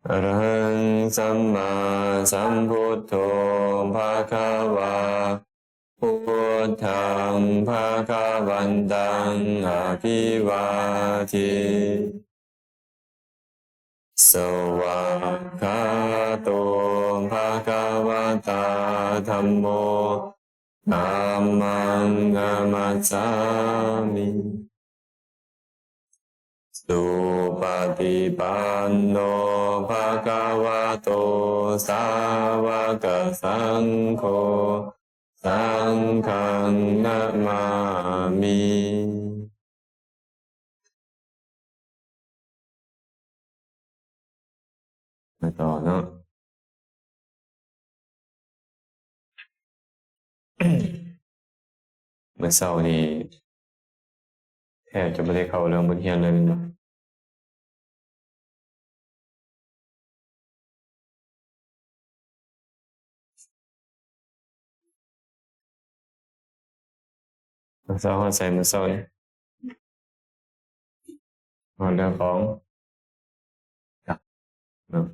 ອະລະຫັງ ສຳມາສຳພຸດໂທ ພະຄະວາ ພຸດທັງ ພະຄະວັນຕັງ ອະພິວາເທ ສະວາກຂາໂຕ ພະຄະວະຕາ ທຳໂມ ທຳມັງ ນະມັດສາມິ ສຸປະຕິປັນໂນ ພະຄະວະໂຕ ສາວະກະສັງໂຄ ສັງຄັງ ນະມາມິ. ມາຕໍ່ເນາະ ມື້ເຊົ້ານີ້ແທບຈະບໍ່ໄດ້ເຂົ້າເລື່ອງບົດຮຽນເລີຍແມ່ນບໍ່? ມື້ເຊົ້າຮອດໃສມື້ເຊົ້ານີ້? ຮອດເລື່ອງຂອງ ເນາະ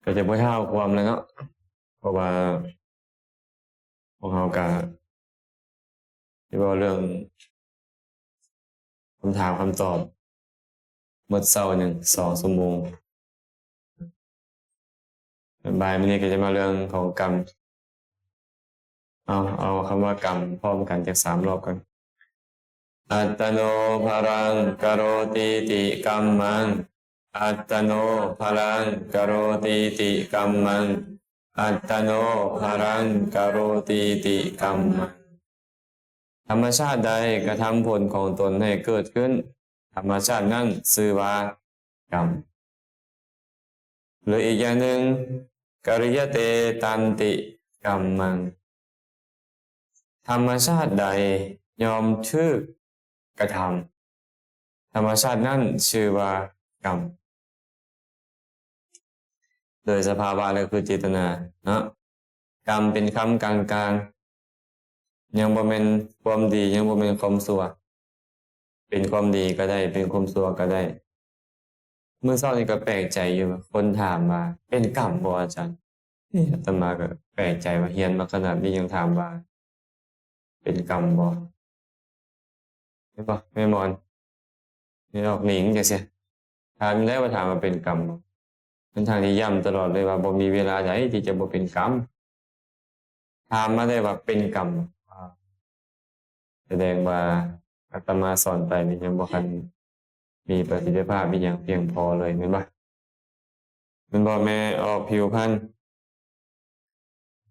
ກໍຈະບໍ່ທ້າວຄວາມແລ້ວເນາະ ເພາະວ່າພວກເຮົາກະຊິເວົ້າເລື່ອງຄຳຖາມຄຳຕອບ ໝົດເຊົ້າໜຶ່ງສອງຊົ່ວໂມງ. ບ່າຍມື້ນີ້ກໍຈະມາເລື່ອງຂອງກຳ. ເອົາ ເອົາຄຳວ່າກຳພ້ອມກັນຈັກສາມລອບກ່ອນ. ອັດຕະໂນພະລັງກະໂຣຕີຕິກຳມັງ ອັດຕະໂນພະລັງກະໂຣຕີຕິກຳມັງ ອັດຕະໂນພະລັງກະໂຣຕີຕິກຳມັງ. ທຳມະຊາດໃດກະທຳຜົນຂອງຕົນໃຫ້ເກີດຂຶ້ນ ທຳມະຊາດນັ້ນຊື່ວ່າກຳ. ຫຼືອີກຢ່າງໜຶ່ງ ກະລິຍະເຕຕັນຕິກຳມັງ ທຳມະຊາດໃດຍ່ອມຖືກກະທຳ ທຳມະຊາດນັ້ນຊື່ວ່າກຳ. ໂດຍສະພາວະແລ້ວຄືເຈດຕະນາເນາະ. ກຳເປັນຄຳກາງໆ ຍັງບໍ່ແມ່ນຄວາມດີ ຍັງບໍ່ແມ່ນຄວາມຊົ່ວ ເປັນຄວາມດີກໍໄດ້ ເປັນຄວາມຊົ່ວກໍໄດ້. ມື້ເຊົ້ານີ້ກໍແປກໃຈຢູ່ ຄົນຖາມວ່າ ເປັນກຳບໍ່ອາຈານ? ເອີ ອາດຕະມາກໍແປກໃຈວ່າ ຮຽນມາຂະໜາດນີ້ຍັງຖາມວ່າ ເປັນກຳບໍ່? ແມ່ນບໍ່ ແມ່ໝອນ? ແມ່ນອອກໜິງຈັ່ງຊີ້ ຖາມແລ້ວວ່າ ຖາມວ່າເປັນກຳບໍ່? ທັງໆທີ່ຢ້ຳຕະຫຼອດເລີຍວ່າ ບໍ່ມີເວລາໃດທີ່ຈະບໍ່ເປັນກຳ. ຖາມມາໄດ້ວ່າເປັນກຳ ສະແດງວ່າອາດຕະມາສອນໄປນີ້ຍັງບໍ່ທັນມີປະສິດທິພາບອີ່ຫຍັງພຽງພໍເລີຍ ແມ່ນບໍ່? ແມ່ນບໍ່ ແມ່ອອກຜິວພັນ?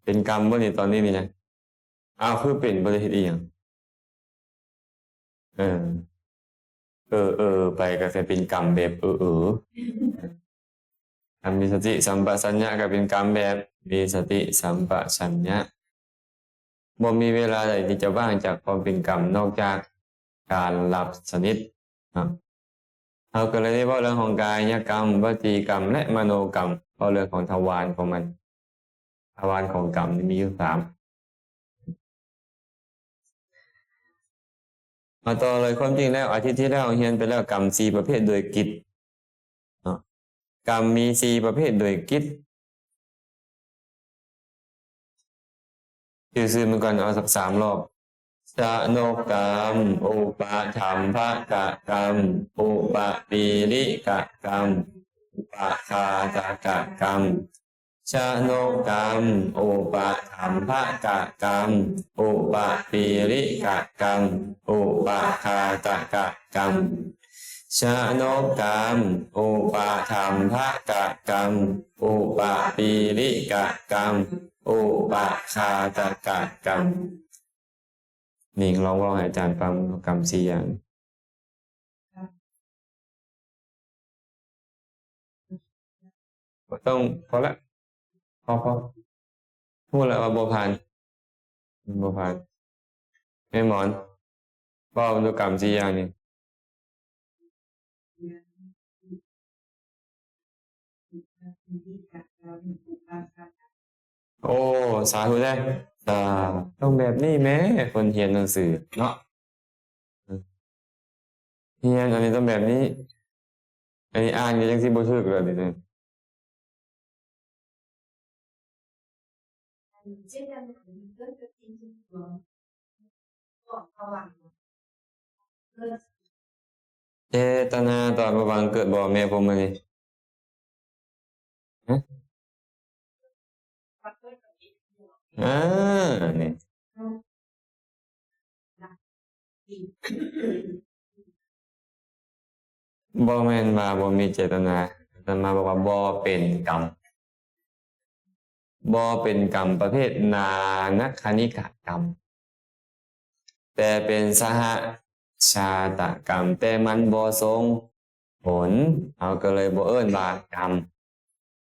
ເປັນກຳບໍ່ນີ້ ຕອນນີ້ນີ້ນະ? ອ້າວ ຄືເປັນ ບໍ່ໄດ້ເຮັດອີ່ຫຍັງ. ເອີ ເອີ ເອີ ໄປກໍຈະເປັນກຳແບບເອີ ເອີ. ຄັນມີສະຕິສຳປະຊັນຍະກໍເປັນກຳແບບມີສະຕິສຳປະຊັນຍະ. ບໍ່ມີເວລາໃດທີ່ຈະວ່າງຈາກຄວາມເປັນກຳ ນອກຈາກການຫຼັບສະໜິດເນາະ. ເຮົາກໍເລີຍໄດ້ເວົ້າເລື່ອງຂອງກາຍະກຳ, ວະຈີກຳ ແລະ ມະໂນກຳ, ເວົ້າເລື່ອງຂອງທະວານຂອງມັນ. ທະວານຂອງກຳນີ້ມີຢູ່ສາມ. ມາຕໍ່ເລີຍ, ຄວາມຈິງແລ້ວ ອາທິດທີ່ແລ້ວເຮົາຮຽນໄປແລ້ວ ກຳສີ່ປະເພດໂດຍກິດເນາະ. ກຳມີສີ່ປະເພດໂດຍກິດ. ຊື່ໆ ມັນກ່ອນ ເອົາສັກສາມລອບ. ຊະໂນກຳ ອຸປະຖຳພະກະກຳ ອຸປະປີລິກະກຳ ອຸປະຄາຕະກະກຳ. ຊະໂນກຳ ອຸປະຖຳພະກະກຳ ອຸປະປີລິກະກຳ ອຸປະຄາຕະກະກຳ. ຊະໂນກຳ ອຸປະຖຳພະກະກຳ ອຸປະປີລິກະກຳ ອຸປະຄາຕະກະກຳ. ນິງລອງເວົ້າໃຫ້ອາຈານຟັງ ກຳສີ່ຢ່າງ. ບໍ່ຕ້ອງ ພໍລະ ພໍ ພໍ. ຮູ້ແລ້ວວ່າບໍ່ຜ່ານ ບໍ່ຜ່ານ. ແມ່ໝອນ ເວົ້າດູກຳສີ່ຢ່າງນີ້. ໂອ້ ສາທຸເດີ ສາ ຕ້ອງແບບນີ້ແມ້ ຄົນຮຽນໜັງສືເນາະ. ຮຽນອັນນີ້ຕ້ອງແບບນີ້. ອັນນີ້ອ່ານກໍຍັງຊິບໍ່ຖືກແລ້ວນີ້. ເຈຕະນາຕອນບໍ່ຫວັງເກີດບໍ່ແມ່ພວກມື້ນີ້? ຮະ? ເອີ ນີ້ ບໍ່ແມ່ນວ່າບໍ່ມີເຈຕະນາ, ອາດຕະມາບອກວ່າບໍ່ເປັນກຳ, ບໍ່ເປັນກຳປະເພດນານະຄະນິກະກຳ, ແຕ່ເປັນສະຫະຊາຕະກຳ, ແຕ່ມັນບໍ່ສົ່ງຜົນ, ເຮົາກໍເລີຍບໍ່ເອີ້ນວ່າກຳ,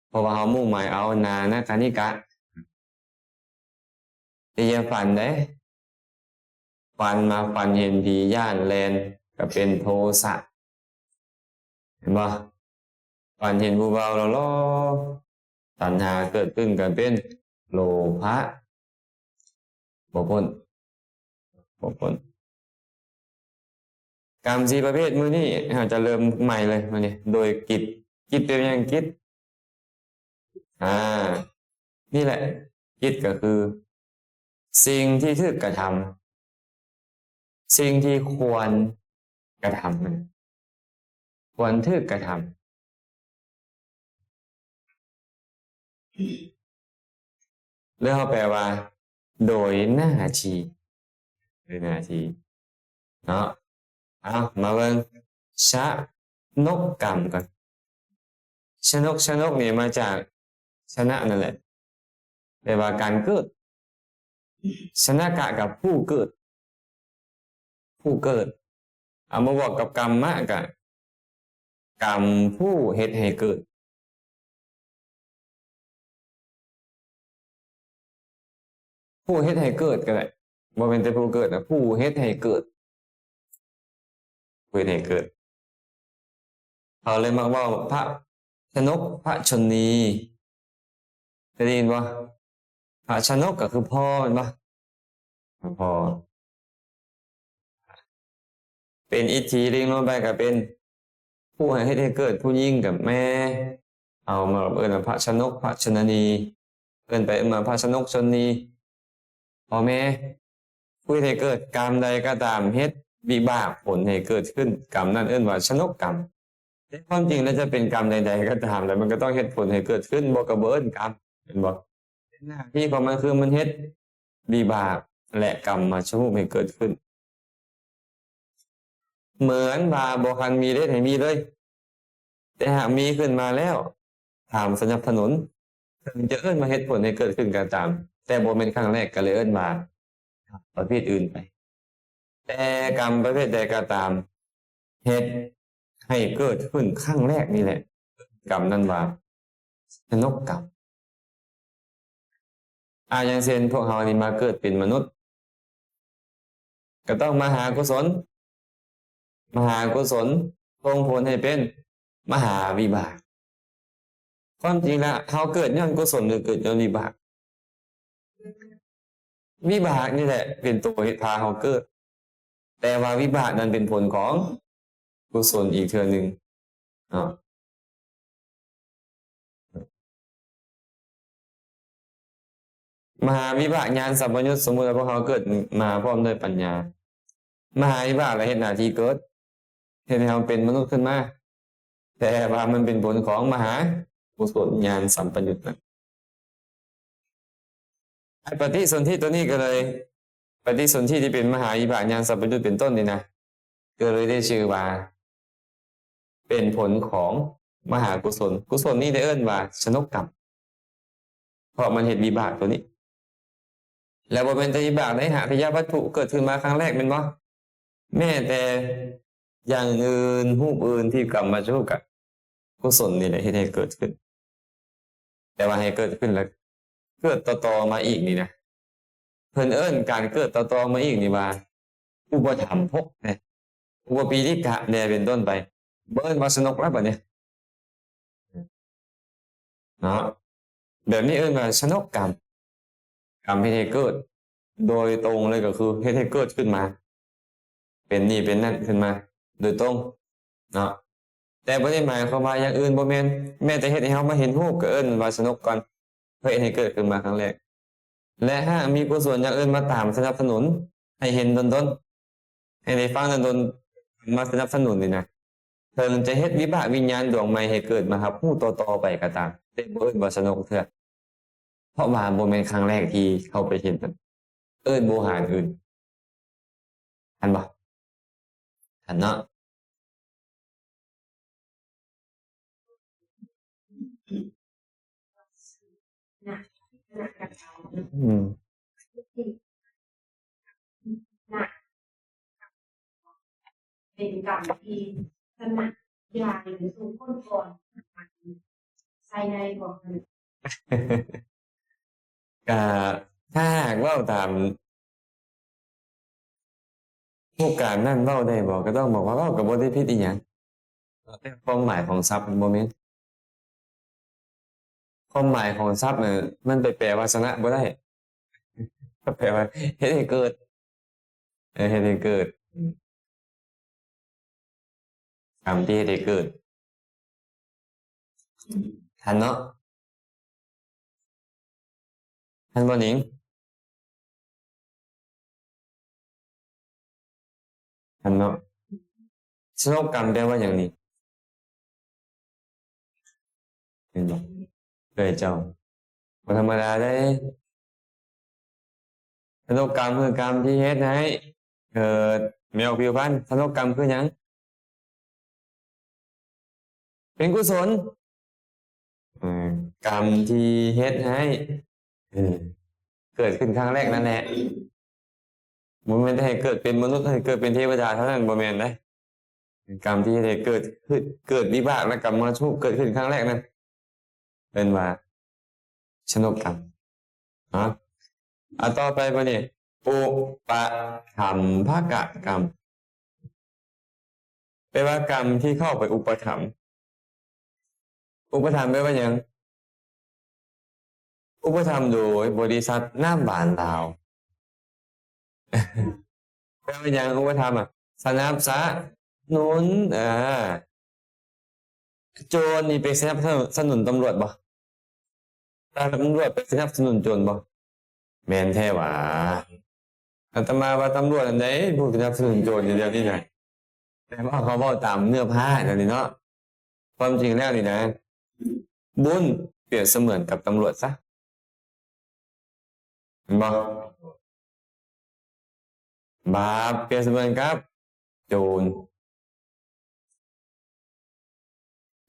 ເພາະວ່າເຮົາມຸ່ງໝາຍເອົານານະຄະນິກະ. ຢ່າຝັນເດ້, ຝັນມາຝັນເຫັນຜີຢ້ານແລ່ນ ກໍເປັນໂທສະ, ເຫັນບໍ່? ຝັນເຫັນຜູ້ບ່າວຫຼໍ່ໆ ຕັນຫາເກີດຂຶ້ນກໍເປັນໂລພະ, ບໍ່ພົ້ນ, ບໍ່ພົ້ນ. ກຳສີ່ປະເພດມື້ນີ້ເຮົາຈະເລີ່ມໃໝ່ເລີຍມື້ນີ້ ໂດຍກິດ, ກິດເປັນຫຍັງ? ກິດ ອາ ນີ້ແຫຼະ, ກິດກໍຄືສິ່ງທີ່ຖືກກະທຳ, ສິ່ງທີ່ຄວນກະທຳ, ຄວນຖືກກະທຳ. ຫຼືເຮົາແປວ່າໂດຍໜ້າທີ່, ໂດຍໜ້າທີ່ເນາະ. ເອົາ ມາເບິ່ງຊະນົກກຳກ່ອນ. ຊະນົກ, ຊະນົກນີ້ມາຈາກຊະນະນັ້ນແຫຼະ, ແປວ່າການເກີດ. ຊະນະກະກັບຜູ້ເກີດ, ຜູ້ເກີດ. ເອົາມາບວກກັບກຳມະກະ ກຳຜູ້ເຮັດໃຫ້ເກີດ, ຜູ້ເຮັດໃຫ້ເກີດກໍໄດ້, ບໍ່ແມ່ນແຕ່ຜູ້ເກີດນະ, ຜູ້ເຮັດໃຫ້ເກີດ, ຜູ້ເຮັດໃຫ້ເກີດ. ເຂົາເລີຍມັກເວົ້າພະຊະນົກ, ພະຊົນນີ. ເຄີຍໄດ້ຍິນບໍ່? ພະຊະນົກກໍຄືພໍ່ແມ່ນບໍ່? ພໍ່. ເປັນອິດທິລິງລົງໄປກໍເປັນຜູ້ໃຫ້ເຮັດໃຫ້ເກີດ, ຜູ້ຍິງກໍແມ່. ເຮົາມາເອີ້ນວ່າພະຊະນົກ, ພະຊົນນີ. ເອີ້ນໄປເອີ້ນມາພະຊະນົກ, ຊົນນີ. ພໍ່ແມ່ ຜູ້ເຮັດໃຫ້ເກີດ. ກຳໃດກໍຕາມເຮັດວິບາກຜົນໃຫ້ເກີດຂຶ້ນ, ກຳນັ້ນເອີ້ນວ່າຊະນົກກຳ. ແຕ່ຄວາມຈິງແລ້ວຈະເປັນກຳໃດໆກໍຕາມ, ແລ້ວມັນກໍຕ້ອງເຮັດຜົນໃຫ້ເກີດຂຶ້ນ, ບໍ່ກໍບໍ່ເອີ້ນກຳ, ເຫັນບໍ່? ເປັນໜ້າທີ່ຂອງມັນ ຄືມັນເຮັດວິບາກ ແລະ ກຳມາຊະຮູບໃຫ້ເກີດຂຶ້ນ. ເໝືອນວ່າບໍ່ທັນມີເດດໃຫ້ມີເລີຍ, ແຕ່ຫາກມີຂຶ້ນມາແລ້ວ ຖາມສະໜັບສະໜູນ, ເຖິງຈະເອີ້ນວ່າເຮັດຜົນໃຫ້ເກີດຂຶ້ນກໍຕາມ, ແຕ່ບໍ່ແມ່ນຄັ້ງແລກ, ກໍເລີຍເອີ້ນວ່າປະເພດອື່ນໄປ. ແຕ່ກຳປະເພດໃດກໍຕາມ ເຮັດໃຫ້ເກີດຂຶ້ນຄັ້ງແລກນີ້ແຫຼະ, ກຳນັ້ນວ່າຊະນົກກຳ. ອາ ຢ່າງເຊັ່ນ ພວກເຮົານີ້ມາເກີດເປັນມະນຸດ ກໍຕ້ອງມະຫາກຸສົນ, ມະຫາກຸສົນສົ່ງຜົນໃຫ້ເປັນມະຫາວິບາກ. ຄວາມຈິງລະ ເຮົາເກີດຍ້ອນກຸສົນ ຫຼື ເກີດຍ້ອນວິບາກ? ວິບາກນີ້ແຫຼະເປັນໂຕເຮັດພາເຮົາເກີດ, ແຕ່ວ່າວິບາກນັ້ນເປັນຜົນຂອງກຸສົນອີກເທື່ອໜຶ່ງເນາະ. ມະຫາວິບາກຍານສຳປະຍຸດ, ສົມມຸດວ່າພວກເຮົາເກີດມາພ້ອມດ້ວຍປັນຍາ, ມະຫາວິບາກລະເຮັດໜ້າທີ່ເກີດ, ເຮັດໃຫ້ເຮົາເປັນມະນຸດຂຶ້ນມາ, ແຕ່ວ່າມັນເປັນຜົນຂອງມະຫາກຸສົນຍານສຳປະຍຸດນັ້ນ. ປະຕິສົນທິຕົວນີ້ກໍເລີຍ, ປະຕິສົນທິທີ່ເປັນມະຫາວິບາກຍານສຳປະຍຸດເປັນຕົ້ນນີ້ນະ, ກໍເລີຍໄດ້ຊື່ວ່າເປັນຜົນຂອງມະຫາກຸສົນ. ກຸສົນນີ້ໄດ້ເອີ້ນວ່າຊະນົກກຳ, ເພາະມັນເຮັດວິບາກຕົວນີ້. ແລ້ວບໍ່ແມ່ນແຕ່ວິບາກໃດ, ຫາກພະຍາວັດຖຸເກີດຂຶ້ນມາຄັ້ງແລກແມ່ນບໍ່? ແມ້ແຕ່ຢ່າງອື່ນ, ຮູບອື່ນທີ່ກຳມາຈະຮູບກະ ກຸສົນນີ້ແຫຼະເຮັດໃຫ້ເກີດຂຶ້ນ, ແຕ່ວ່າໃຫ້ເກີດຂຶ້ນແລ້ວເກີດຕໍ່ໆມາອີກນີ້ນະ, ເພິ່ນເອີ້ນການເກີດຕໍ່ໆມາອີກນີ້ວ່າ ອຸປະຖຳພົກແດ່ ອຸປະປີຕິກະແດ່ເປັນຕົ້ນໄປ, ບໍ່ເອີ້ນວ່າຊະນົກແລ້ວບັດນີ້ເນາະ. ແບບນີ້ເອີ້ນວ່າຊະນົກກຳ, ກຳເຮັດໃຫ້ເກີດໂດຍຕົງເລີຍ, ກໍຄືເຮັດໃຫ້ເກີດຂຶ້ນມາ ເປັນນີ້ເປັນນັ້ນຂຶ້ນມາໂດຍຕົງເນາະ. ແຕ່ບໍ່ໄດ້ໝາຍຄວາມວ່າຢ່າງອື່ນ, ບໍ່ແມ່ນ, ແມ້ແຕ່ເຮັດໃຫ້ເຮົາມາເຫັນຮູບກໍເອີ້ນວ່າຊະນົກກ່ອນ, ເຮັດໃຫ້ເກີດຂຶ້ນມາຄັ້ງແລກ. ແລະ ຫາກມີກຸສົນຢ່າງອື່ນມາຕາມສະໜັບສະໜູນໃຫ້ເຫັນດົນໆ ໃຫ້ໄດ້ຟັງດົນໆ ມາສະໜັບສະໜູນນີ້ນະ, ເຖິງຈະເຮັດວິບາກວິນຍານດວງໃໝ່ໃຫ້ເກີດມາຮັບຮູ້ຕໍ່ໆໄປກໍຕາມ, ແຕ່ບໍ່ເອີ້ນວ່າສະໜົກເທື່ອ. ເພາະວ່າບໍ່ແມ່ນຄັ້ງແລກທີ່ເຂົ້າໄປເຫັນ ເອີ້ນໂວຫານອື່ນ. ທັນບໍ່? ທັນເນາະ? ອືມ. ເປັນກຳທີ່ສະໜັກຢາກໃຫ້ທຸກຄົນກ່ອນໃສ່ໃນບໍ່? ກະຖ້າຫາກເວົ້າຕາມຜູ້ການນັ້ນເວົ້າໄດ້ບໍ່? ກໍຕ້ອງບອກວ່າເວົ້າກໍບໍ່ໄດ້ຜິດອີ່ຫຍັງ. ແຕ່ຄວາມໝາຍຂອງສັບມັນບໍ່ແມ່ນ ຄວາມໝາຍຂອງສັບນະ ມັນໄປແປວ່າຊະນະບໍ່ໄດ້ ແປວ່າເຮັດໃຫ້ເກີດ ເອີ ເຮັດໃຫ້ເກີດ ກຳທີ່ເຮັດໃຫ້ເກີດ ທັນເນາະ? ທັນບໍ່ນິງ? ທັນເນາະ? ຊະນົກກຳແປວ່າຫຍັງນີ້? ເຫັນບໍ່? ເອີຍເຈົ້າ ບໍ່ທຳມະດາເດ້. ຊະນົກກຳຄືກຳທີ່ເຮັດໃຫ້ເກີດ ແມ່ນຜິວພັນ. ຊະນົກກຳຄືຫຍັງ? ເປັນກຸສົນ ເອີ ກຳທີ່ເຮັດໃຫ້ ເອີ ເກີດຂຶ້ນຄັ້ງແລກນັ້ນແຫຼະ. ບໍ່ແມ່ນແຕ່ໃຫ້ເກີດເປັນມະນຸດ ໃຫ້ເກີດເປັນເທວະດາເທົ່ານັ້ນ ບໍ່ແມ່ນເດ້. ກຳທີ່ເຮັດໃຫ້ເກີດ ເກີດວິບາກ ແລະ ກຳມະວັດຖຸເກີດຂຶ້ນຄັ້ງແລກນັ້ນ ເອີ້ນວ່າຊະນົກກຳ. ເນາະ ອາ ຕໍ່ໄປບາດນີ້ ອຸປະຖຳພະກະກຳ ແປວ່າກຳທີ່ເຂົ້າໄປອຸປະຖຳ. ອຸປະຖຳແປວ່າຫຍັງ? ອຸປະຖຳໂດຍບໍລິສັດນ້ຳຫວານລາວ. ແປວ່າຫຍັງ? ອຸປະຖຳ ອະ ສະໜັບສະໜູນ ອາ ໂຈນນີ້ໄປສະໜັບສະໜູນຕຳຫຼວດບໍ່? ຕຳຫຼວດໄປສະໜັບສະໜູນໂຈນບໍ່? ແມ່ນແທ້ຫວາ? ອາດຕະມາວ່າຕຳຫຼວດອັນໃດຜູ້ສະໜັບສະໜູນໂຈນຢູ່ດຽວນີ້ນະ. ແຕ່ວ່າເຂົາເວົ້າຕາມເນື້ອຜ້ານັ້ນນີ້ເນາະ. ຄວາມຈິງແລ້ວນີ້ນະ ບຸນປຽບສະເໝືອນກັບຕຳຫຼວດຊະ. ແມ່ນບໍ່? ບາບປຽບສະເໝືອນກັບໂຈນ.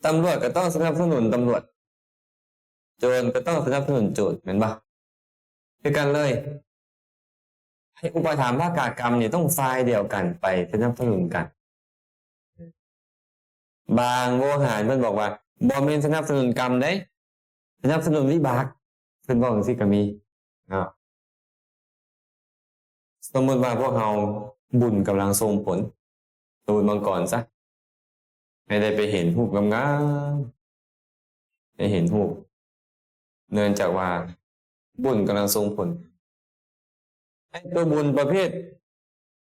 ຕຳຫຼວດກໍຕ້ອງສະໜັບສະໜູນຕຳຫຼວດ, ໂຈນກໍຕ້ອງສະໜັບສະໜູນໂຈນ, ແມ່ນບໍ່? ຄືກັນເລີຍ. ໃຫ້ອຸປະຖຳພະກະກຳນີ້ຕ້ອງຝ່າຍດຽວກັນໄປສະໜັບສະໜູນກັນ. ບາງໂວຫານເພິ່ນບອກວ່າ ບໍ່ແມ່ນສະໜັບສະໜູນກຳເດ້, ສະໜັບສະໜູນວິບາກ, ເພິ່ນເວົ້າຈັ່ງຊີ້ກໍມີເນາະ. ສົມມຸດວ່າພວກເຮົາ ບຸນກຳລັງສົ່ງຜົນ, ສົມມຸດມັງກອນຊະ, ໃຫ້ໄດ້ໄປເຫັນຮູບງາມໆ, ໄດ້ເຫັນຮູບ, ເນື່ອງຈາກວ່າບຸນກຳລັງສົ່ງຜົນ. ໃຫ້ຕົວບຸນປະເພດ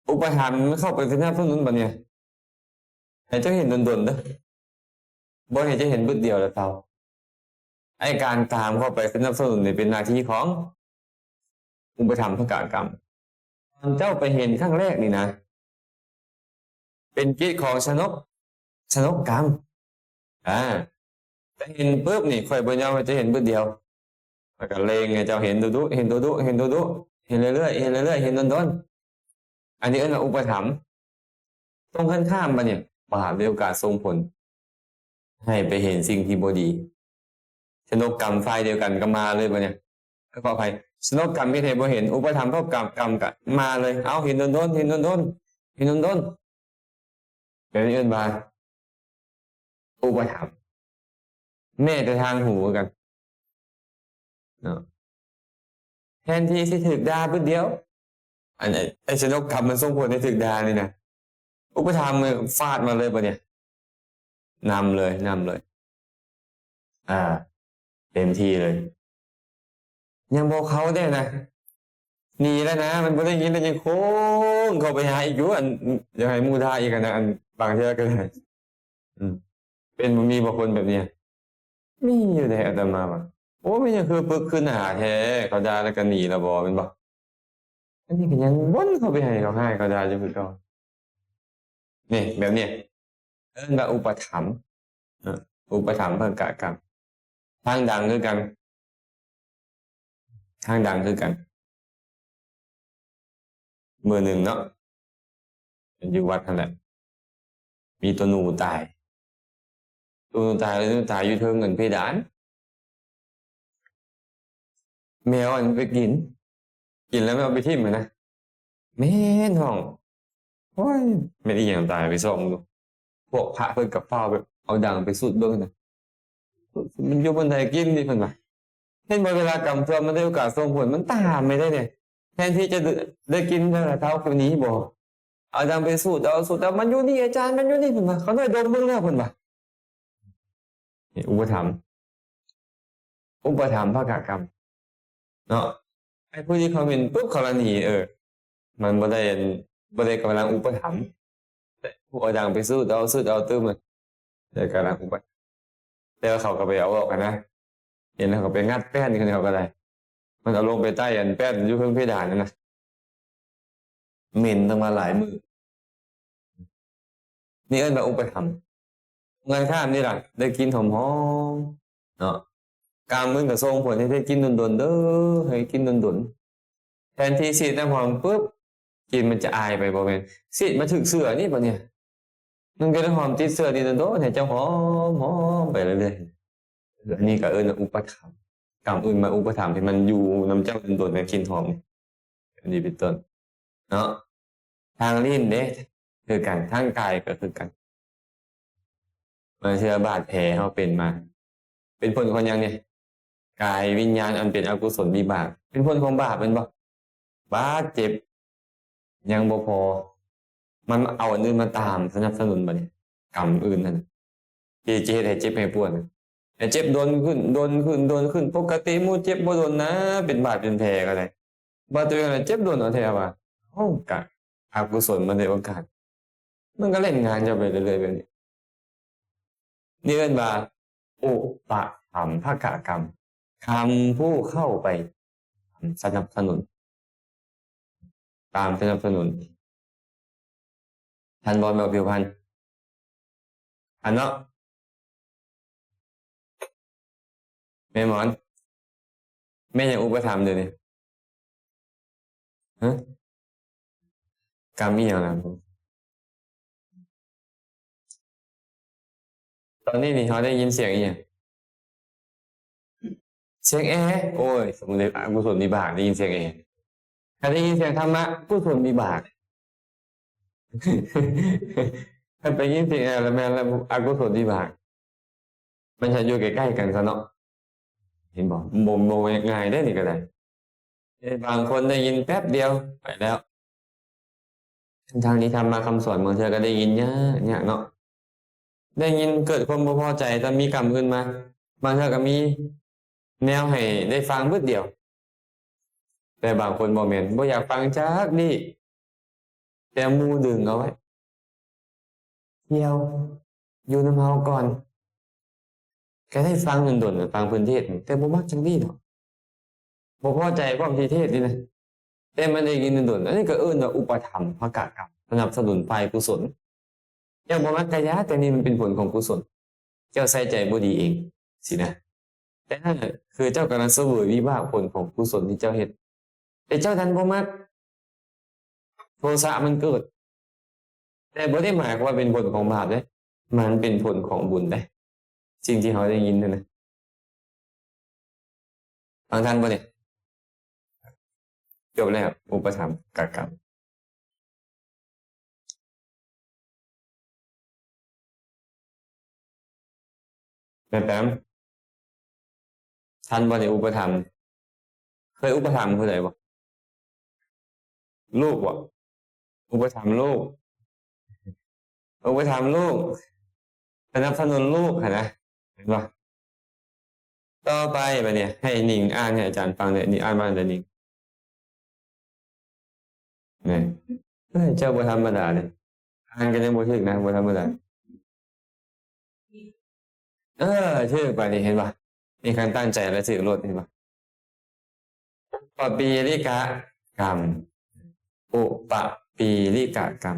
ອຸປະຖຳມັນເຂົ້າໄປສະໜັບສະໜູນບັດນີ້ ໃຫ້ເຈົ້າເຫັນດົນໆເດີ້, ບໍ່ໃຫ້ເຈົ້າເຫັນບຶດດຽວແລ້ວເຊົາ. ໄອ້ການຕາມເຂົ້າໄປສະໜັບສະໜູນນີ້ເປັນໜ້າທີ່ຂອງອຸປະຖຳພະກະກຳ. ຕອນເຈົ້າໄປເຫັນຄັ້ງແລກນີ້ນະ ເປັນກິດຂອງຊະນົກ, ຊະນົກກຳ. ອາ ແຕ່ເຫັນປຶບນີ້ ຂ້ອຍບໍ່ຍອມໃຫ້ເຈົ້າເຫັນບຶດດຽວ, ຂ້ອຍກໍເລັ່ງໃຫ້ເຈົ້າເຫັນດຸໆ ເຫັນດຸໆ ເຫັນດຸໆ ເຫັນເລື້ອຍໆ ເຫັນເລື້ອຍໆ ເຫັນດົນໆ. ອັນນີ້ເອີ້ນວ່າອຸປະຖຳ. ຕົງກັນຂ້າມບັດນີ້ ບາບມີໂອກາດສົ່ງຜົນໃຫ້ໄປເຫັນສິ່ງທີ່ບໍ່ດີ. ຊະນົກກຳຝ່າຍດຽວກັນກໍມາເລີຍບັດນີ້. ຂໍອະໄພ, ຊະນົກກຳເຮັດໃຫ້ບໍ່ເຫັນ, ອຸປະຖຳພະກຳ ກຳກໍມາເລີຍ. ເອົາ ເຫັນດົນໆ ເຫັນດົນໆ ເຫັນດົນໆ. ແບບນີ້ເອີ້ນວ່າອຸປະຖຳ. ແມ້ແຕ່ທາງຫູຄືກັນເນາະ, ແທນທີ່ຊິຖືກດ່າບຶດດຽວ, ອັນ ໄອ້ ໄອ້ຊະນົກກຳມັນສົ່ງຜົນໃຫ້ຖືກດ່ານີ້ນະ, ອຸປະຖຳຟາດມາເລີຍບັດນີ້. ນຳເລີຍ ນຳເລີຍ ອາ ເຕັມທີ່ເລີຍ. ຍັງບໍ່ເຂົ້າເດ້ນະ, ໜີແລ້ວນະ, ມັນບໍ່ໄດ້ຍິນແລ້ວ ຍັງໂຄ້ງເຂົ້າໄປຫາອີກຢູ່. ອັນ ຢາກໃຫ້ໝູ່ດ່າອີກຫັ້ນນະ, ອັນ ບາງເທື່ອກໍໄດ້. ອືມ ເປັນ ມີບໍ່ຄົນແບບນີ້? ມີຢູ່ເດ້ ອາດຕະມາວ່າ ໂອ້ ແມ່ນຫຍັງຄືປຶກຄືໜາແທ້ ເຂົາດ່າແລ້ວກໍໜີແລ້ວບໍ່ ແມ່ນບໍ່? ອັນນີ້ກໍຍັງວົນເຂົ້າໄປໃຫ້ເຂົາຮ້າຍເຂົາດ່າຢູ່ຄືເກົ່າ. ນີ້ ແບບນີ້ເອີ້ນວ່າອຸປະຖຳ ເອີ ອຸປະຖຳພະກະກຳ. ທາງດັງຄືກັນ ທາງດັງຄືກັນ. ມື້ໜຶ່ງເນາະ ຢູ່ວັດຫັ້ນແຫຼະ ມີຕົວໜູຕາຍ. ຕົວໜູຕາຍ ຕົວໜູຕາຍຢູ່ເທິງອັນເພດານ. ແມວອັນໄປກິນ ກິນແລ້ວແມ່ນເອົາໄປຖິ້ມຫັ້ນນະ ແມ່ນຮ້ອງ ໂອ້ຍ ແມ່ນອີ່ຫຍັງຕາຍ ໄປສ່ອງດູ. ພວກພະເພິ່ນກໍຟ້າວແບບເອົາດັງໄປສູດເບິ່ງນະ ມັນຢູ່ບ່ອນໃດ ກິນນີ້ ເພິ່ນວ່າ. ເຫັນບໍ່ ເວລາກຳຊົ່ວມັນໄດ້ໂອກາດສົ່ງຜົນ ມັນຕາມໄປໄດ້ເດ້. ແທນທີ່ຈະໄດ້ກິນແລ້ວເຊົາຄືນີ້ບໍ່ ເອົາດັງໄປສູດເອົາ ສູດເອົາ ມັນຢູ່ນີ້ອາຈານ ມັນຢູ່ນີ້ ເພິ່ນວ່າ. ຂ້ານ້ອຍດົມເບິ່ງແລ້ວ ເພິ່ນວ່າ. ນີ້ ອຸປະຖຳ ອຸປະຖຳພະກະກຳເນາະ. ໄອ້ຜູ້ທີ່ຄອມເມັນປຶບ ເຂົາລະໜີ ເອີ ມັນບໍ່ໄດ້ ບໍ່ໄດ້ກຳລັງອຸປະຖຳ ແຕ່ຜູ້ເອົາດັງໄປສູດເອົາ ສູດເອົາຕື່ມ ແລ້ວກຳລັງອຸປະ ແຕ່ວ່າເຂົາກໍໄປເອົາອອກຫັ້ນນະ ເຫັນແລ້ວເຂົາໄປງັດແປ້ນຂຶ້ນ ເຂົາກໍໄດ້ ມັນເອົາລົງໄປໃຕ້ອັນແປ້ນຢູ່ເທິງເພດານນັ້ນນະ. ເໝັນຕັ້ງມາຫຼາຍມື້. ນີ້ເອີ້ນວ່າອຸປະຖຳ. ກົງກັນຂ້າມນີ້ລະ ໄດ້ກິ່ນຫອມໆເນາະ. ກາມອື່ນກໍສົ່ງຜົນໃຫ້ໄດ້ກິ່ນດົນໆເດີ ໃຫ້ກິ່ນດົນໆ. ແທນທີ່ສີດນ້ຳຫອມປຶບ ກິ່ນມັນຈະອາຍໄປ ບໍ່ແມ່ນ ສີດມາຖືກເສື້ອນີ້ ບາດນີ້ ມັນກໍໄດ້ຫອມຕິດເສື້ອນີ້ດົນໆ ໃຫ້ເຈົ້າຫອມໆໄປເລື້ອຍໆ. ອັນນີ້ກໍເອີ້ນວ່າອຸປະຖຳ. ກາມອື່ນມາອຸປະຖຳໃຫ້ມັນຢູ່ນຳເຈົ້າດົນໆ ໃນກິ່ນຫອມນີ້ ອັນນີ້ເປັນຕົ້ນເນາະ. ທາງລີ້ນເດ້ ຄືກັນ ທາງກາຍກໍຄືກັນ. ບາງເທື່ອບາດແຜເຮົາເປັນມາ ເປັນຜົນຂອງຫຍັງນີ້? ກາຍວິນຍານອັນເປັນອະກຸສົນວິບາກ ເປັນຜົນຂອງບາບແມ່ນບໍ່? ບາດເຈັບ ຍັງບໍ່ພໍ ມັນເອົາອັນອື່ນມາຕາມສະໜັບສະໜູນ ບາດນີ້ກຳອື່ນນັ້ນ ທີ່ຈະເຮັດໃຫ້ເຈັບໃຫ້ປວດ ແລະ ເຈັບດົນຂຶ້ນ ດົນຂຶ້ນ ດົນຂຶ້ນ. ປົກກະຕິໝູ່ເຈັບບໍ່ດົນນະ ເປັນບາດເປັນແຜກໍໄດ້ ບາດຕົວເອງນະເຈັບດົນເອົາແທ້ວ່າ. ເອົ້າ ກະອະກຸສົນມັນໄດ້ໂອກາດ ມັນກໍເລ່ນງານເຈົ້າໄປເລື້ອຍໆແບບນີ້. ນີ້ເອີ້ນວ່າອຸປະຖຳພະກະກຳ ກຳຜູ້ເຂົ້າໄປສະໜັບສະໜູນ ຕາມສະໜັບສະໜູນ. ທ່ານບໍ່ແມ່ນຜິວພັນ ອັນເນາະ ແມ່ໝອນ ແມ່ຫຍັງອຸປະຖຳດຽວນີ້? ຮະ? ກຳອີ່ຫຍັງລະ? ຕອນນີ້ນີ້ເຮົາໄດ້ຍິນສຽງອີ່ຫຍັງ? ສຽງແອ. ໂອ້ຍ ສົມມຸດອະກຸສົນວິບາກໄດ້ຍິນສຽງແອ. ຄັນໄດ້ຍິນສຽງທຳມະ ກຸສົນວິບາກ. ຄັນໄປຍິນສຽງແອລະແມ່ນລະ ອະກຸສົນວິບາກ. ມັນຈະຢູ່ໃກ້ໆກັນຊະເນາະ ເຫັນບໍ່? ບໍ່ ບໍ່ງ່າຍເດ້ນີ້ກໍໄດ້. ເອີ ບາງຄົນໄດ້ຍິນແປັບດຽວໄປແລ້ວ. ທາງທີ່ທຳມະຄຳສອນບາງເທື່ອກໍໄດ້ຍິນຍາກ ຍາກເນາະ. ໄດ້ຍິນເກີດຄວາມບໍ່ພໍໃຈ ແຕ່ມີກຳອື່ນມາ ບາງເທື່ອກໍມີແນວໃຫ້ໄດ້ຟັງບຶດດຽວ. ແຕ່ບາງຄົນບໍ່ແມ່ນ ບໍ່ຢາກຟັງຈັກດີ້ ແຕ່ໝູ່ດຶງເອົາໄວ້ ດຽວ ຢູ່ນຳເຮົາກ່ອນ. ກໍໄດ້ຟັງດົນໆ ຟັງເພິ່ນເທດ ແຕ່ບໍ່ມັກຈັກດີ້ດອກ ບໍ່ພໍໃຈພ້ອມທີ່ເທດນີ້ນະ ແຕ່ມັນໄດ້ຍິນດົນໆ. ອັນນີ້ກໍເອີ້ນວ່າອຸປະຖຳພະກະກຳ ສະໜັບສະໜູນຝ່າຍກຸສົນ. ເຈົ້າບໍ່ມັກກະຢ່າ ແຕ່ນີ້ມັນເປັນຜົນຂອງກຸສົນ ເຈົ້າໃສ່ໃຈບໍ່ດີເອງຊີ້ນະ. ແຕ່ນັ້ນຄືເຈົ້າກຳລັງສະເຫວີຍວິບາກຜົນຂອງກຸສົນທີ່ເຈົ້າເຮັດ ແຕ່ເຈົ້າດັນບໍ່ມັກ ໂທສະມັນເກີດ. ແຕ່ບໍ່ໄດ້ໝາຍຄວາມວ່າເປັນຜົນຂອງບາບເດ້ ມັນເປັນຜົນຂອງບຸນເດ້ ສິ່ງທີ່ເຮົາໄດ້ຍິນນັ້ນນະ. ຟັງທັນບໍ່ນີ້? ຈົບແລ້ວ ອຸປະຖຳພະກະກຳ. ແປມ ທັນບໍ່ນີ້ ອຸປະຖຳ ເຄີຍອຸປະຖຳຜູ້ໃດບໍ່? ລູກບໍ່? ອຸປະຖຳລູກ ອຸປະຖຳລູກ ສະໜັບສະໜູນລູກຫັ້ນນະ ເຫັນບໍ່? ຕໍ່ໄປບາດນີ້ ໃຫ້ນິງອ່ານໃຫ້ອາຈານຟັງເດີ. ນິງອ່ານວ່າຈັ່ງໃດນິງ? ນີ້ ເອີຍ ເຈົ້າບໍ່ທຳມະດາເດ້ ອ່ານກໍຍັງບໍ່ຖືກນະ ບໍ່ທຳມະດາ. ເອີ ຖືກບາດນີ້ ເຫັນບໍ່? ມີການຕັ້ງໃຈແລ້ວຖືກໂລດ ເຫັນບໍ່? ປະປີລິກະກຳ ອຸປະປີລິກະກຳ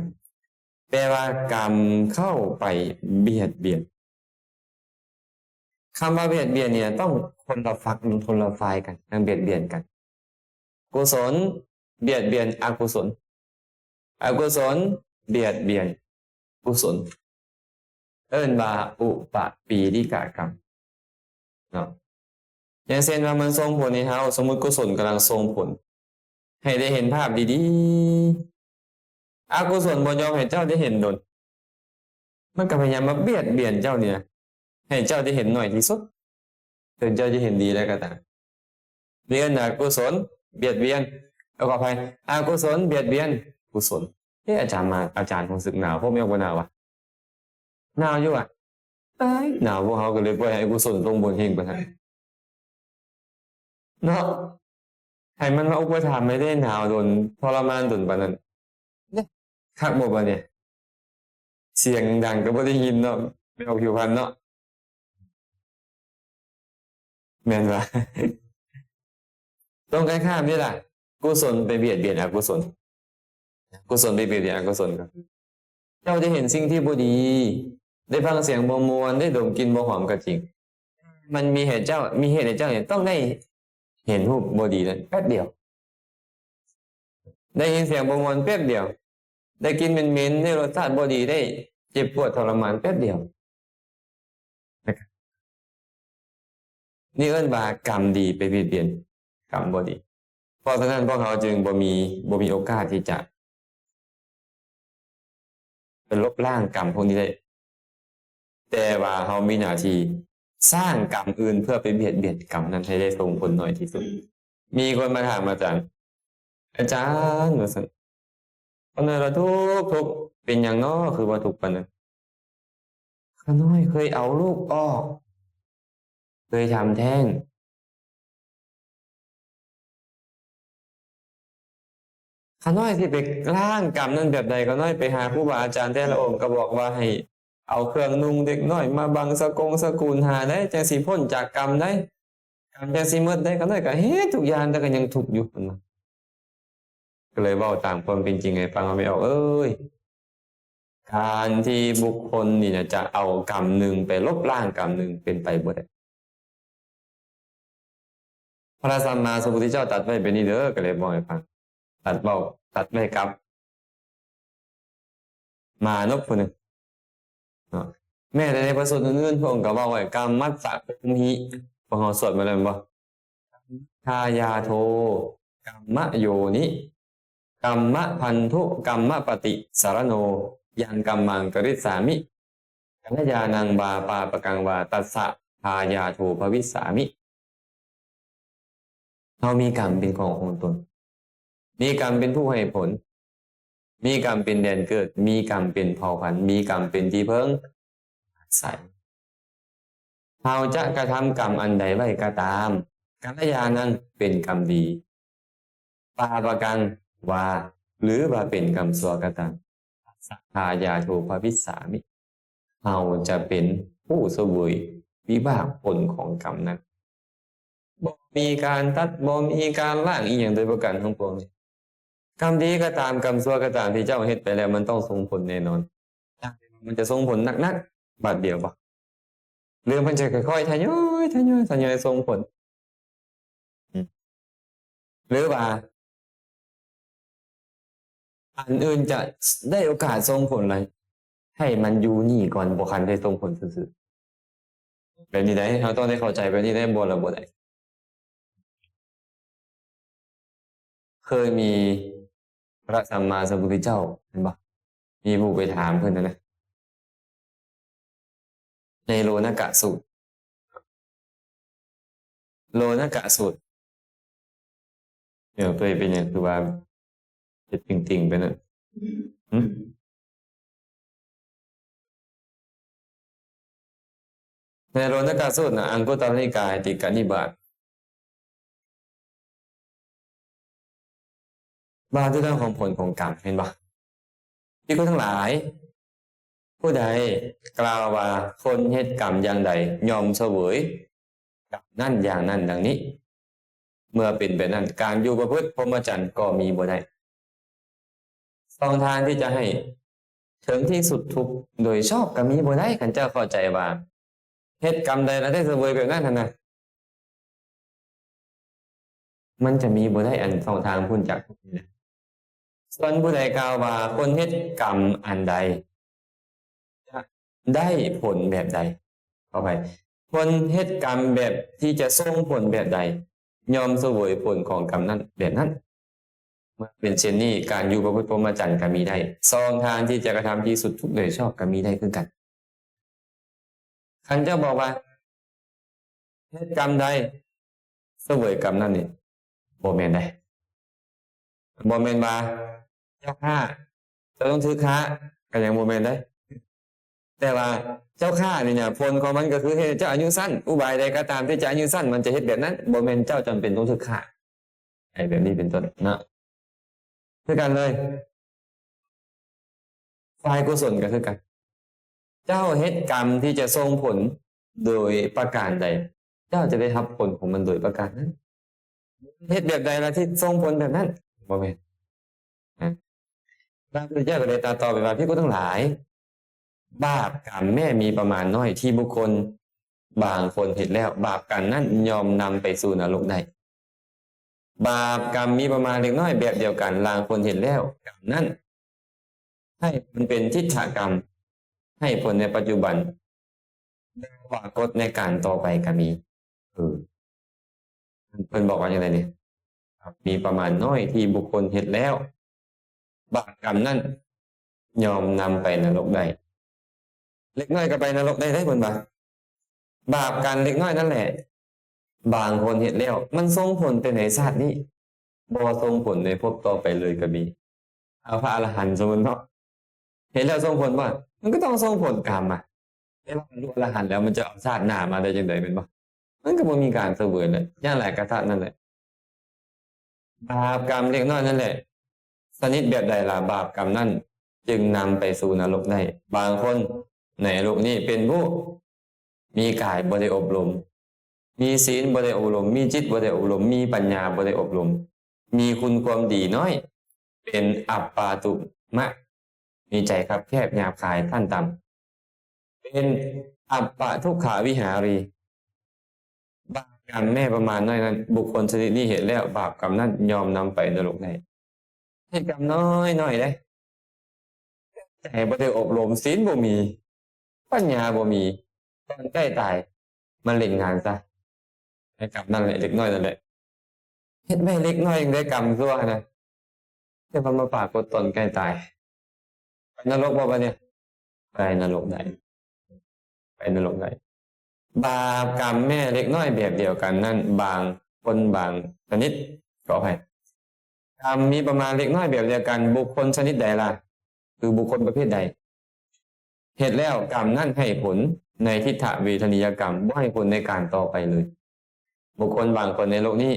ແປວ່າກຳເຂົ້າໄປບຽດບຽນ. ຄຳວ່າບຽດບຽນນີ້ຕ້ອງຄົນລະຝັກ ຄົນລະຝ່າຍກັນ ຕ້ອງບຽດບຽນກັນ. ກຸສົນບຽດບຽນອະກຸສົນ, ອະກຸສົນບຽດບຽນກຸສົນ. ເອີ້ນວ່າອຸປະປີລິກະກຳເນາະ. ຢ່າງເຊັ່ນວ່າມັນສົ່ງຜົນໃຫ້ເຮົາ, ສົມມຸດກຸສົນກຳລັງສົ່ງຜົນໃຫ້ໄດ້ເຫັນພາບດີໆ, ອະກຸສົນບໍ່ຍອມໃຫ້ເຈົ້າໄດ້ເຫັນດົນ, ມັນກໍພະຍາຍາມມາບຽດບຽນເຈົ້ານີ້ນະ ໃຫ້ເຈົ້າໄດ້ເຫັນໜ້ອຍທີ່ສຸດ, ເຖິງເຈົ້າຈະເຫັນດີແລ້ວກໍຕາມ. ເອີ້ນວ່າອະກຸສົນບຽດບຽນ, ເອີ ຂໍອະໄພ, ອະກຸສົນບຽດບຽນກຸສົນ. ເອ ອາຈານມາ, ອາຈານຮູ້ສຶກໜາວ, ພວກແມ່ບໍ່ໜາວວະ? ໜາວຢູ່ຫວາ? ຕາຍ ໜາວ, ພວກເຮົາກໍເລີຍປ່ອຍໃຫ້ອະກຸສົນສົ່ງຜົນເຮງປານນັ້ນເນາະ. ໃຫ້ມັນມາອຸປະຖຳໃຫ້ໄດ້ໜາວດົນ ທໍລະມານດົນປານນັ້ນເດ້. ຄັກບໍ່ບາດນີ້? ສຽງດັງກໍບໍ່ໄດ້ຍິນເນາະ, ແມ່ອອກຜິວພັນເນາະ. ແມ່ນວ່າ ຕົງກັນຂ້າມນີ້ລະ, ກຸສົນໄປບຽດບຽນອະກຸສົນ, ກຸສົນໄປບຽດບຽນອະກຸສົນ. ເຈົ້າໄດ້ເຫັນສິ່ງທີ່ບໍ່ດີ, ໄດ້ຟັງສຽງບໍ່ມ່ວນ, ໄດ້ດົມກິ່ນບໍ່ຫອມກໍຈິງ, ມັນມີໃຫ້ເຈົ້າ, ມີເຫດໃຫ້ເຈົ້ານີ້ຕ້ອງໄດ້ເຫັນຮູບບໍ່ດີນັ້ນແປັບດຽວ, ໄດ້ຍິນສຽງບໍ່ມ່ວນແປັບດຽວ, ໄດ້ກິ່ນເໝັນໆ, ໄດ້ລົດຊາດບໍ່ດີ, ໄດ້ເຈັບປວດທໍລະມານແປັບດຽວ. ນີ້ເອີ້ນວ່າກຳດີໄປບຽດບຽນກຳບໍ່ດີ. ເພາະສະນັ້ນພວກເຮົາຈຶ່ງບໍ່ມີ, ບໍ່ມີໂອກາດທີ່ຈະໄປລົບລ້າງກຳພວກນີ້ໄດ້, ແຕ່ວ່າເຮົາມີໜ້າທີ່ສ້າງກຳອື່ນເພື່ອໄປບຽດບຽນກຳນັ້ນໃຫ້ໄດ້ສົ່ງຜົນໜ້ອຍທີ່ສຸດ. ມີຄົນມາຖາມອາຈານ, ອາຈານ ວ່າຊັ້ນ, ຂ້ານ້ອຍລະທຸກໆ ເປັນຫຍັງນໍຄືວ່າທຸກປານນັ້ນ? ຂ້ານ້ອຍເຄີຍເອົາລູກອອກ, ເຄີຍທຳແທ້ງ. ຂ້ານ້ອຍຊິໄປລ້າງກຳນັ້ນແບບໃດ? ຂ້ານ້ອຍໄປຫາຄູບາອາຈານແຕ່ລະອົງກໍບອກວ່າໃຫ້ເອົາເຄື່ອງນຸ່ງເດັກນ້ອຍມາບັງສະກົງສະກຸນຫາໄດ໋ ຈັ່ງຊິພົ້ນຈາກກຳໄດ໋, ກຳຈັ່ງຊິໝົດໄດ໋. ຂ້ານ້ອຍກໍເຮັດທຸກຢ່າງ ແຕ່ກໍຍັງທຸກຢູ່ ເພິ່ນວ່າ. ກໍເລີຍເວົ້າຕາມຄວາມເປັນຈິງໃຫ້ຟັງວ່າ ແມ່ອອກເອີຍ, ການທີ່ບຸກຄົນນີ້ນະຈະເອົາກຳໜຶ່ງໄປລົບລ້າງກຳໜຶ່ງ ເປັນໄປບໍ່ໄດ້. ພະສຳມາສຳພຸດທະເຈົ້າຕັດໄວ້ແບບນີ້ເດີ, ກໍເລີຍເວົ້າໃຫ້ຟັງ, ຕັດເວົ້າ, ຕັດໄວ້ກັບມານຸບຜູ້ໜຶ່ງເນາະ. ແມ້ແຕ່ໃນພະສູດອື່ນໆ ພະອົງກໍເວົ້າໄວ້, ກຳມັດສະໂກມຫິ, ພວກເຮົາສວດມາແລ້ວແມ່ນບໍ່? ທາຍາໂທ ກຳມະໂຍນິ ກຳມະພັນທຸ ກຳມະປະຕິສະລະໂນ ຍັງກຳມັງກະລິດສາມິ ກັນລະຍານັງວາ ປາປະກັງວາ ຕັດສະທາຍາໂທພະວິດສາມິ. ເຮົາມີກຳເປັນຂອງຂອງຕົນ, ມີກຳເປັນຜູ້ໃຫ້ຜົນ, ມີກຳເປັນແດນເກີດ, ມີກຳເປັນເຜົ່າພັນ, ມີກຳເປັນທີ່ເພິ່ງອາໄສ. ເຮົາຈະກະທຳກຳອັນໃດໄວ້ກໍຕາມ, ກັນລະຍານັງ ເປັນກຳດີ, ປາປະກັງວາ ຫຼືວ່າເປັນກຳຊົ່ວກໍຕາມ, ສະທາຍາໂທພະວິດສາມິ, ເຮົາຈະເປັນຜູ້ສະເຫວີຍວິບາກຜົນຂອງກຳນັ້ນ. ບໍ່ມີການຕັດ, ບໍ່ມີການລ້າງອີ່ຫຍັງໂດຍປະການທັງປວງນີ້. ກຳດີກໍຕາມ, ກຳຊົ່ວກໍຕາມ ທີ່ເຈົ້າເຮັດໄປແລ້ວ ມັນຕ້ອງສົ່ງຜົນແນ່ນອນ. ມັນຈະສົ່ງຜົນໜັກໆບາດດຽວບໍ່? ຫຼືມັນຈະຄ່ອຍໆ ທະຍອຍ, ທະຍອຍ, ທະຍອຍສົ່ງຜົນ? ອືມ ຫຼືວ່າ ອັນອື່ນຈະໄດ້ໂອກາດສົ່ງຜົນຫຼາຍ, ໃຫ້ມັນຢູ່ນີ້ກ່ອນ, ບໍ່ຄັນໄດ້ສົ່ງຜົນຊື່ໆ. ແບບນີ້ໄດ໋, ເຮົາຕ້ອງໄດ້ເຂົ້າໃຈແບບນີ້ໄດ໋, ບໍ່ລະບໍ່ໄດ້. ເຄີຍມີພະສຳມາສຳພຸດທະເຈົ້າ, ເຫັນບໍ່? ມີຜູ້ໄປຖາມເພິ່ນຫັ້ນນະ. ໃນໂລນະກະສູດ, ໂລນະກະສູດ. ດຽວຕົວເອງເປັນຫຍັງຄືວ່າເຮັດຕິ່ງໆໄປນັ້ນ? ຫຶ? ໃນໂລນະກະສູດນະ, ອັງຄຸດຕະລະນິກາຍ ຕິກະນິບາດ ວ່າດ້ວຍເລື່ອງຂອງຜົນຂອງກຳ, ເຫັນບໍ່? ພິກຂຸທັງຫຼາຍ, ຜູ້ໃດກ່າວວ່າຄົນເຮັດກຳຢ່າງໃດຍ່ອມສະເຫວີຍ ກັບນັ້ນຢ່າງນັ້ນດັ່ງນີ້. ເມື່ອເປັນແບບນັ້ນ ການຢູ່ປະພຶດພົມມະຈັນກໍມີບໍ່ໄດ້. ຊ່ອງທາງທີ່ຈະໃຫ້ເຖິງທີ່ສຸດທຸກໂດຍຊອບກໍມີບໍ່ໄດ້. ຄັນເຈົ້າເຂົ້າໃຈວ່າເຮັດກຳໃດແລ້ວໄດ້ສະເຫວີຍແບບນັ້ນຫັ້ນນະ ມັນຈະມີບໍ່ໄດ້ອັນຊ່ອງທາງພົ້ນຈາກທຸກນີ້ນະ. ສ່ວນຜູ້ໃດກ່າວວ່າຄົນເຮັດກຳອັນໃດຈະໄດ້ຜົນແບບໃດ ຂໍອະໄພ ຄົນເຮັດກຳແບບທີ່ຈະສົ່ງຜົນແບບໃດ ຍ່ອມສະເຫວີຍຜົນຂອງກຳນັ້ນແບບນັ້ນ. ເມື່ອເປັນເຊັ່ນນີ້ ການຢູ່ປະພຶດພົມມະຈັນກໍມີໄດ້. ຊ່ອງທາງທີ່ຈະກະທຳທີ່ສຸດທຸກໂດຍຊອບກໍມີໄດ້ຄືກັນ. ຄັນເຈົ້າບອກວ່າເຮັດກຳໃດສະເຫວີຍກຳນັ້ນນີ້ ບໍ່ແມ່ນໃດ໋. ບໍ່ແມ່ນວ່າເຈົ້າຂ້າ ເຈົ້າຕ້ອງຖືກຂ້າ ກໍຍັງບໍ່ແມ່ນໃດ໋. ແຕ່ວ່າເຈົ້າຂ້ານີ້ນະ ຜົນຂອງມັນກໍຄືເຮັດໃຫ້ເຈົ້າອາຍຸສັ້ນ. ອຸບາຍໃດກໍຕາມທີ່ຈະອາຍຸສັ້ນ ມັນຈະເຮັດແບບນັ້ນ, ບໍ່ແມ່ນເຈົ້າຈຳເປັນຕ້ອງຖືກຂ້າ. ໄອ້ແບບນີ້ເປັນຕົ້ນເນາະ ຄືກັນເລີຍ. ຝ່າຍກຸສົນກໍຄືກັນ. ເຈົ້າເຮັດກຳທີ່ຈະສົ່ງຜົນໂດຍປະການໃດ, ເຈົ້າຈະໄດ້ຮັບຜົນຂອງມັນໂດຍປະການນັ້ນ. ເຮັດແບບໃດລະທີ່ສົ່ງຜົນແບບນັ້ນ? ບໍ່ແມ່ນ. ນະ ພະພຸດທະເຈົ້າກໍໄດ້ຕັດຕໍ່ໄປວ່າ, ພິກຂຸທັງຫຼາຍ, ບາບກຳແມ້ມີປະມານນ້ອຍທີ່ບຸກຄົນບາງຄົນເຮັດແລ້ວ, ບາບກຳນັ້ນຍ່ອມນຳໄປສູ່ນະລົກໄດ້. ບາບກຳມີປະມານເລັກນ້ອຍແບບດຽວກັນ, ລາງຄົນເຮັດແລ້ວ ກຳນັ້ນໃຫ້ຜົນເປັນທິດຖະກຳ, ໃຫ້ຜົນໃນປັດຈຸບັນ ແລະ ປາກົດໃນການຕໍ່ໄປກໍມີ. ເອີ ເພິ່ນບອກວ່າຈັ່ງໃດນີ້? ມີປະມານນ້ອຍທີ່ບຸກຄົນເຮັດແລ້ວ ບາບກຳນັ້ນຍ່ອມນຳໄປນະລົກໄດ້. ເລັກນ້ອຍກໍໄປນະລົກໄດ້ເດ້ ເພິ່ນວ່າ. ບາບກຳເລັກນ້ອຍນັ້ນແຫຼະ ບາງຄົນເຮັດແລ້ວ ມັນສົ່ງຜົນແຕ່ໃນຊາດນີ້ ບໍ່ສົ່ງຜົນໃນພົບຕໍ່ໄປເລີຍກໍມີ. ເອົາ ພະອະລະຫັນສົມມຸດເນາະ ເຮັດແລ້ວສົ່ງຜົນບໍ່? ມັນກໍຕ້ອງສົ່ງຜົນກຳມາ. ແຕ່ວ່າບັນລຸອະລະຫັນແລ້ວ ມັນຈະເອົາຊາດໜ້າມາໄດ້ຈັ່ງໃດ ແມ່ນບໍ່? ມັນກໍບໍ່ມີການສະເຫວີຍແຫຼະ ຢ່າງຫຼາຍກໍຊາດນັ້ນແຫຼະ. ບາບກຳເລັກນ້ອຍນັ້ນແຫຼະ ຊະນິດແບບໃດລະ ບາບກຳນັ້ນຈຶ່ງນຳໄປສູ່ນະລົກໄດ້. ບາງຄົນໃນໂລກນີ້ເປັນຜູ້ມີກາຍບໍ່ໄດ້ອົບຮົມ, ມີສີນບໍ່ໄດ້ອົບຮົມ, ມີຈິດບໍ່ໄດ້ອົບຮົມ, ມີປັນຍາບໍ່ໄດ້ອົບຮົມ, ມີຄຸນຄວາມດີນ້ອຍ, ເປັນອັບປາຕຸມະ, ມີໃຈຄັບແຄບ, ຫຍາບຄາຍ, ຂັ້ນຕ່ຳ, ເປັນອັບປະທຸກຂາວິຫາຣີ. ບາບກຳແມ້ປະມານນ້ອຍນັ້ນ ບຸກຄົນຊະນິດນີ້ເຮັດແລ້ວ ບາບກຳນັ້ນຍ່ອມນຳໄປນະລົກໄດ້. ເຮັດກຳນ້ອຍໆເດ້ ໃຈບໍ່ໄດ້ອົບຮົມ, ສິນບໍ່ມີ, ປັນຍາບໍ່ມີ, ຕອນໃກ້ຕາຍມາຫຼິ້ນງານຊະ. ໃຫ້ກຳນັ້ນແຫຼະ ເລັກນ້ອຍນັ້ນແຫຼະ ເຮັດໄວ້ເລັກນ້ອຍຍັງໄດ້ກຳຊົ່ວຫັ້ນນະ ແຕ່ວ່າມາປາກົດຕອນໃກ້ຕາຍ. ໄປນະລົກບໍ່ບາດນີ້? ໄປນະລົກໄດ້ ໄປນະລົກໄດ້. ບາບກຳແມ້ເລັກນ້ອຍແບບດຽວກັນນັ້ນ ບາງຄົນບາງຊະນິດ ຂໍອະໄພ ກຳມີປະມານເລັກນ້ອຍແບບດຽວກັນ ບຸກຄົນຊະນິດໃດລະ? ຄືບຸກຄົນປະເພດໃດ? ເຮັດແລ້ວກຳນັ້ນໃຫ້ຜົນໃນທິດຖະເວທະນີຍະກຳ ບໍ່ໃຫ້ຜົນໃນການຕໍ່ໄປເລີຍ. ບຸກຄົນບາງຄົນໃນໂລກນີ້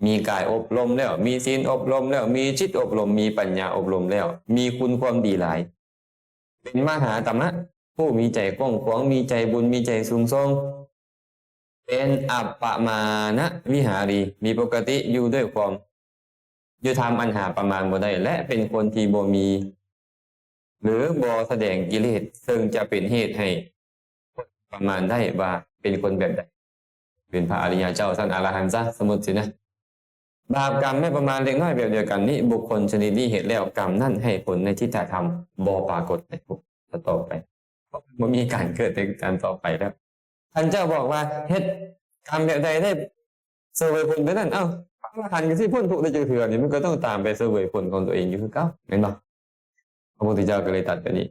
ມີກາຍອົບຮົມແລ້ວ, ມີສິນອົບຮົມແລ້ວ, ມີຈິດອົບຮົມ, ມີປັນຍາອົບຮົມແລ້ວ, ມີຄຸນຄວາມດີຫຼາຍ, ເປັນມະຫາຕະມະ, ຜູ້ມີໃຈກວ້າງຂວາງ, ມີໃຈບຸນ, ມີໃຈສູງສົ່ງ, ເປັນອັບປະມານະວິຫາຣີ, ມີປົກກະຕິຢູ່ດ້ວຍຄວາມ ຢູ່ທຳອັນຫາປະມານບໍ່ໄດ້ ແລະ ເປັນຄົນທີ່ບໍ່ມີ ຫຼື ບໍ່ສະແດງກິເລດ ເຊິ່ງຈະເປັນເຫດໃຫ້ປະມານໄດ້ວ່າເປັນຄົນແບບໃດ ເປັນພະອະລິຍະເຈົ້າຊັ້ນອະລະຫັນຊະ ສົມມຸດຊີ້ນະ. ບາບກຳແມ້ປະມານເລັກນ້ອຍແບບດຽວກັນນີ້ ບຸກຄົນຊະນິດນີ້ເຮັດແລ້ວ ກຳນັ້ນໃຫ້ຜົນໃນທິດຖະທຳບໍ່ປາກົດໃນພົບຕໍ່ໄປ ເພາະມັນບໍ່ມີການເກີດໃນການຕໍ່ໄປແລ້ວ. ຄັນເຈົ້າບອກວ່າເຮັດກຳແບບໃດໄດ້ສະເຫວີຍຜົນແບບນັ້ນ, ເອົ້າ ພະອະລະຫັນກໍຊິພົ້ນທຸກໄດ້ຈັກເທື່ອນີ້? ມັນກໍຕ້ອງຕາມໄປສະເຫວີຍຜົນຂອງຕົວເອງຢູ່ຄືເກົ່າ ແມ່ນບໍ່? ພະພຸດທະເຈົ້າກໍເລີຍຕັດແບບນີ້.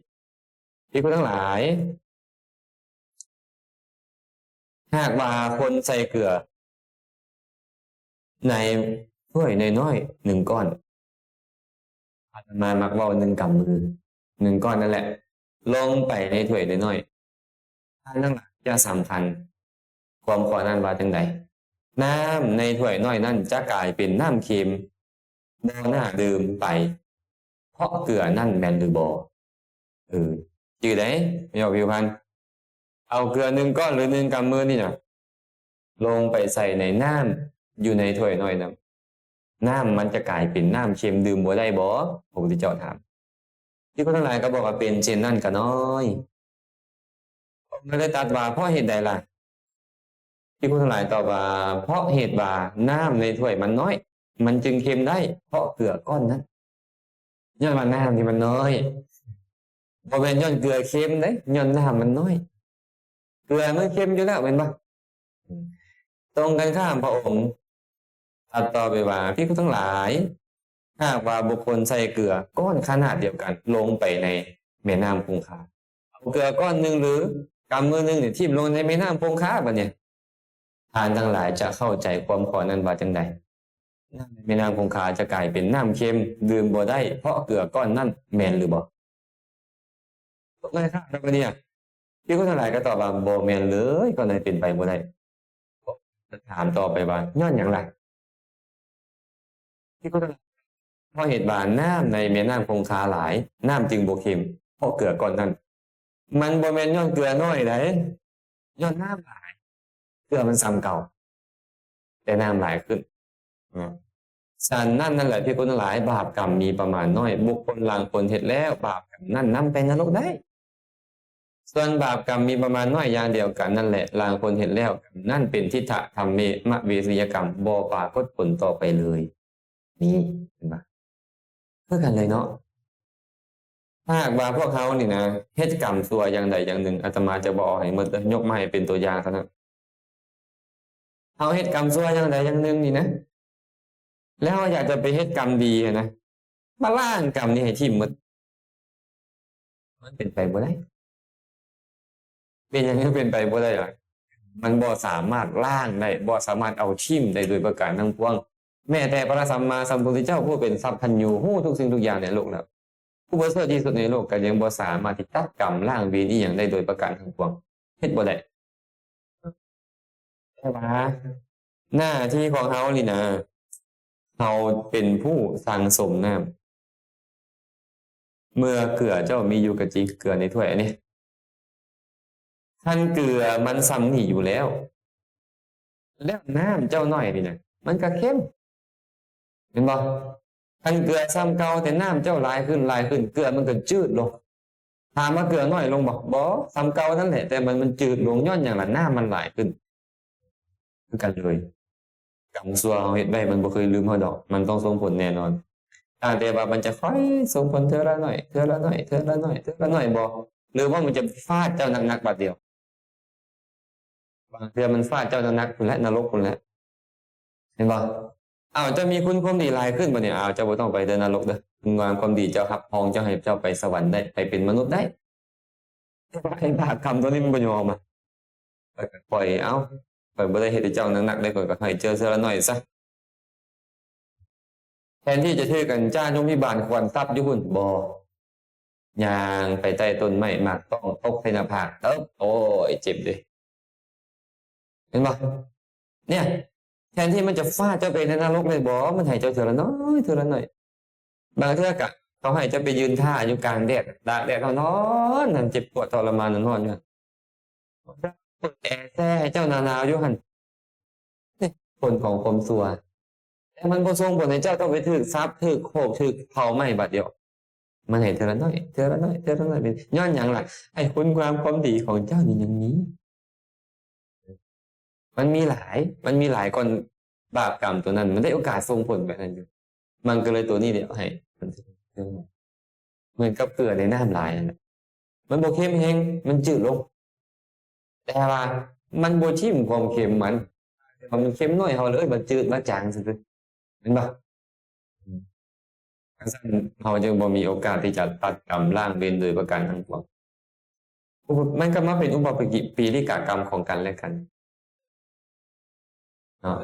ພິກຂຸທັງຫຼາຍ, ຫາກວ່າຄົນໃສ່ເກືອໃນຖ້ວຍນ້ອຍໆໜຶ່ງກ້ອນ, ອາດຕະມາມັກເວົ້າໜຶ່ງກຳມື, ໜຶ່ງກ້ອນນັ້ນແຫຼະ ລົງໄປໃນຖ້ວຍນ້ອຍໆ, ທ່ານທັງຫຼາຍຈະສຳພັນຄວາມຂໍ້ນັ້ນວ່າຈັ່ງໃດ? ນ້ຳໃນຖ້ວຍນ້ອຍນັ້ນຈະກາຍເປັນນ້ຳເຄັມບໍ່ໜ້າດື່ມໄປ ເພາະເກືອນັ້ນແມ່ນຫຼືບໍ່? ເອີ ຈື່ໄດ້ ແມ່ນບໍ່ ຜິວພັນ? ເອົາເກືອໜຶ່ງກ້ອນ ຫຼື ໜຶ່ງກຳມືນີ້ນະ ລົງໄປໃສ່ໃນນ້ຳຢູ່ໃນຖ້ວຍນ້ອຍນັ້ນ ນ້ຳມັນຈະກາຍເປັນນ້ຳເຄັມ ດື່ມບໍ່ໄດ້ບໍ? ພະພຸດທະເຈົ້າຖາມ. ພິກຂຸທັງຫຼາຍກໍບອກວ່າ ເປັນເຊັ່ນນັ້ນກໍນ້ອຍ. ພະອົງກໍເລີຍຕັດວ່າ ເພາະເຫດໃດລະ? ພິກຂຸທັງຫຼາຍຕອບວ່າ ເພາະເຫດວ່ານ້ຳໃນຖ້ວຍມັນນ້ອຍ ມັນຈຶ່ງເຄັມໄດ້ ເພາະເກືອກ້ອນນັ້ນ. ຍ້ອນວ່ານ້ຳນີ້ມັນນ້ອຍ ບໍ່ແມ່ນຍ້ອນເກືອເຄັມເດ້ ຍ້ອນນ້ຳມັນນ້ອຍ. ເກືອມັນເຄັມຢູ່ແລ້ວແມ່ນບໍ່? ຕົງກັນຂ້າມ ພະອົງຕັດຕໍ່ໄປວ່າ ພິກຂຸທັງຫຼາຍ ຫາກວ່າບຸກຄົນໃສ່ເກືອກ້ອນຂະໜາດດຽວກັນລົງໄປໃນແມ່ນ້ຳຄົງຄາ, ເອົາເກືອກ້ອນໜຶ່ງ ຫຼື ກຳມືໜຶ່ງນີ້ຖິ້ມລົງໃນແມ່ນ້ຳຄົງຄາ ບາດນີ້ ທ່ານທັງຫຼາຍຈະເຂົ້າໃຈຄວາມຂໍ້ນັ້ນວ່າຈັ່ງໃດ? ນ້ຳໃນແມ່ນ້ຳຄົງຄາຈະກາຍເປັນນ້ຳເຄັມ ດື່ມບໍ່ໄດ້ ເພາະເກືອກ້ອນນັ້ນ ແມ່ນຫຼືບໍ່? ຕົກໃນຂ້າມ ບາດນີ້ ພິກຂຸທັງຫຼາຍກໍຕອບວ່າ ບໍ່ແມ່ນເລີຍ ກໍໃນເປັນໄປບໍ່ໄດ້. ຖາມຕໍ່ໄປວ່າ ຍ້ອນຫຍັງລະ? ພິກຂຸທັງຫຼາຍ ເພາະເຫດວ່ານ້ຳໃນແມ່ນ້ຳຄົງຄາຫຼາຍ ນ້ຳຈຶ່ງບໍ່ເຄັມ ເພາະເກືອກ້ອນນັ້ນ. ມັນບໍ່ແມ່ນຍ້ອນເກືອນ້ອຍໃດ ຍ້ອນນ້ຳຫຼາຍ. ເກືອມັນສ່ຳເກົ່າ ແຕ່ນ້ຳຫຼາຍຂຶ້ນ. ສະນັ້ນນັ້ນແຫຼະ ພິກຂຸທັງຫຼາຍ ບາບກຳມີປະມານນ້ອຍ ບຸກຄົນລາງຄົນເຮັດແລ້ວ ບາບກຳນັ້ນນຳໄປນະລົກໄດ້. ສ່ວນບາບກຳມີປະມານນ້ອຍຢ່າງດຽວກັນນັ້ນແຫຼະ ລາງຄົນເຮັດແລ້ວ ກຳນັ້ນເປັນທິດຖະທຳເມມະເວສະຍະກຳ ບໍ່ປາກົດຜົນຕໍ່ໄປເລີຍ. ນີ້ ເຫັນບໍ່? ຄືກັນເລີຍເນາະ. ຖ້າຫາກວ່າພວກເຮົານີ້ນະ ເຮັດກຳຊົ່ວຢ່າງໃດຢ່າງໜຶ່ງ, ອາດຕະມາຈະບໍ່ເອົາໃຫ້ໝົດເດີ, ຍົກມາໃຫ້ເປັນຕົວຢ່າງເທົ່ານັ້ນ. ເຮົາເຮັດກຳຊົ່ວຢ່າງໃດຢ່າງໜຶ່ງນີ້ນະ ແລ້ວເຮົາຢາກຈະໄປເຮັດກຳດີຫັ້ນນະ ມາລ້າງກຳນີ້ໃຫ້ຖິ້ມໝົດ. ມັນເປັນໄປບໍ່ໄດ້. ເປັນຫຍັງຈຶ່ງເປັນໄປບໍ່ໄດ້ລະ? ມັນບໍ່ສາມາດລ້າງໄດ້, ບໍ່ສາມາດເອົາຖິ້ມໄດ້ໂດຍປະການທັງປວງ. ແມ້ແຕ່ພະສຳມາສຳພຸດທະເຈົ້າຜູ້ເປັນສັບພັນຍູ ຮູ້ທຸກສິ່ງທຸກຢ່າງໃນໂລກແລ້ວ, ຜູ້ປະເສີດທີ່ສຸດໃນໂລກ ກໍຍັງບໍ່ສາມາດທີ່ຕັດກຳລ້າງເວນອີ່ຫຍັງໄດ້ໂດຍປະການທັງປວງ. ເຮັດບໍ່ໄດ້. ແຕ່ວ່າໜ້າທີ່ຂອງເຮົານີ້ນະ ເຮົາເປັນຜູ້ສັ່ງສົມນ້ຳ. ເມື່ອເກືອເຈົ້າມີຢູ່ກະຈິ ເກືອໃນຖ້ວຍອັນນີ້ ຄັນເກືອມັນສ່ຳນີ້ຢູ່ແລ້ວ ແລ້ວນ້ຳເຈົ້າໜ້ອຍນີ້ນະ ມັນກະເຄັມ ແມ່ນບໍ່? ຄັນເກືອສ່ຳເກົ່າ ແຕ່ນ້ຳເຈົ້າຫຼາຍຂຶ້ນ ຫຼາຍຂຶ້ນ ເກືອມັນກໍຈືດລົງ. ຖາມວ່າເກືອໜ້ອຍລົງບໍ່? ບໍ່, ສ່ຳເກົ່ານັ້ນແຫຼະ, ແຕ່ມັນ, ມັນຈືດລົງ. ຍ້ອນຫຍັງລະ? ນ້ຳມັນຫຼາຍຂຶ້ນ. ຄືກັນເລີຍ. ກຳຊົ່ວເຮົາເຮັດໄວ້ ມັນບໍ່ເຄີຍລືມເຮົາດອກ, ມັນຕ້ອງສົ່ງຜົນແນ່ນອນ. ຕ່າງແຕ່ວ່າມັນຈະຄ່ອຍສົ່ງຜົນເທື່ອລະໜ້ອຍ, ເທື່ອລະໜ້ອຍ, ເທື່ອລະໜ້ອຍ, ເທື່ອລະໜ້ອຍບໍ? ຫຼືວ່າມັນຈະຟາດເຈົ້າໜັກໆບາດດຽວ? ບາງເທື່ອມັນຟາດເຈົ້າໜັກໆພຸ້ນແຫຼະ, ນະລົກພຸ້ນແຫຼະ. ເຫັນບໍ່? ອ້າວ ເຈົ້າມີຄຸນຄວາມດີຫຼາຍຂຶ້ນບັດນີ້, ອ້າວ ເຈົ້າບໍ່ຕ້ອງໄປເດີນະລົກເດີ. ຄຸນງາມຄວາມດີເຈົ້າຮັບຮອງເຈົ້າໃຫ້ເຈົ້າໄປສະຫວັນໄດ້, ໄປເປັນມະນຸດໄດ້. ແຕ່ວ່າໄອ້ບາບກຳຕົວນີ້ມັນບໍ່ຍອມອະ. ຂ້ອຍກໍປ່ອຍເອົາ, ຂ້ອຍບໍ່ໄດ້ເຮັດໃຫ້ເຈົ້າໜັກໆເດ້, ຂ້ອຍກໍໃຫ້ເຈົ້າເທື່ອລະໜ້ອຍຊະ. ແທນທີ່ຈະຖືກັນຈ້າຍົມພິບານຂວັນຊັບຢູ່ພຸ້ນ, ບໍ່. ຍ່າງໄປໃຕ້ຕົ້ນໄມ້ ໝາກຕ້ອງຕົກໃສ່ໜ້າຜາກ ເອີບ ໂອ້ຍ ເຈັບເດ້. ເຫັນບໍ່? ເນຍ ແທນທີ່ມັນຈະຟາດເຈົ້າໄປໃນນະລົກເລີຍ, ບໍ່, ມັນໃຫ້ເຈົ້າເທື່ອລະໜ້ອຍ ເທື່ອລະໜ້ອຍ. ບາງເທື່ອກະເຂົາໃຫ້ເຈົ້າໄປຢືນຖ້າຢູ່ກາງແດດ ຕາກແດດຮ້ອນໆ ນັ້ນ ເຈັບປວດທໍລະມານ ນອນຢູ່ຫັ້ນ. ເປີດແອແຊ່ໃຫ້ເຈົ້າໜາວໆຢູ່ຫັ້ນ. ນີ້ ຜົນຂອງຄວາມຊົ່ວ. ແຕ່ມັນບໍ່ສົ່ງຜົນໃຫ້ເຈົ້າຕ້ອງໄປຖືກສັບ ຖືກໂຂກ ຖືກເຜົາໄໝ້ບາດດຽວ. ມັນໃຫ້ເທື່ອລະໜ້ອຍ ເທື່ອລະໜ້ອຍ ເທື່ອລະໜ້ອຍ. ເປັນຍ້ອນຫຍັງລະ? ໄອ້ຄຸນງາມຄວາມດີຂອງເຈົ້ານີ້ຍັງມີ. ມັນມີຫຼາຍ ມັນມີຫຼາຍກ່ອນບາບກຳຕົວນັ້ນ, ມັນໄດ້ໂອກາດສົ່ງຜົນແບບນັ້ນຢູ່. ມັນກໍເລີຍ ຕົວນີ້ເດ ໃຫ້ ເໝືອນກັບເກືອໃນນ້ຳຫຼາຍຫັ້ນນະ. ມັນບໍ່ເຄັມແຮງ, ມັນຈືດລົງ. ແຕ່ວ່າມັນບໍ່ຖິ້ມຄວາມເຄັມມັນ, ແຕ່ວ່າມັນເຄັມໜ້ອຍ ເຮົາເລີຍວ່າຈືດວ່າຈາງຊື່ໆ. ແມ່ນບໍ່? ອືມ ຄັນຊັ້ນເຮົາຈຶ່ງບໍ່ມີໂອກາດທີ່ຈະຕັດກຳລ້າງເວນໂດຍປະການທັງປວງ. ມັນກໍມາເປັນອຸປະປະກິ ປີລິກະກຳຂອງກັນແລະກັນເນາະ.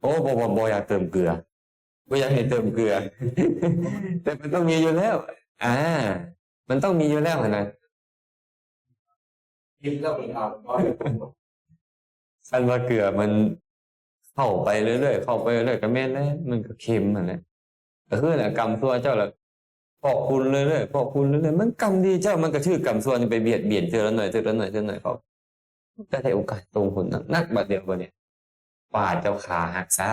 ໂອ້ ບໍ່ ບໍ່ ບໍ່ຢາກເຕີມເກືອ, ບໍ່ຢາກໃຫ້ເຕີມເກືອ, ແຕ່ມັນຕ້ອງມີຢູ່ແລ້ວ. ອາ ມັນຕ້ອງມີຢູ່ແລ້ວຫັ້ນນະ. ຄິດແລ້ວມັນເອົາ ຄັນວ່າເກືອມັນເຂົ້າໄປເລື້ອຍໆ ເຂົ້າໄປເລື້ອຍໆ ກໍແມ່ນແຫຼະ, ມັນກໍເຄັມຫັ້ນແຫຼະ. ກໍຄືແຫຼະ ກຳຊົ່ວເຈົ້າລະພອກພຸ່ນເລື້ອຍໆ ພອກຝຸ່ນເລື້ອຍໆ, ມັນກຳດີເຈົ້າ ມັນກໍຖືກກຳຊົ່ວນີ້ໄປບຽດບຽນເທື່ອລະໜ້ອຍ ເທື່ອລະໜ້ອຍ ເທື່ອລະໜ້ອຍ ເຂົ້າ ກໍໄດ້ໂອກາດສົ່ງຜົນໜັກໆ ບາດດຽວ ບາດນີ້ປາດເຈົ້າຂາຫັກຊະ.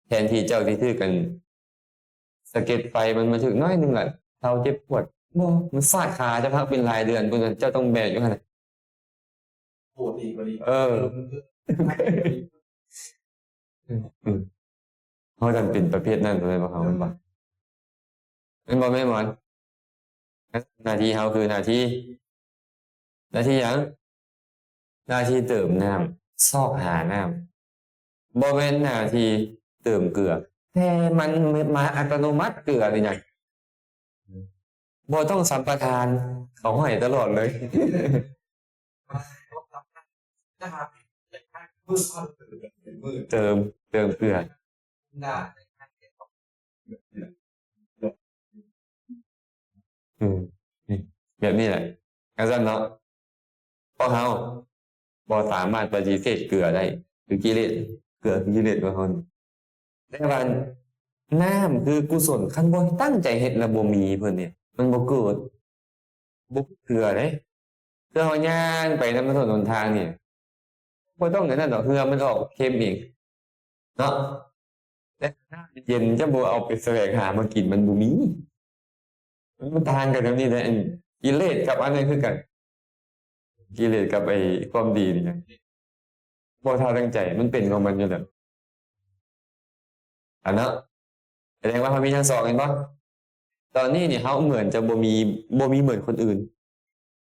ແທນທີ່ເຈົ້າຊິຖືກອັນສະເກັດໄຟ ມັນມາຖືກໜ້ອຍໜຶ່ງລະເຊົາເຈັບປວດ. ບໍ່, ມັນຟາດຂາເຈົ້າຫັກເປັນຫຼາຍເດືອນພຸ້ນນະ, ເຈົ້າຕ້ອງແບກຢູ່ຫັ້ນນະ. ໂອດອີກບໍ່ດີ. ເອີ. ອືມ. ເຮົາຈະເປັນປະເພດນັ້ນແມ່ນບໍ່ເຮົາ ແມ່ນບໍ່? ແມ່ນບໍ່ແມ່ໝອນ? ໜ້າທີ່ເຮົາຄືໜ້າທີ່ ໜ້າທີ່ຫຍັງ? ໜ້າທີ່ເຕີມນ້ຳ ຊອກຫານ້ຳ, ບໍ່ແມ່ນໜ້າທີ່ເຕີມເກືອ. ແຕ່ມັນມາອັດຕະໂນມັດເກືອນີ້ນະ, ບໍ່ຕ້ອງສຳປະທານ, ເຂົາໃຫ້ຕະຫຼອດເລີຍ. ເຕີມ ເຕີມເກືອ. ອືມ ແບບນີ້ແຫຼະ. ຈັ່ງຊັ້ນເນາະ ພວກເຮົາບໍ່ສາມາດປະຕິເສດເກືອໄດ້ ຄືກິເລດ, ເກືອຄືກິເລດຂອງເຮົານີ້. ແຕ່ວ່ານ້ຳຄືກຸສົນ ຄັນບໍ່ຕັ້ງໃຈເຮັດແລ້ວບໍ່ມີເພິ່ນນີ້ ມັນບໍ່ເກີດ, ບໍ່ເກືອເດ້. ຄືເຮົາຍ່າງໄປນຳຖະໜົນຫົນທາງນີ້ ບໍ່ຕ້ອງອັນນັ້ນດອກ, ເຫື່ອມັນອອກເຄັມເອງເນາະ. ແຕ່ນ້ຳເຢັນຈະບໍ່ເອົາໄປສະແຫວງຫາມາກິນ ມັນບໍ່ມີ. ມັນຕ່າງກັນແນວນີ້ແຫຼະ, ອັນກິເລດກັບອັນນັ້ນຄືກັນ. ກິເລດກັບໄອ້ຄວາມດີນີ້ນະ ບໍ່ຖ້າຕັ້ງໃຈ ມັນເປັນຂອງມັນຢູ່ແລ້ວ ອັນເນາະ. ສະແດງວ່າເຮົາມີທັງສອງ ເຫັນບໍ່? ຕອນນີ້ນີ້ເຮົາເໝືອນຈະບໍ່ມີ ບໍ່ມີເໝືອນຄົນອື່ນ,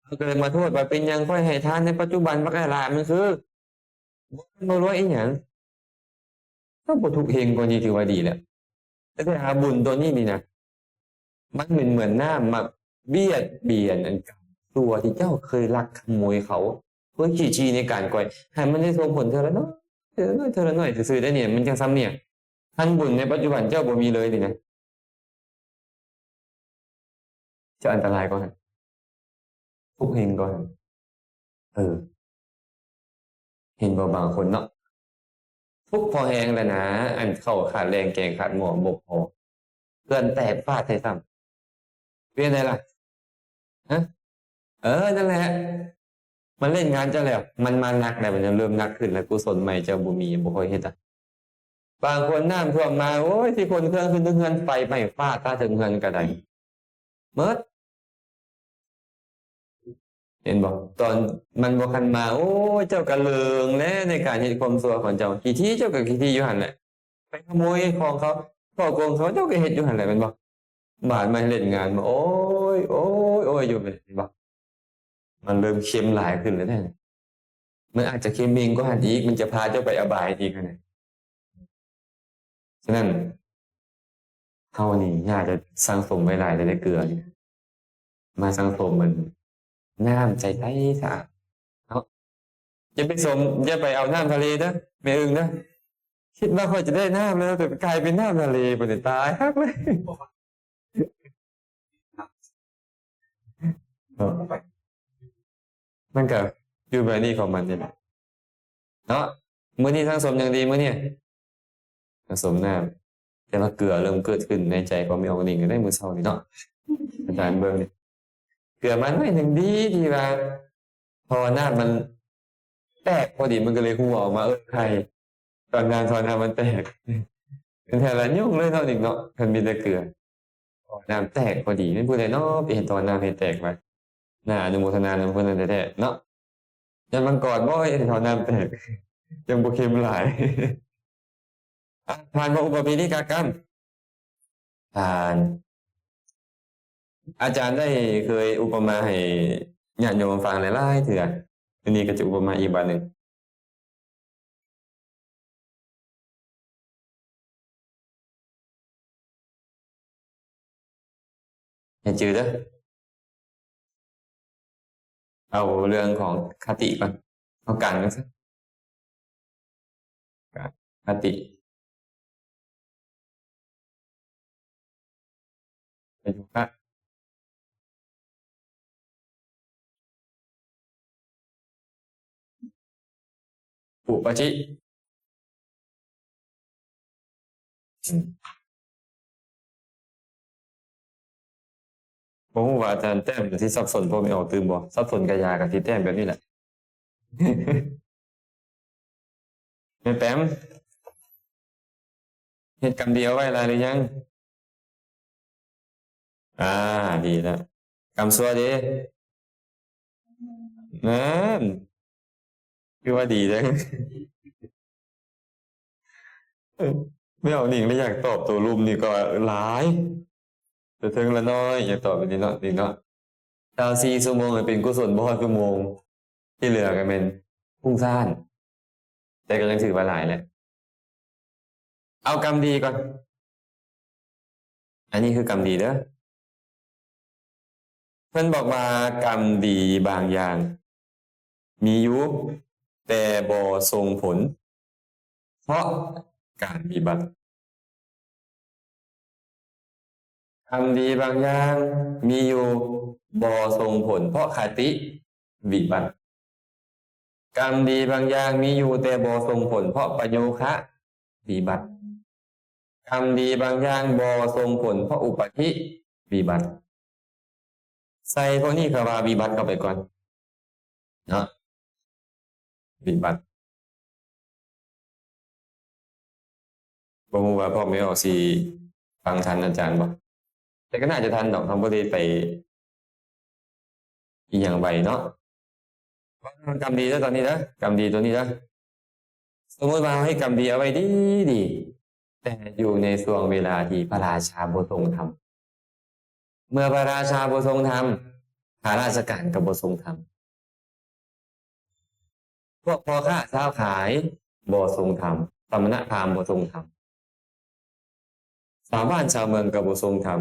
ເຮົາກໍເລີຍມາໂທດວ່າ ເປັນຫຍັງຂ້ອຍໃຫ້ທານໃນປັດຈຸບັນບັກຫຼາຍໆ ມັນຄືບໍ່ ບໍ່ລວຍອີຫຍັງ. ເຮົາບໍ່ທຸກເຮັງກວ່ານີ້ຖືວ່າດີແລ້ວ. ແຕ່ຖ້າບຸນຕົວນີ້ນີ້ນະ ມັນເປັນເໝືອນນ້ຳມາບຽດບຽນອັນກຳຊົ່ວທີ່ເຈົ້າເຄີຍລັກຂະໂມຍເຂົາ, ເຄີຍຂີ້ຈີ້ໃນການກ່ອຍ, ໃຫ້ມັນໄດ້ສົ່ງຜົນເທື່ອລະໜ້ອຍ ເທື່ອລະໜ້ອຍ ເທື່ອລະໜ້ອຍຊື່ໆ ໄດ້ນີ້ ມັນຈັ່ງສ່ຳນີ້. ຄັນບຸນໃນປັດຈຸບັນເຈົ້າບໍ່ມີເລີຍນີ້ນະ ຈະອັນຕະລາຍກວ່າຫັ້ນ, ທຸກເຮັງກວ່າຫັ້ນ. ເອີ ເຫັນບໍ່ ບາງຄົນເນາະ ທຸກພໍແຮງແລ້ວນະ, ອັນເຂົ້າຂາດແລງ ແກງຂາດໝໍ້ບໍ່ພໍ, ເຮືອນແຕກຟາດໃສ່ຊ້ຳ. ເປັນຈັ່ງໃດລະ? ຮະ? ເອີ ນັ້ນແຫຼະ. ມັນຫຼິ້ນງານເຈົ້າແລ້ວ, ມັນມາໜັກແລ້ວ, ມັນເລີ່ມໜັກຂຶ້ນແລ້ວ, ກຸສົນໃໝ່ເຈົ້າບໍ່ມີ, ບໍ່ຄ່ອຍເຮັດລະ. ບາງຄົນນ້ຳຖ້ວມມາ ໂອ້ຍ ຊິຂົນເຄື່ອງຂຶ້ນເທິງເຮືອນ, ໄຟໄໝ້ຟ້າຄາເທິງເຮືອນກໍໄດ້ໝົດ. ເຫັນບໍ່? ຕອນມັນບໍ່ທັນມາ, ໂອ້ຍ ເຈົ້າກໍເລີງແລ້ວໃນການເຮັດຄວາມຊົ່ວຂອງເຈົ້າ, ຂີ້ຖີ່ເຈົ້າກໍຂີ້ຖີ່ຢູ່ຫັ້ນແຫຼະ, ໄປຂະໂມຍຂອງເຂົາ, ສໍ້ໂກງເຂົາ, ເຈົ້າກໍເຮັດຢູ່ຫັ້ນແຫຼະ ແມ່ນບໍ່? ບາດມາເຮັດງານມາ ໂອ້ຍ ໂອ້ຍ ໂອ້ຍ ຢູ່ແມ່ນບໍ່? ມັນເລີ່ມເຄັມຫຼາຍຂຶ້ນແລ້ວເດ້. ມັນອາດຈະເຄັມເຮງກວ່າຫັ້ນອີກ, ມັນຈະພາເຈົ້າໄປອະບາຍອີກຫັ້ນນະ. ສະນັ້ນ ເຮົານີ້ຢ່າຈະສັ່ງສົມໄວ້ຫຼາຍເດ້ ເກືອນີ້, ມາສັ່ງສົມມັນ ນ້ຳໃສໆ ສະອາດເນາະ. ຢ່າໄປສົມ ຢ່າໄປເອົານ້ຳທະເລເດີ ແມ່ອຶ່ງເດີ. ຄິດວ່າຂ້ອຍຈະໄດ້ນ້ຳແລ້ວ ແຕ່ກາຍເປັນນ້ຳທະເລ ບັດນີ້ຕາຍຄັກເລີຍ. ເນາະ ມັນກະຢູ່ແບບນີ້ຂອງມັນນີ້ແຫຼະເນາະ. ມື້ນີ້ສັງສົມຫຍັງດີ? ມື້ນີ້ສັງສົມນ້ຳ, ແຕ່ວ່າເກືອເລີ່ມເກີດຂຶ້ນໃນໃຈຂອງແມ່ອອກນິງໄດ້ມື້ເຊົ້ານີ້ເນາະ. ອາຈານເບິ່ງນີ້ ເກືອມາໜ້ອຍໜຶ່ງ, ດີທີ່ວ່າທໍ່ນ້ຳມັນແຕກພໍດີ, ມັນກໍເລີຍຮົ່ວອອກມາ. ເອີ ໄຄ ຕອນນ້ຳ ທໍ່ນ້ຳມັນແຕກ ເປັນແທ້ລະ ຫຍຸ້ງເລີຍເນາະ ນີ້ເນາະ. ຄັນມີແຕ່ເກືອ ທໍ່ນ້ຳແຕກພໍດີ, ແມ່ນຜູ້ໃດເນາະໄປເຮັດທໍ່ນ້ຳໃຫ້ແຕກວະ? ໜ້າອະນຸໂມທະນານຳຜູ້ນັ້ນແທ້ໆເນາະ. ຢ້ານມັນກອດບໍ່ ເຮັດໃຫ້ທໍ່ນ້ຳແຕກ, ຈັ່ງບໍ່ເຄັມຫຼາຍ. ອ່ະ ຜ່ານບໍ່ ອຸປະເພນີກາກຳ? ຜ່ານ. ອາຈານໄດ້ເຄີຍອຸປະມາໃຫ້ຍາດໂຍມຟັງຫຼາຍໆເທື່ອ, ມື້ນີ້ກໍຈະອຸປະມາອີກບາດໜຶ່ງ. ໃຫ້ຈື່ເດີ. ເອົາເລື່ອງຂອງຄະຕິກ່ອນ, ເອົາການກ່ອນຊະ. ການ ຄະຕິ ອາຍຸກະ ອຸປະທິ ບໍ່ຮູ້ວ່າອາຈານແຕ້ມຊິສັບສົນ ພວກແມ່ອອກຕື່ມບໍ່? ສັບສົນກະຢ່າ, ກະຊິແຕ້ມແບບນີ້ແຫຼະ. ແມ່ແປມ ເຮັດກຳດີເອົາໄວ້ຫຼາຍຫຼືຍັງ? ອ່າ ດີລະ. ກຳຊົ່ວເດ? ນັ້ນ ຄືວ່າດີເດ້. ແມ່ອອກນິງລະຢາກຕອບໂຕລຸ່ມນີ້ກໍຫຼາຍ ແຕ່ເທິງລະນ້ອຍ ຢາກຕອບແບບນີ້ເນາະ ນີ້ເນາະ. ຊາວສີ່ຊົ່ວໂມງເປັນກຸສົນບໍ່ຮອດຊົ່ວໂມງ ທີ່ເຫຼືອກໍແມ່ນຟຸ້ງສ້ານ ແຕ່ກໍຍັງຖືວ່າຫຼາຍແຫຼະ. ເອົາກຳດີກ່ອນ ອັນນີ້ຄືກຳດີເດີ. ເພິ່ນບອກວ່າກຳດີບາງຢ່າງມີຢູ່ ແຕ່ບໍ່ສົ່ງຜົນ ເພາະການວິບັດ. ກຳດີບາງຢ່າງມີຢູ່ ບໍ່ສົ່ງຜົນເພາະຄະຕິວິບັດ. ກຳດີບາງຢ່າງມີຢູ່ ແຕ່ບໍ່ສົ່ງຜົນເພາະປະໂຍຄະວິບັດ. ກຳດີບາງຢ່າງບໍ່ສົ່ງຜົນເພາະອຸປະທິວິບັດ. ໃສ່ພວກນີ້ເຂົາວ່າວິບັດເຂົ້າໄປກ່ອນເນາະ ວິບັດ. ບໍ່ຮູ້ວ່າພວກແມ່ອອກຊິຟັງທັນອາຈານບໍ່? ແຕ່ກໍໜ້າຈະທັນດອກ ເຮົາບໍ່ໄດ້ໄປອີ່ຫຍັງໄວເນາະ. ກຳດີເດີ ຕອນນີ້ເດີ ກຳດີໂຕນີ້ເດີ. ສົມມຸດວ່າເຮົາເຮັດກຳດີເອົາໄວ້ດີໆ ແຕ່ຢູ່ໃນຊ່ວງເວລາທີ່ພະລາຊາບໍ່ຊົງທຳ. ເມື່ອພະລາຊາບໍ່ຊົງທຳ, ຂ້າລາຊະການກໍບໍ່ຊົງທຳ. ພວກພໍ່ຄ້າຊາວຂາຍບໍ່ຊົງທຳ, ສະມະນະພາມບໍ່ຊົງທຳ, ຊາວບ້ານຊາວເມືອງກໍບໍ່ຊົງທຳ.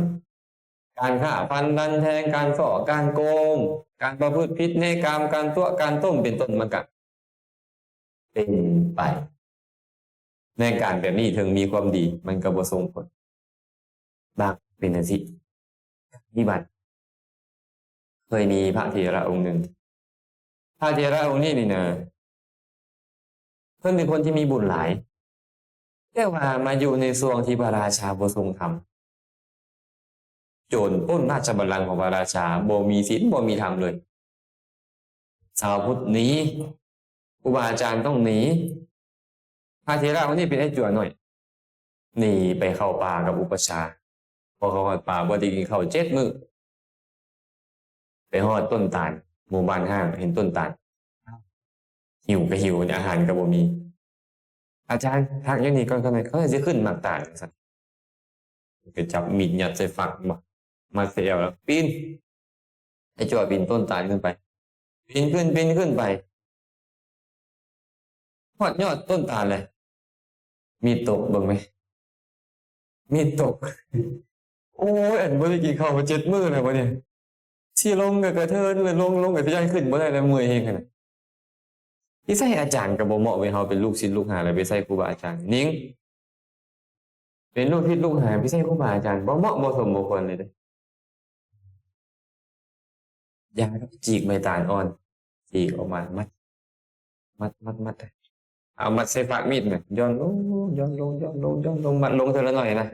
ການຂ້າຟັນດັນແທງ, ການສໍ້, ການໂກງ, ການປະພຶດຜິດໃນກາມ, ການຕົວະ, ການຕົ້ມ ເປັນຕົ້ນ, ມັນກະເຕັມໄປ. ໃນການແບບນີ້ເຖິງມີຄວາມດີ ມັນກໍບໍ່ສົ່ງຜົນ. ບາງເປັນຈັ່ງຊີ້ ທີ່ວັດເຄີຍມີພະເຖລະອົງໜຶ່ງ. ພະເຖລະອົງນີ້ນີ້ນະ ເພິ່ນເປັນຄົນທີ່ມີບຸນຫຼາຍ, ແຕ່ວ່າມາຢູ່ໃນຊ່ວງທີ່ພະລາຊາບໍ່ຊົງທຳ, ໂຈນປຸ້ນລາຊະບັນລັງຂອງພະລາຊາ, ບໍ່ມີສິນ ບໍ່ມີທຳເລີຍ. ຊາວພຸດໜີ, ຄູບາອາຈານຕ້ອງໜີ. ພະເຖລະຄົນນີ້ເປັນໄອ້ຈົວໜ້ອຍ, ໜີໄປເຂົ້າປ່າກັບອຸປະຊາ. ພໍເຂົ້າຮອດປ່າ ບໍ່ໄດ້ກິນເຂົ້າເຈັດມື້. ໄປຮອດຕົ້ນຕານ, ໝູ່ບ້ານຮ້າງ ເຫັນຕົ້ນຕານ. ຫິວກໍຫິວ, ອາຫານກໍບໍ່ມີ. ອາຈານ ພັກຢູ່ນີ້ກ່ອນ, ກ່ອນ, ກ່ອນຊິຂຶ້ນໝາກຕານ, ວ່າຊັ້ນ. ໄປຈັບມີດຍັດໃສ່ຝັກ, ມັດໃສ່ແອວແລ້ວປີນ. ໄອ້ຈົວປີນຕົ້ນຕານຂຶ້ນໄປ, ປີນຂຶ້ນ, ປີນຂຶ້ນໄປ. ຮອດຍອດຕົ້ນຕານແລ້ວ ມີດຕົກ, ເບິ່ງແມ, ມີດຕົກ. ໂອ້ຍ ອັນບໍ່ໄດ້ກິນເຂົ້າມາເຈັດມື້ແລ້ວບັດນີ້, ຊິລົງກໍກະເທີນ, ລົງ, ລົງກໍຢ້ານຂຶ້ນບໍ່ໄດ້ແລ້ວ, ເມື່ອຍແຮງຂະໜາດ. ໄປໃສ່ອາຈານກໍບໍ່ເໝາະເວີຍ, ເຮົາເປັນລູກສິດລູກຫາ ແລ້ວໄປໃສ່ຄູບາອາຈານ. ນິງ ເປັນລູກສິດລູກຫາ ໄປໃສ່ຄູບາອາຈານ ບໍ່ເໝາະ ບໍ່ສົມ ບໍ່ຄວນເລີຍເດ້. ຢ່າດອກ, ຈີກໃບຕານອ່ອນ, ຈີກອອກມາ ມັດ, ມັດ, ມັດ, ມັດ, ເອົາມັດໃສ່ຟາກມີດນະ, ຢ່ອນລົງ, ຢ່ອນລົງ, ຢ່ອນລົງ, ຢ່ອນລົງ, ມັດລົງເທື່ອລະໜ້ອຍນະ.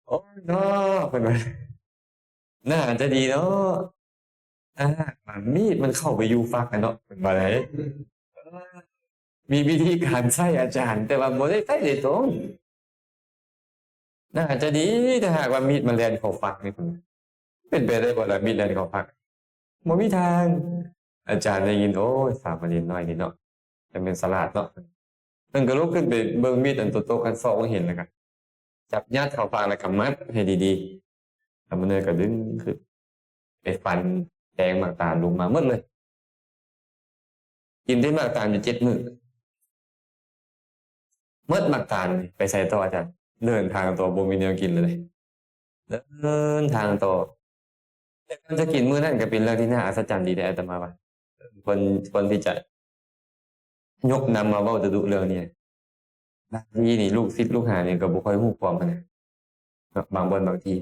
ໂອ້ຍເນາະ ເພິ່ນວ່າ, ໜ້າຈະດີເນາະ ຖ້າຫາກວ່າມີດມັນເຂົ້າໄປຢູ່ຝັກຫັ້ນເນາະ ເພິ່ນວ່າໄດ. ມີວິທີການໃຊ້ອາຈານ ແຕ່ວ່າບໍ່ໄດ້ໃຊ້ໂດຍຕົງ. ໜ້າຈະດີ ຖ້າຫາກວ່າມີດມັນແລ່ນເຂົ້າຝັກນີ້, ເປັນໄປໄດ້ບໍ່ລະ ມີດແລ່ນເຂົ້າຝັກ? ບໍ່ມີທາງ. ອາຈານໄດ້ຍິນ, ໂອ້ຍ ສາມະເນນນ້ອຍນີ້ເນາະ ຈັ່ງແມ່ນສະຫຼາດເນາະ. ເພິ່ນກໍລຸກຂຶ້ນໄປເບິ່ງມີດອັນຕົວຕົກ ອັນຊອກບໍ່ເຫັນ ແລ້ວກໍຈັບຍັດເຂົ້າປາກ ແລ້ວກໍມັດໃຫ້ດີໆ. ສາມະເນນກໍດຶງຂຶ້ນ ໄປຟັນແທງໝາກຕານລົງມາໝົດເລີຍ. ກິນແຕ່ໝາກຕານຢູ່ເຈັດມື້. ໝົດໝາກຕານນີ້ ໄປໃສຕໍ່ອາຈານ? ເດີນທາງຕໍ່ ບໍ່ມີແນວກິນເລີຍ. ເດີນທາງຕໍ່. ແຕ່ກ່ອນຈະກິນມື້ນັ້ນກໍເປັນເລື່ອງທີ່ໜ້າອັດສະຈັນດີເດ້ ອາດຕະມາວ່າ. ຄວນ, ຄວນທີ່ຈະຍົກນຳມາເວົ້າດຸໆເລື່ອງນີ້. ບາງທີນີ້ລູກສິດລູກຫານີ້ກໍບໍ່ຄ່ອຍຮູ້ຄວາມຫັ້ນນະ ເນາະ, ບາງບ່ອນບາງທີ.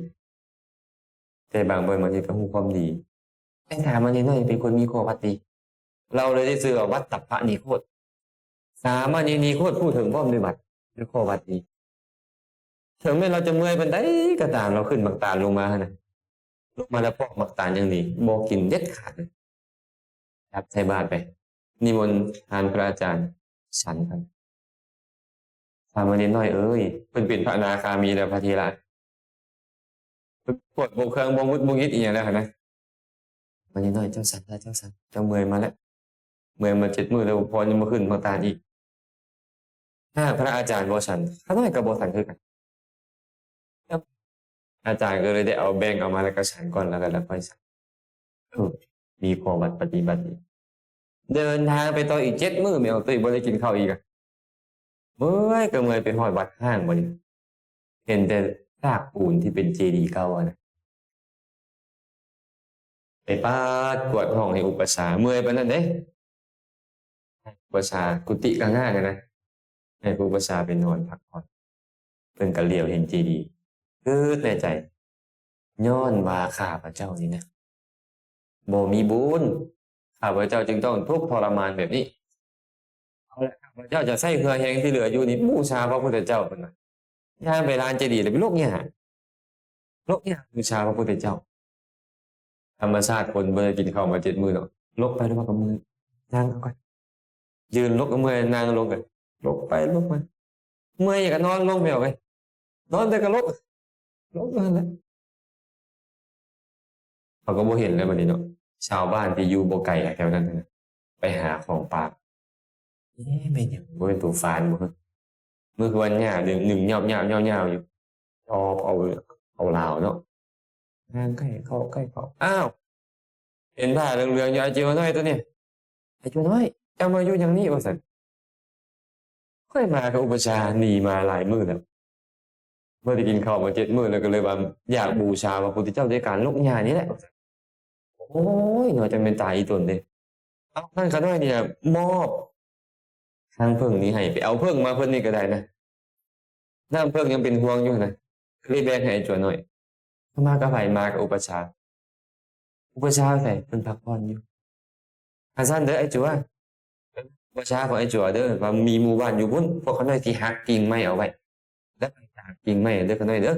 ແຕ່ບາງບ່ອນບາງທີກໍຮູ້ຄວາມດີ. ແຕ່ສາມະເນນນ້ອຍເປັນຄົນມີຂໍ້ວັດດີ. ລາວເລີຍໄດ້ຊື່ວ່າວັດຕະປະນິໂຄດ. ສາມະເນນນິໂຄດ ຜູ້ເຖິງພ້ອມດ້ວຍວັດ ດ້ວຍຂໍ້ວັດດີ. ເຖິງແມ່ນລາວຈະເມື່ອຍປານໃດກໍຕາມ, ລາວຂຶ້ນໝາກຕານລົງມາຫັ້ນນະ, ລົງມາແລ້ວປອກໝາກຕານຢ່າງດີ, ບໍ່ກິນເດັດຂາດເລີຍ. ຈັບໃສ່ບາດໄປ. ນິມົນທ່ານພະອາຈານສັນກັນ. ສາມະເນນນ້ອຍເອີຍ, ເພິ່ນເປັນພະອະນາຄາມີແລ້ວ ພະເຖລະ. ປວດບໍ່ເຄື່ອງ ບໍ່ງຸດບໍ່ງິດອີ່ຫຍັງແລ້ວຫັ້ນນະ. ມະເນນນ້ອຍ, ເຈົ້າສັນລະ ເຈົ້າສັນ, ເຈົ້າເມື່ອຍມາແລ້ວ. ເມື່ອຍມາເຈັດມື້ແລ້ວ ພໍຍັງບໍ່ຂຶ້ນມາຕານອີກ. ຫາກພະອາຈານບໍ່ສັນ, ຂ້ານ້ອຍກໍບໍ່ສັນຄືກັນ. ອາຈານກໍເລີຍໄດ້ເອົາແບ່ງອອກມາ ແລ້ວກໍສັນກ່ອນ ແລ້ວກໍ ແລ້ວຄ່ອຍສັນ. ເອີ ມີຂໍ້ວັດປະຕິບັດອີກ. ເດີນທາງໄປຕໍ່ອີກເຈັດມື້ ແມ່ອອກຕຸ້ຍບໍ່ໄດ້ກິນເຂົ້າອີກ. ເມື່ອຍກໍເມື່ອຍ, ໄປຮອດວັດຮ້າງບັດນີ້ ເຫັນແຕ່ຊາກປູນທີ່ເປັນເຈດີເກົ່າຫັ້ນນະ. ໄປປາດກວາດຫ້ອງໃຫ້ອຸປະຊາ, ເມື່ອຍປານນັ້ນເດ້. ອຸປະຊາ, ກຸຕິກໍງາມນະ, ໃຫ້ອຸປະຊາໄປນອນພັກຜ່ອນ. ເພິ່ນກໍຫຼຽວເຫັນເຈດີ, ຄິດໃນໃຈ, ຍ້ອນວ່າຂ້າພະເຈົ້ານີ້ນະ ບໍ່ມີບຸນ, ຂ້າພະເຈົ້າຈຶ່ງຕ້ອງທຸກທໍລະມານແບບນີ້. ເອົາລະ, ຂ້າພະເຈົ້າຈະໃຊ້ເຫື່ອແຮງທີ່ເຫຼືອຢູ່ນີ້ບູຊາພະພຸດທະເຈົ້າ, ເພິ່ນວ່າ. ຍ່າງໄປລານເຈດີແລ້ວໄປລົກຫຍ້າ, ລົກຫຍ້າບູຊາພະພຸດທະເຈົ້າ. ທຳມະຊາດຄົນບໍ່ໄດ້ກິນເຂົ້າມາເຈັດມື້ເນາະ, ລົກໄປລົກມາກໍເມື່ອຍ, ນັ່ງເອົາກ່ອນ. ຢືນລົກກໍເມື່ອຍ, ນັ່ງລົງກໍລົກໄປລົກມາ, ເມື່ອຍກໍນອນລົງ ແມ່ເອີຍ, ນອນແຕ່ກໍລົກ, ລົກຢູ່ຫັ້ນແຫຼະ. ເຂົາກໍບໍ່ເຫັນແລ້ວບັດນີ້ເນາະ, ຊາວບ້ານທີ່ຢູ່ບໍ່ໄກແຖວນັ້ນນະ ໄປຫາຂອງປ່າ. ເອີ ແມ່ນຫຍັງ? ບໍ່ແມ່ນໂຕຟານບໍ່? ມື້ຄືວັນຫຍ້າ ດຶງ ດຶງຍາວໆ ຍາວໆຢູ່, ຈອບເອົາ ເອົາລາວເນາະ. ນາງໃກ້ເຂົ້າ ໃກ້ເຂົ້າ, ອ້າວ ເຫັນຜ້າເຫຼືອງໆຢູ່, ອ້າຍເຈຍວນ້ອຍໂຕນີ້. ອ້າຍເຈຍວນ້ອຍ, ເຈົ້າມາຢູ່ຫຍັງນີ້? ວ່າຊັ້ນ. ຂ້ອຍມາກັບອຸປະຊາ, ໜີມາຫຼາຍມື້ແລ້ວ, ບໍ່ໄດ້ກິນເຂົ້າມາເຈັດມື້ແລ້ວ, ກໍເລີຍວ່າຢາກບູຊາພະພຸດທະເຈົ້າດ້ວຍການລົກຫຍ້ານີ້ແຫຼະ. ໂອ້ຍ ເນາະ, ຈັ່ງແມ່ນຕາອີຕົນເດ້. ເອົາ ທ່ານຂ້ານ້ອຍນີ້ນະ ມອບທາງເຜິ້ງນີ້ໃຫ້, ໄປເອົາເຜິ້ງມາເພິ່ນນີ້ກໍໄດ້ນະ. ນ້ຳເຜິ້ງຍັງເປັນຫ່ວງຢູ່ນະ, ກໍເລີຍແບ່ງໃຫ້ໄອ້ຈົວນ້ອຍ. ເຂົາມາກັບໃຜ? ມາກັບອຸປະຊາ. ອຸປະຊາໃສ? ເພິ່ນພັກຜ່ອນຢູ່. ຄັນຊັ້ນເດີອ້າຍຈົວ, ອຸປະຊາຂອງອ້າຍຈົວເດີ, ວ່າມີໝູ່ບ້ານຢູ່ພຸ້ນ, ພວກຂ້ານ້ອຍຊິຫັກກິ່ງໄມ້ເອົາໄວ້, ແລ້ວໄປຕາມກິ່ງໄມ້ເດີຂ້ານ້ອຍເດີ.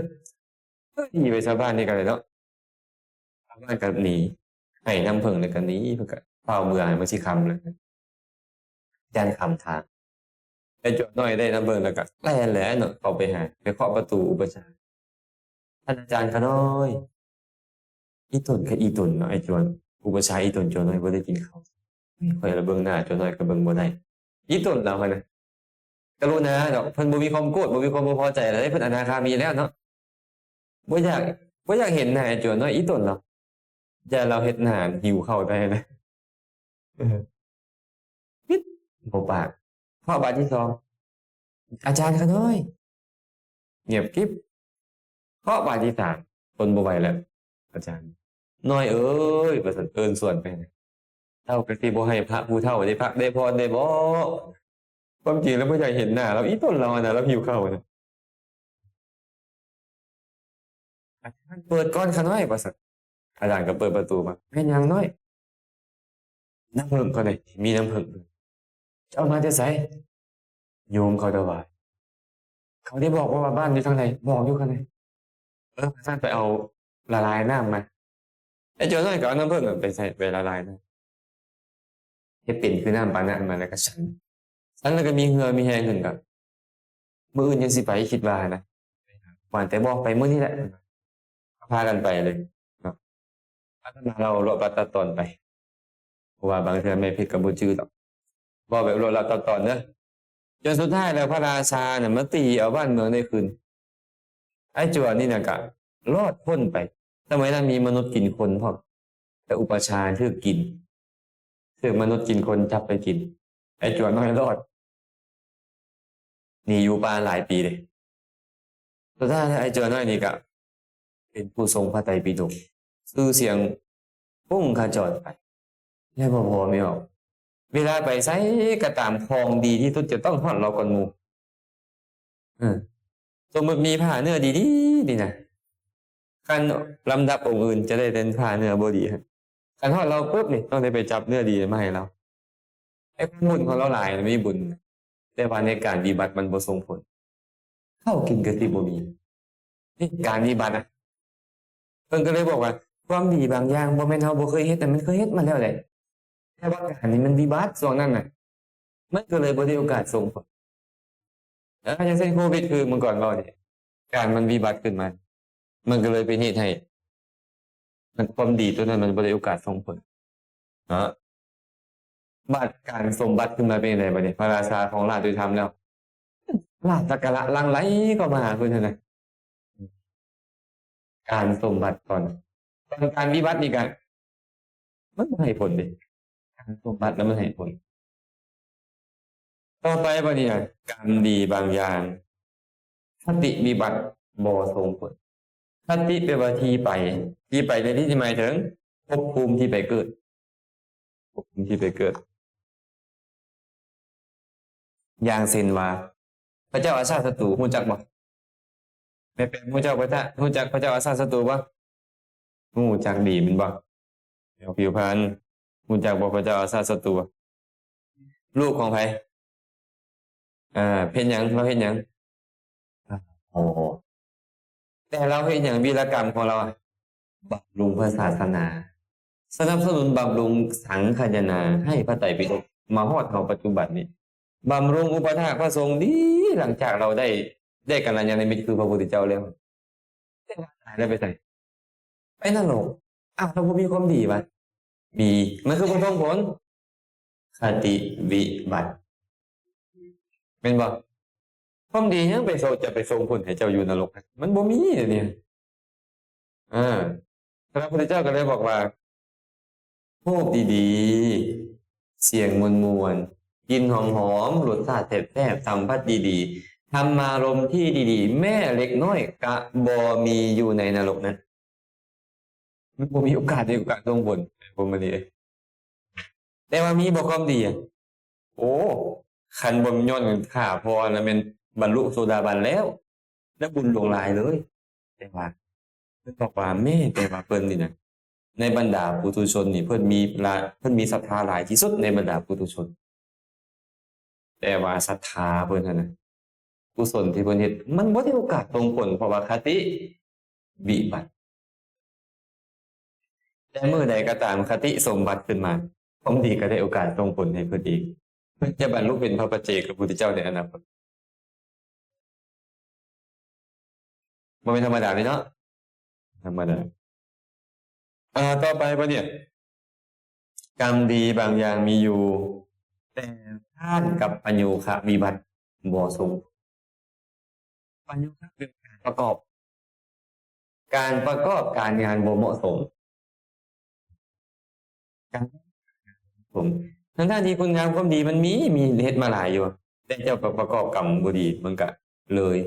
ເອີ ດີໄປຊາວບ້ານນີ້ກໍໄດ້ເນາະ. ຊາວບ້ານກໍໜີ, ໃຫ້ນ້ຳເຜິ້ງແລ້ວກໍໜີ, ເພິ່ນກໍຟ້າວເມືອ, ໃຫ້ມັນຊິຄ່ຳແລ້ວ. ຢ້ານຂ້າມທາງ. ໄອ້ຈົວນ້ອຍໄດ້ນ້ຳເຜິ້ງແລ້ວກໍແລ່ນແຫຼະເນາະ ເຂົ້າໄປຫາ, ໄປເຄາະປະຕູອຸປະຊາ. ທ່ານອາຈານຂ້ານ້ອຍ. ອີຕົນກໍອີຕົນເນາະ ໄອ້ຈົວ, ອຸປະຊາອີຕົນ, ຈົວນ້ອຍບໍ່ໄດ້ກິນເຂົ້າ. ຂ້ອຍລະເບິ່ງໜ້າຈົວນ້ອຍກໍເບິ່ງບໍ່ໄດ້. ອີຕົນລາວຫັ້ນນະ ກະລຸນາດອກ, ເພິ່ນບໍ່ມີຄວາມໂກດ, ບໍ່ມີຄວາມບໍ່ພໍໃຈແລ້ວເດ້, ເພິ່ນອະນາຄາມີແລ້ວເນາະ. ບໍ່ຢາກ, ບໍ່ຢາກເຫັນໜ້າໄອ້ຈົວນ້ອຍ, ອີຕົນລາວ. ຢ່າລາວເຮັດໜ້າຫິວເຂົ້າໄດ້ນະ. ເອີ ປິດບໍ່ປາກ. ເຄາະບາດທີສອງ. ອາຈານຂ້ານ້ອຍ. ງຽບກິບ. ເຄາະບາດທີສາມ. ທົນບໍ່ໄຫວແລ້ວ. ອາຈານ. ນ້ອຍເອີຍ ວ່າຊັ້ນ, ເອີ້ນຊວນໄປ. ເຈົ້າກໍຊິບໍ່ໃຫ້ພະຜູ້ເຖົ້າໄດ້ພັກໄດ້ຜ່ອນໄດ້ບໍ? ຄວາມຈິງແລ້ວບໍ່ຢາກເຫັນໜ້າລາວ, ອີຕົນລາວນະ, ລາວຫິວເຂົ້ານະ. ອາຈານ ເປີດກ່ອນຂ້ານ້ອຍ ວ່າຊັ້ນ. ອາຈານກໍເປີດປະຕູມາ. ແມ່ນຫຍັງນ້ອຍ? ນ້ຳເຜິ້ງຂ້ອຍນີ້, ມີນ້ຳເຜິ້ງ. ເຈົ້າເອົາມາແຕ່ໃສ? ໂຍມເຂົາຖວາຍ. ເຂົາໄດ້ບອກບໍ່ວ່າບ້ານຢູ່ທາງໃດ? ບອກຢູ່ຂ້ານ້ອຍ. ເອີ ຊັ້ນໄປເອົາລະລາຍນ້ຳມາ. ໄອ້ເຈົ້ານ້ອຍກໍເອົານ້ຳເຜິ້ງໄປໃສ່, ໄປລະລາຍນ້ຳ. ເຮັດເປັນຄືນ້ຳປານນັ້ນມາ ແລ້ວກໍສັນ, ສັນແລ້ວກໍມີເຫື່ອມີແຮງຂຶ້ນ. ກໍມື້ອື່ນຍັງຊິໄປ, ຄິດວ່ານະ, ວ່າແຕ່ບໍ່ໄປມື້ນີ້ແຫຼະ. ພາກັນໄປເລີຍເນາະ. ອາດຕະມາເລົ່າລວບລັດຕັດຕອນໄປ, ເພາະວ່າບາງເທື່ອແມ່ເພັດກໍບໍ່ຈື່ດອກ. ເວົ້າແບບລວບລັດຕັດຕອນເດີ. ຈົນສຸດທ້າຍແລ້ວພະລາຊານະມາຕີເອົາບ້ານເມືອງໄດ້ຄືນ. ໄອ້ຈົວນີ້ນະກະລອດພົ້ນໄປ. ສະໄໝນັ້ນມີມະນຸດກິນຄົນພ້ອມ, ແຕ່ອຸປະຊາຖືກກິນ, ຖືກມະນຸດກິນຄົນຈັບໄປກິນ. ໄອ້ຈົວນ້ອຍລອດ. ໜີຢູ່ປ່າຫຼາຍປີເດ້. ສຸດທ້າຍແລ້ວໄອ້ຈົວນ້ອຍນີ້ກະເປັນຜູ້ຊົງພະໄຕປິດົກ, ຊື່ສຽງຮຸ່ງຂະຈອນໄປ ແລະ ບໍ່ພໍແມ່ອອກ. ເວລາໄປໃສກໍຕາມ ຂອງດີທີ່ສຸດຈະຕ້ອງຮອດລາວກ່ອນໝູ່. ເອີ ສົມມຸດມີຜ້າເນື້ອດີໆນີ້ນະ, ຄັນລຳດັບອົງອື່ນຈະໄດ້ແຕ່ຜ້າເນື້ອບໍ່ດີ. ຄັນຮອດລາວປຶບນີ້ ຕ້ອງໄດ້ໄປຈັບເນື້ອດີມາໃຫ້ລາວ. ໄອ້ບຸນຂອງລາວຫຼາຍນະ, ມີບຸນ, ແຕ່ວ່າໃນການວິບັດມັນບໍ່ສົ່ງຜົນ. ເຂົ້າກິນກໍຊິບໍ່ມີ. ນີ້ການວິບັດນະ. ເພິ່ນກໍເລີຍບອກວ່າ ຄວາມດີບາງຢ່າງບໍ່ແມ່ນເຮົາບໍ່ເຄີຍເຮັດນະ, ມັນເຄີຍເຮັດມາແລ້ວແຫຼະ. ແຕ່ວ່າການນີ້ມັນວິບັດຊ່ວງນັ້ນນະ ມັນກໍເລີຍບໍ່ໄດ້ໂອກາດສົ່ງຜົນ. ເອີ ຢ່າງເຊັ່ນໂຄວິດ ຄືມື້ກ່ອນເວົ້ານີ້ ການມັນວິບັດຂຶ້ນມາ ມັນກໍເລີຍເປັນເຫດໃຫ້ ມັນ ຄວາມດີຕົວນັ້ນມັນບໍ່ໄດ້ໂອກາດສົ່ງຜົນເນາະ. ບາດການສົມບັດຂຶ້ນມາເປັນຈັ່ງໃດບາດນີ້? ພະລາຊາຂອງລາດໂດຍທຳແລ້ວ ລາດສັກກາລະຫຼັ່ງໄຫຼເຂົ້າມາຫາເພິ່ນຫັ້ນນະ. ການສົມບັດຕອນ ຕອນການວິບັດນີ້ກະ ມັນບໍ່ໃຫ້ຜົນເດ້. ການສົມບັດແລ້ວມັນໃຫ້ຜົນ. ຕໍ່ໄປບາດນີ້ນະ ກຳດີບາງຢ່າງ ຄະຕິວິບັດບໍ່ສົ່ງຜົນ. ຄະຕິແປວ່າທີ່ໄປ, ທີ່ໄປໃນທີ່ນີ້ໝາຍເຖິງພົບພູມທີ່ໄປເກີດ. ພົບພູມທີ່ໄປເກີດ. ຢ່າງເຊັ່ນວ່າ ພະເຈົ້າອາຊາດສັດຕູ ຮູ້ຈັກບໍ່? ແມ່ແປມ ຮູ້ຈັກພະເຈົ້າ ຮູ້ຈັກພະເຈົ້າອາຊາດສັດຕູບໍ່? ຮູ້ຈັກດີແມ່ນບໍ່? ແຖວຜິວພັນ ຮູ້ຈັກບໍ່ ພະເຈົ້າອາຊາດສັດຕູ? ລູກຂອງໃຜ? ເອີ ເຮັດຫຍັງ? ລາວເຮັດຫຍັງ? ອໍ ແຕ່ລາວເຮັດຫຍັງ? ວີລະກຳຂອງລາວ ບຳລຸງພະສາສະໜາ, ສະໜັບສະໜູນບຳລຸງສັງຄະຍານາ ໃຫ້ພະໄຕປິດົກມາຮອດເຮົາປັດຈຸບັນນີ້, ບຳລຸງອຸປະຖາກພະສົງດີ ຫຼັງຈາກລາວໄດ້ ໄດ້ກັນລະຍານະມິດຄືພະພຸດທະເຈົ້າແລ້ວ. ແຕ່ວ່າຕາຍແລ້ວໄປໃສ? ໄປນະລົກ. ອ້າວ ລາວບໍ່ມີຄວາມດີຫວາ? ມີ. ມັນຄືບໍ່ສົ່ງຜົນ ຄະຕິວິບັດ ແມ່ນບໍ່? ຄວາມດີຫຍັງໄປສົ່ງ ຈະໄປສົ່ງຜົນໃຫ້ເຈົ້າຢູ່ນະລົກ? ມັນບໍ່ມີເດນີ້. ເອີ ພະພຸດທະເຈົ້າກໍເລີຍບອກວ່າ ຮູບດີໆ ສຽງມ່ວນໆ ກິ່ນຫອມໆ ລົດຊາດແຊບໆ ສຳຜັດດີໆ ທຳມາລົມທີ່ດີໆ ແມ້ເລັກນ້ອຍກະບໍ່ມີຢູ່ໃນນະລົກນັ້ນ. ມັນບໍ່ມີໂອກາດ ມີໂອກາດສົ່ງຜົນ ຜົນບໍ່ດີ. ແຕ່ວ່າມີບໍ່ຄວາມດີ? ໂອ້ ຄັນບໍ່ຍ້ອນຂ້າພໍ່ລະແມ່ນບັນລຸໂສດາບັນແລ້ວ ແລະບຸນຫຼວງຫຼາຍເລີຍ. ແຕ່ວ່າເພິ່ນບອກວ່າ ແມ້ແຕ່ວ່າເພິ່ນນີ້ນະ ໃນບັນດາປຸຖຸຊົນນີ້ ເພິ່ນມີລະ ເພິ່ນມີສັດທາຫຼາຍທີ່ສຸດໃນບັນດາປຸຖຸຊົນ. ແຕ່ວ່າສັດທາເພິ່ນຫັ້ນນະ ກຸສົນທີ່ເພິ່ນເຮັດ ມັນບໍ່ໄດ້ໂອກາດສົ່ງຜົນ ເພາະວ່າຄະຕິວິບັດ. ແຕ່ມື້ໃດກໍຕາມຄະຕິສົມບັດຂຶ້ນມາ ຄວາມດີກໍໄດ້ໂອກາດສົ່ງຜົນໃຫ້ເພິ່ນເອງ. ເພິ່ນຈະບັນລຸເປັນພະປັດເຈກະພຸດທະເຈົ້າໃນອະນາຄົດ. ບໍ່ແມ່ນທຳມະດາເດ້ເນາະ ທຳມະດາ. ອ່າ ຕໍ່ໄປບາດນີ້ ກຳດີບາງຢ່າງມີຢູ່ ແຕ່ຕ້ານກັບປະໂຍຄະວິບັດບໍ່ສົງ. ປະໂຍຄະຄືການປະກອບ ການປະກອບການງານບໍ່ເໝາະສົມ. ການ ສົມ ທັງໆທີ່ຄຸນງາມຄວາມດີມັນມີ ມີເຮັດມາຫຼາຍຢູ່ ແຕ່ເຈົ້າໄປປະກອບກຳບໍ່ດີ ມັນກະເລີຍ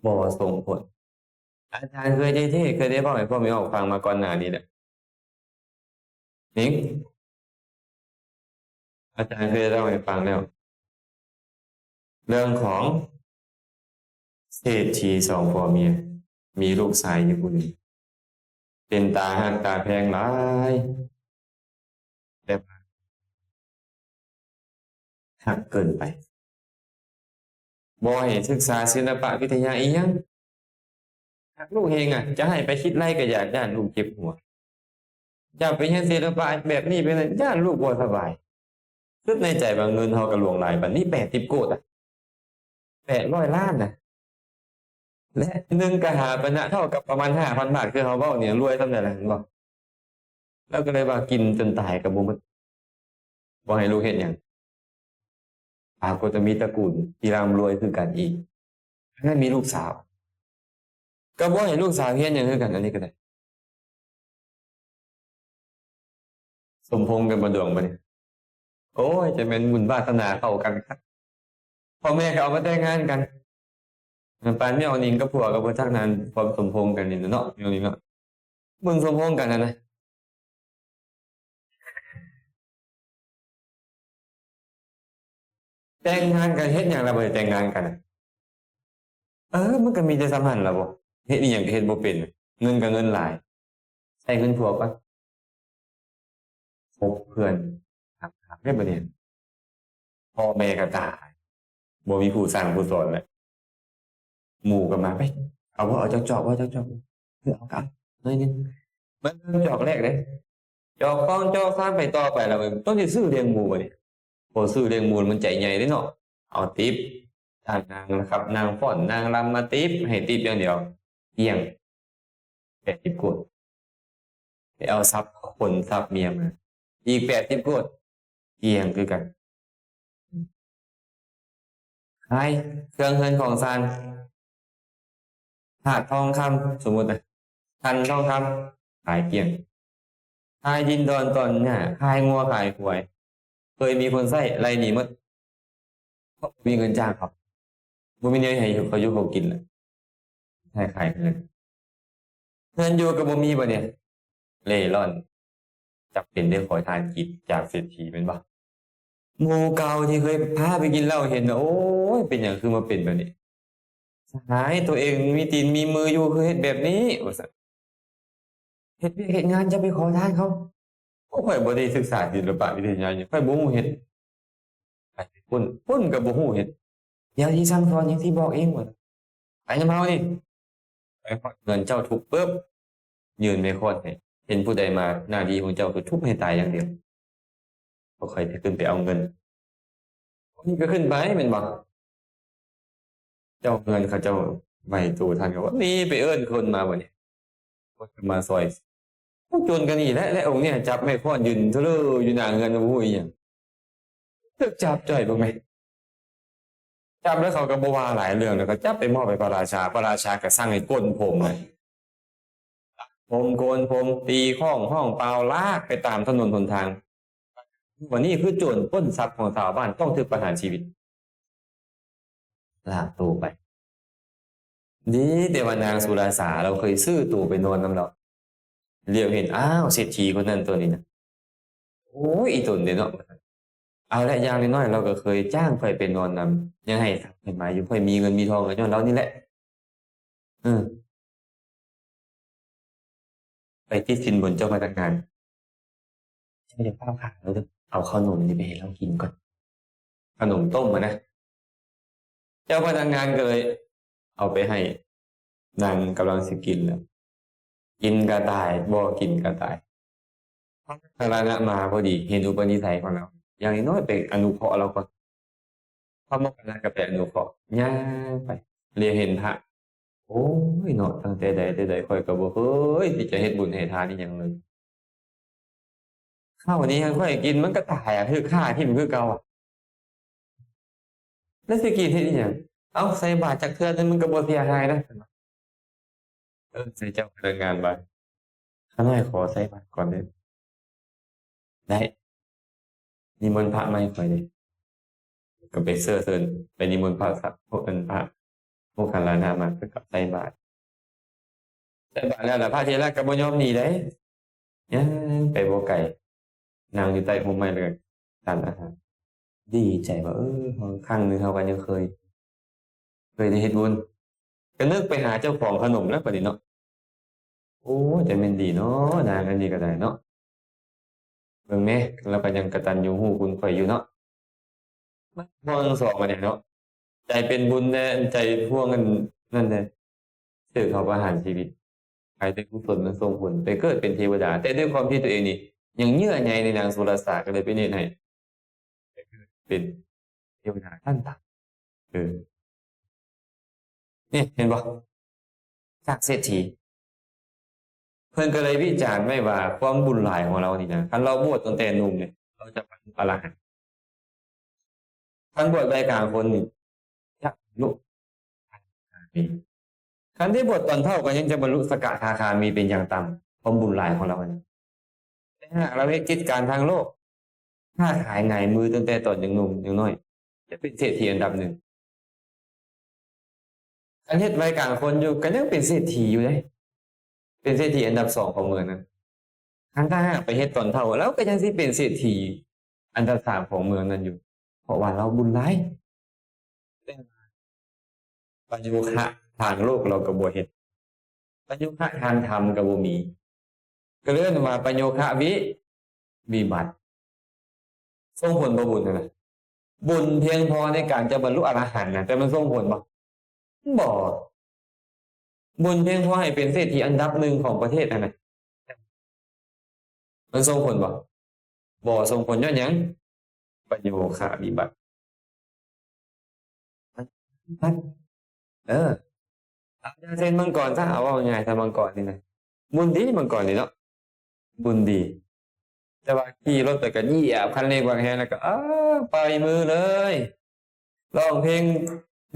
ບໍ່ສົ່ງຜົນ. ອາຈານເຄີຍໄດ້ເທດ ເຄີຍໄດ້ເວົ້າໃຫ້ພວກແມ່ອອກຟັງມາກ່ອນໜ້ານີ້ແຫຼະ ນີ້ ອາຈານເຄີຍເລົ່າໃຫ້ຟັງແລ້ວ ເລື່ອງຂອງເສດຖີສອງຜົວເມຍ ມີລູກຊາຍຢູ່ຜູ້ໜຶ່ງ ເປັນຕາຮັກຕາແພງຫຼາຍ ແຕ່ວ່າຮັກເກີນໄປ ບໍ່ໃຫ້ສຶກສາສິລະປະວິທະຍາອີ່ຫຍັງ. ຮັກລູກເຮງອະ ຈະໃຫ້ໄປຄິດໄລ່ກໍຢາກ ຢ້ານລູກເຈັບຫົວ. ຈະໄປຮຽນສິລະປະແບບນີ້ແບບນັ້ນ ຢ້ານລູກບໍ່ສະບາຍ. ຄິດໃນໃຈວ່າເງິນເຮົາກໍຫຼວງຫຼາຍປານນີ້ ແປດສິບໂກດອະ ແປດຮ້ອຍລ້ານນະ ແລະ ໜຶ່ງກະຫາປະນະເທົ່າກັບປະມານຫ້າພັນບາດ ຄືເຮົາເວົ້ານີ້ ລວຍສ່ຳໃດລະ ເຫັນບໍ່? ລາວກໍເລີຍວ່າກິນຈົນຕາຍກໍບໍ່ໝົດ ບໍ່ໃຫ້ລູກເຮັດຫຍັງ. ປາກົດວ່າມີຕະກູນທີ່ລ່ຳລວຍຄືກັນອີກ ແລະ ມີລູກສາວ ກໍບໍ່ໃຫ້ລູກສາວຮຽນຫຍັງຄືກັນ ອັນນີ້ກໍໄດ້. ສົມພົງກັນບໍ່ດວງບັດນີ້ ໂອ້ຍ ຈະແມ່ນບຸນວາສະໜາເຂົ້າກັນຄັກ ພໍ່ແມ່ກໍເອົາມາແຕ່ງງານກັນ ປານແມ່ອອງນິງກັບຜົວກໍບໍ່ຈັກນັ້ນ ຄວາມສົມພົງກັນນີ້ເນາະ ແມ່ອອງນິງເນາະ ບຸນສົມພົງກັນຫັ້ນນະ. ແຕ່ງງານກັນເຮັດຫຍັງລະ ບໍ່ໄດ້ແຕ່ງງານກັນນະ? ເອີ ມັນກໍມີແຕ່ສ່ຳຫັ້ນລະບໍ? ເຮັດອີ່ຫຍັງກໍເຮັດບໍ່ເປັນ ເງິນກໍເງິນຫຼາຍ ໃຊ້ເງິນຜົວກ່ອນ ຄົບເພື່ອນ ຫາເຮັດບາດນີ້ ພໍ່ແມ່ກໍຕາຍ ບໍ່ມີຜູ້ສັ່ງຜູ້ສອນແລ້ວ ໝູ່ກໍມາ ໄປ ເອົາບໍ່ ເອົາຈັກຈອກບໍ່ ຈັກຈອກ ເອີ ເອົາກໍເອົາໜ້ອຍໜຶ່ງ ມັນເລີ່ມຈອກແລກເດ້ ຈອກສອງຈອກສາມໄປຕໍ່ໄປແລ້ວ ຕ້ອງຊິຊື້ລ້ຽງໝູບັດນີ້. ໂອ້ ຊື້ລ້ຽງໝູມັນໃຈໃຫຍ່ເດ້ເນາະ. ເອົາຕິບ ທາງນາງລະຄັບ ນາງຟ້ອນ ນາງລຳມາຕິບ ໃຫ້ຕິບຢ່າງດຽວ ກ້ຽງ ແປດສິບກວດ. ໄປເອົາຊັບຄົນຊັບເມຍມາ ອີກແປດສິບກວດ ກ້ຽງຄືກັນ. ຂາຍເຄື່ອງເຮືອນຂອງຊານ ຖາດທອງຄຳ ສົມມຸດນະ ຂັນທອງຄຳ ຂາຍກ້ຽງ. ຂາຍດິນດອນຕອນຫຍ້າ ຂາຍງົວຂາຍຄວາຍ ເຄີຍມີຄົນໃຊ້ໄລ່ໜີໝົດ ເພາະບໍ່ມີເງິນຈ້າງເຂົາ ບໍ່ມີແນວໃຫ້ເຂົາຢູ່ເຂົາກິນລະ ໃຫ້ຂາຍເຮືອນ ເຮືອນຢູ່ກໍບໍ່ມີບັດນີ້ ເລ່ລ່ອນ ຈຳເປັນໄດ້ຂໍທານກິນຈາກເສດຖີແມ່ນບໍ່? ໝູ່ເກົ່າທີ່ເຄີຍພາໄປກິນເຫຼົ້າເຫັນ ໂອ້ຍ ເປັນຫຍັງຄືມາເປັນແບບນີ້? ສະຫາຍ ຕົວເອງມີຕີນມີມືຢູ່ ຄືເຮັດແບບນີ້ ວ່າຊັ້ນ. ເຮັດວຽກເຮັດງານ ຢ່າໄປຂໍທານເຂົາ. ໂອ້ ຂ້ອຍບໍ່ໄດ້ສຶກສາສິລະປະວິທະຍາຫຍັງ ຂ້ອຍບໍ່ຮູ້ເຮັດ. ໄປພຸ້ນ ພຸ້ນກໍບໍ່ຮູ້ເຮັດ. ດຽວຊິສັ່ງສອນ ດຽວຊິບອກເອງ ວ່າ ໄປນຳເຮົານີ້. ໄປຮອດເຮືອນເຈົ້າທຸບປຶບ ຍື່ນໄມ້ຄ້ອນໃຫ້. ເຫັນຜູ້ໃດມາ ໜ້າທີ່ຂອງເຈົ້າຄືທຸບໃຫ້ຕາຍຢ່າງດຽວ. ບໍ່ຄ່ອຍໄດ້ຂຶ້ນໄປເອົາເງິນ. ຄົນນີ້ກໍຂຶ້ນໄປແມ່ນບໍ່? ເຈົ້າເຮືອນເຂົາເຈົ້າໄຫວໂຕທັນກໍວ່າ ນີ້ໄປເອີ້ນຄົນມາບັດນີ້ ຄົນກໍມາຊ່ອຍ. ໂອ້ ໂຈນກໍນີ້ແຫຼະ ແລະ ອົງນີ້ຈັບໄມ້ຄ້ອນຢືນເທີເລີຢູ່ໜ້າເຮືອນ ບໍ່ຮູ້ອີ່ຫຍັງ. ຖືກຈັບຈ່ອຍເບິ່ງແມ. ຈັບແລ້ວເຂົາກໍບໍ່ວ່າຫຼາຍເລື່ອງ ແລ້ວກໍຈັບໄປມອບໃຫ້ພະລາຊາ. ພະລາຊາກໍສັ່ງໃຫ້ໂກນຜົມ ຜົມໂກນຜົມ ຕີຄ້ອງ ຮ້ອງປ່າວ ລາກໄປຕາມຖະໜົນຫົນທາງ. ບັດນີ້ຄືໂຈນປຸ້ນຊັບຂອງຊາວບ້ານ ຕ້ອງຖືກປະຫານຊີວິດ ລາກໂຕໄປ. ດີແຕ່ວ່ານາງສຸລາສາລາວເຄີຍຊື້ໂຕໄປນອນນຳລາວ ຫຼຽວເຫັນ ອ້າວ ເສດຖີຄົນນັ້ນຕົວນີ້ນະ. ໂອ້ຍ ອີຕົນເດເນາະ. ເອົາລະ ຢ່າງນ້ອຍໆ ລາວກໍເຄີຍຈ້າງຂ້ອຍໄປນອນນຳ ຍັງໃຫ້ສັບໃຫ້ໝາຢູ່. ຂ້ອຍມີເງິນມີທອງກໍຍ້ອນລາວນີ້ແຫຼະ. ເອີ ໄປຕິດສິນບົນເຈົ້າພະນັກງານ. ເຈົ້າຢ່າຟ້າວຂ້າມລາວເດີ ເອົາເຂົ້າໜົມນີ້ໄປໃຫ້ລາວກິນກ່ອນ. ຂະໜົມຕົ້ມຫັ້ນນະ. ເຈົ້າພະນັກງານກໍເລີຍເອົາໄປໃຫ້ ນາງກຳລັງຊິກິນແລ້ວ ກິນກະຕາຍ ບໍ່ກິນກະຕາຍ. ພະໂມກຄັນລານະມາພໍດີ ເຫັນອຸປະນິໄສຂອງລາວ ຢ່າງນ້ອຍໆໄປອະນຸເຄາະລາວກ່ອນ. ພະໂມກຄັນລານະກໍໄປອະນຸເຄາະ ຍ່າງໄປ ຫຼຽວເຫັນພະ ໂອ້ຍເນາະ ຕັ້ງແຕ່ໃດແຕ່ໃດ ຂ້ອຍກໍບໍ່ເຄີຍທີ່ຈະເຮັດບຸນໃຫ້ທານອີ່ຫຍັງເລີຍ. ເຂົ້ານີ້ຄັນຂ້ອຍກິນມັນກໍຕາຍ ຖືກຂ້າຖິ້ມຄືເກົ່າ. ແລ້ວຊິກິນເຮັດອີ່ຫຍັງ? ເອົ້າ ໃສ່ບາດຈັກເທື່ອໜຶ່ງມັນກໍບໍ່ເສຍຫາຍນະ. ເອີ້ນໃສ່ເຈົ້າພະນັກງານບາດ ຂ້ານ້ອຍຂໍໃສ່ບາດກ່ອນເດີ້. ໄດ້ ນິມົນພະມາໃຫ້ຂ້ອຍເດີ້. ກໍໄປເຊີເຊີນ ໄປນິມົນພະ ພວກເພິ່ນ ພະໂມກຄັນລານະມາ ເພິ່ນກໍໃສ່ບາດ. ໃສ່ບາດແລ້ວລະ ພະເຖລະກໍບໍ່ຍອມໜີເດ້ ຍ່າງໄປບໍ່ໄກ ນັ່ງຢູ່ໃຕ້ຮົ່ມໄມ້ ແລ້ວກໍສັນອາຫານ. ດີໃຈວ່າ ເອີ ເຮົາ ຄັ້ງໜຶ່ງເຮົາກໍຍັງເຄີຍ ເຄີຍໄດ້ເຮັດບຸນ. ກໍນຶກໄປຫາເຈົ້າຂອງຂະໜົມແລ້ວບັດນີ້ເນາະ. ໂອ້ຍ ຈັ່ງແມ່ນດີເນາະ ນາງອັນນີ້ກໍໄດ້ເນາະ. ເບິ່ງແມ້ ລາວກໍຍັງກະຕັນຍູຮູ້ຄຸນຂ້ອຍຢູ່ເນາະ. ມັນພວງສອງອັນນີ້ເນາະ ໃຈເປັນບຸນແດ່ ໃຈພວງອັນນັ້ນແດ່. ຖືກເຂົາປະຫານຊີວິດ ໃຜແຕ່ກຸສົນມັນສົ່ງຜົນ ໄປເກີດເປັນເທວະດາ. ແຕ່ດ້ວຍຄວາມທີ່ຕົວເອງນີ້ຍັງເຍື່ອໃຍໃນນາງສຸລະສາ ກໍເລີຍໄປເຮັດໃຫ້ ເປັນເທວະດາຂັ້ນຕ່ຳ. ເອີ ນີ້ເຫັນບໍ່? ຈາກເສດຖີ ເພິ່ນກໍເລີຍວິຈານໄວ້ວ່າ ຄວາມບຸນຫຼາຍຂອງລາວນີ້ນະ ຄັນລາວບວດຕັ້ງແຕ່ໜຸ່ມນີ້ ລາວຈະບັນລຸອະລະຫັນ. ຄັນບວດໄວກາງຄົນນີ້ ຈະບັນລຸ ຄັນໄດ້ບວດຕອນເຖົ້າກໍຍັງຈະບັນລຸສະກະທາຄາມີເປັນຢ່າງຕ່ຳ ຄວາມບຸນຫຼາຍຂອງລາວຫັ້ນ. ແຕ່ຫາກລາວເຮັດກິດການທາງໂລກ ຄ້າຂາຍຫງາຍມືຕັ້ງແຕ່ຕອນຍັງໜຸ່ມຍັງນ້ອຍ ຈະເປັນເສດຖີອັນດັບໜຶ່ງ. ຄັນເຮັດໄວກາງຄົນຢູ່ ກໍຍັງເປັນເສດຖີຢູ່ເດ້ ເປັນເສດຖີອັນດັບສອງຂອງເມືອງນັ້ນ. ຄັນຖ້າຫາກໄປເຮັດຕອນເຖົ້າ ລາວກໍຍັງຊິເປັນເສດຖີອັນດັບສາມຂອງເມືອງນັ້ນຢູ່ ເພາະວ່າລາວບຸນຫຼາຍ. ແຕ່ວ່າປະໂຍຄະທາງໂລກລາວກໍບໍ່ເຮັດ ປະໂຍຄະທາງທຳກໍບໍ່ມີ ກໍເອີ້ນວ່າປະໂຍຄະວິ ວິບັດ. ສົ່ງຜົນບໍ່ບຸນຫັ້ນນະ? ບຸນພຽງພໍໃນການຈະບັນລຸອະລະຫັນນະ ແຕ່ມັນສົ່ງຜົນບໍ່? ບໍ່. ບຸນພຽງພໍໃຫ້ເປັນເສດຖີອັນດັບໜຶ່ງຂອງປະເທດຫັ້ນນະ ມັນສົ່ງຜົນບໍ່? ບໍ່ສົ່ງຜົນ. ຍ້ອນຫຍັງ? ປະໂຍຄະວິບັດ. ເອີ ເອົາຢ່າງເຊັ່ນມັງກອນຊະ, ເອົາເວົ້າງ່າຍຊະ ມັງກອນນີ້ນະ ບຸນດີ ມັງກອນນີ້ເນາະ ບຸນດີ ແຕ່ວ່າຂີ່ລົດໄປກໍຢຽບຄັນເລັ່ງບັກແຮງ ແລ້ວກໍ ເອີ ປ່ອຍມືເລີຍ ຮ້ອງເພງ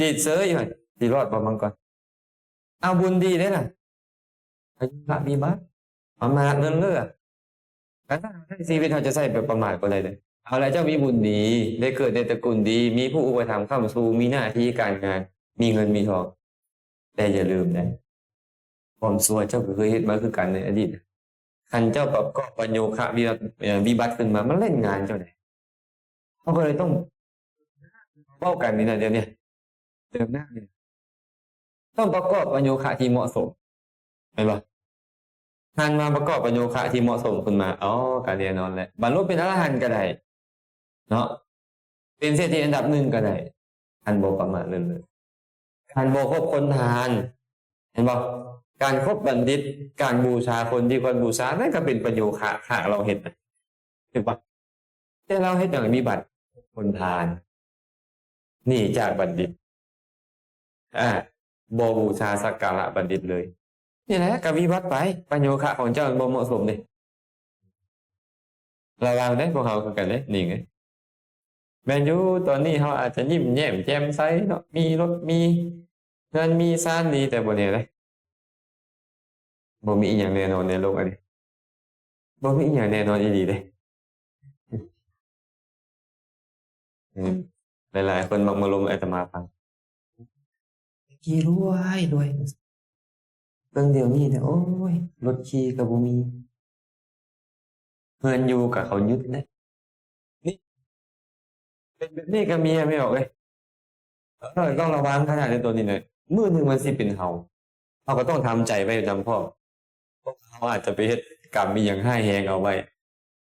ດີດເສີຍຢູ່ຫັ້ນ ຊິລອດບໍ່ມັງກອນ? ເອົາ ບຸນດີເດ້ລະ ພະຍາບາດວິບັດ ປະໝາດເລີນເລີອ. ຄັນຖ້າໃຊ້ຊີວິດເຮົາຈະໃຊ້ແບບປະໝາດບໍ່ໄດ້ເດ້. ເອົາລະ ເຈົ້າມີບຸນດີ ໄດ້ເກີດໃນຕະກຸນດີ ມີຜູ້ອຸປະຖຳຄ້ຳຊູ ມີໜ້າທີ່ການງານ ມີເງິນມີທອງ ແຕ່ຢ່າລືມເດ້ ຄວາມຊົ່ວເຈົ້າກໍເຄີຍເຮັດມາຄືກັນໃນອະດີດ. ຄັນເຈົ້າປະກອບປະໂຍຄະວິບັດ ເອີ ວິບັດຂຶ້ນມາ ມັນຫຼິ້ນງານເຈົ້າເດ້. ເຮົາກໍເລີຍຕ້ອງ ເວົ້າກັນນີ້ນະ ດຽວນີ້ ເຕີມນ້ຳນີ້ ຕ້ອງປະກອບປະໂຍຄະທີ່ເໝາະສົມ ແມ່ນບໍ່? ຫັນມາປະກອບປະໂຍຄະທີ່ເໝາະສົມຂຶ້ນມາ ອໍ ກໍແນ່ນອນແຫຼະ ບັນລຸເປັນອະລະຫັນກໍໄດ້ເນາະ ເປັນເສດຖີອັນດັບໜຶ່ງກໍໄດ້ ຄັນບໍ່ປະໝາດເລີນເລີອ ຄັນບໍ່ຄົບຄົນພານ ເຫັນບໍ່? ການຄົບບັນດິດ ການບູຊາຄົນທີ່ຄວນບູຊາ ນັ້ນກໍເປັນປະໂຍຄະ ຖ້າເຮົາເຮັດນະ ຖືກປະ? ແຕ່ລາວເຮັດຫຍັງ? ວິບັດ ຄົບຄົນພານ ໜີຈາກບັນດິດ ອາ ບໍ່ບູຊາສັກກາລະບັນດິດເລີຍ. ນີ້ແຫຼະກໍວິບັດໄປ ປະໂຍຄະຂອງເຈົ້າມັນບໍ່ເໝາະສົມເດ້. ລະວັງເດ້ ພວກເຮົາຄືກັນເດ້ ນີ້ໄງ ແມ່ນຢູ່ ຕອນນີ້ເຮົາອາດຈະຍິ້ມແຍ້ມແຈ່ມໃສເນາະ ມີລົດມີເຮືອນມີຊານດີ ແຕ່ບໍ່ແນ່ເດ້ ບໍ່ມີອີ່ຫຍັງແນ່ນອນໃນໂລກອັນນີ້ ບໍ່ມີອີ່ຫຍັງແນ່ນອນອີ່ຫຼີເດ້. ອືມ ຫຼາຍໆຄົນມັກມາລົມອາດຕະມາຟັງ ແຕ່ກີ້ລວຍໆ ເບິ່ງດຽວນີ້ນະ ໂອ້ຍ ລົດຂີ່ກໍບໍ່ມີ ເຮືອນຢູ່ກໍເຂົາຍຶດແລ້ວ ນີ້ ເປັນແບບນີ້ກໍມີ ແມ່ອອກເອີຍ. ເອີ ຕ້ອງລະວັງຂະໜາດໃນຕົວນີ້ນະ ມື້ໜຶ່ງມັນຊິເປັນເຮົາ ເຮົາກໍຕ້ອງທຳໃຈໄວ້ນຳພ້ອມ ເພາະເຮົາອາດຈະໄປເຮັດກຳອີ່ຫຍັງຮ້າຍແຮງເອົາໄວ້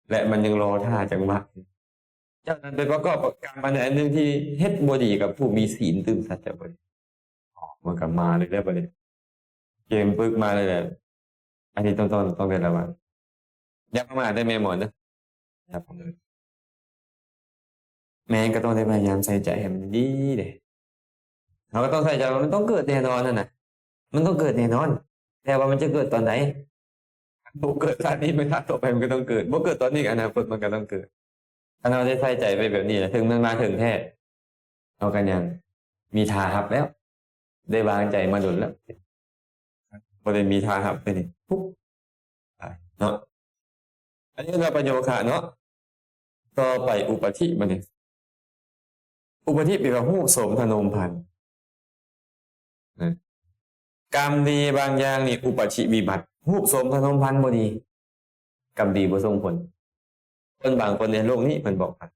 ແລະ ມັນຍັງລໍຖ້າຈັງຫວະ. ຈາກນັ້ນໄປປະກອບກັບກຳອັນໃດອັນໜຶ່ງທີ່ເຮັດບໍ່ດີກັບຜູ້ມີສີນ ຕື່ມສັດຈະບໍ່ດີ ມັນກໍມາເລີຍແຫຼະບັດນີ້ ເກມປຶກມາເລີຍແຫຼະ. ອັນນີ້ຕ້ອງ ຕ້ອງ ຕ້ອງໄດ້ລະວັງ ຢ່າປະໝາດເດີແມ່ໝອນເດີ ຢ່າປະໝາດ. ແມ່ນ ກໍຕ້ອງໄດ້ພະຍາຍາມໃສ່ໃຈໃຫ້ມັນດີເດ້. ເຮົາກໍຕ້ອງໃສ່ໃຈວ່າມັນຕ້ອງເກີດແນ່ນອນຫັ້ນນະ ມັນຕ້ອງເກີດແນ່ນອນ ແຕ່ວ່າມັນຈະເກີດຕອນໃດ? ບໍ່ເກີດຊາດນີ້ ມັນຊາດຕໍ່ໄປມັນກໍຕ້ອງເກີດ ບໍ່ເກີດຕອນນີ້ ອະນາຄົດມັນກໍຕ້ອງເກີດ. ຄັນເຮົາໄດ້ໃສ່ໃຈໄປແບບນີ້ລະ ເຖິງມັນມາເຖິງແທ້ ເຮົາກໍຍັງມີທ່າຮັບແລ້ວ ໄດ້ວາງໃຈມາດົນແລ້ວ ບໍ່ໄດ້ມີທ່າຮັບເລີຍນີ້ ປຸບ ເນາະ. ອັນນີ້ເອີ້ນວ່າປະໂຍຄະເນາະ. ຕໍ່ໄປອຸປະທິບັດນີ້ ອຸປະທິແປວ່າຮູບໂສມທະນົມພັນ ນະ ກຳດີບາງຢ່າງນີ້ອຸປະທິວິບັດ ຮູບໂສມທະນົມພັນບໍ່ດີ ກຳດີບໍ່ສົ່ງຜົນ. ຄົນບາງຄົນໃນໂລກນີ້ເພິ່ນບອກວ່າ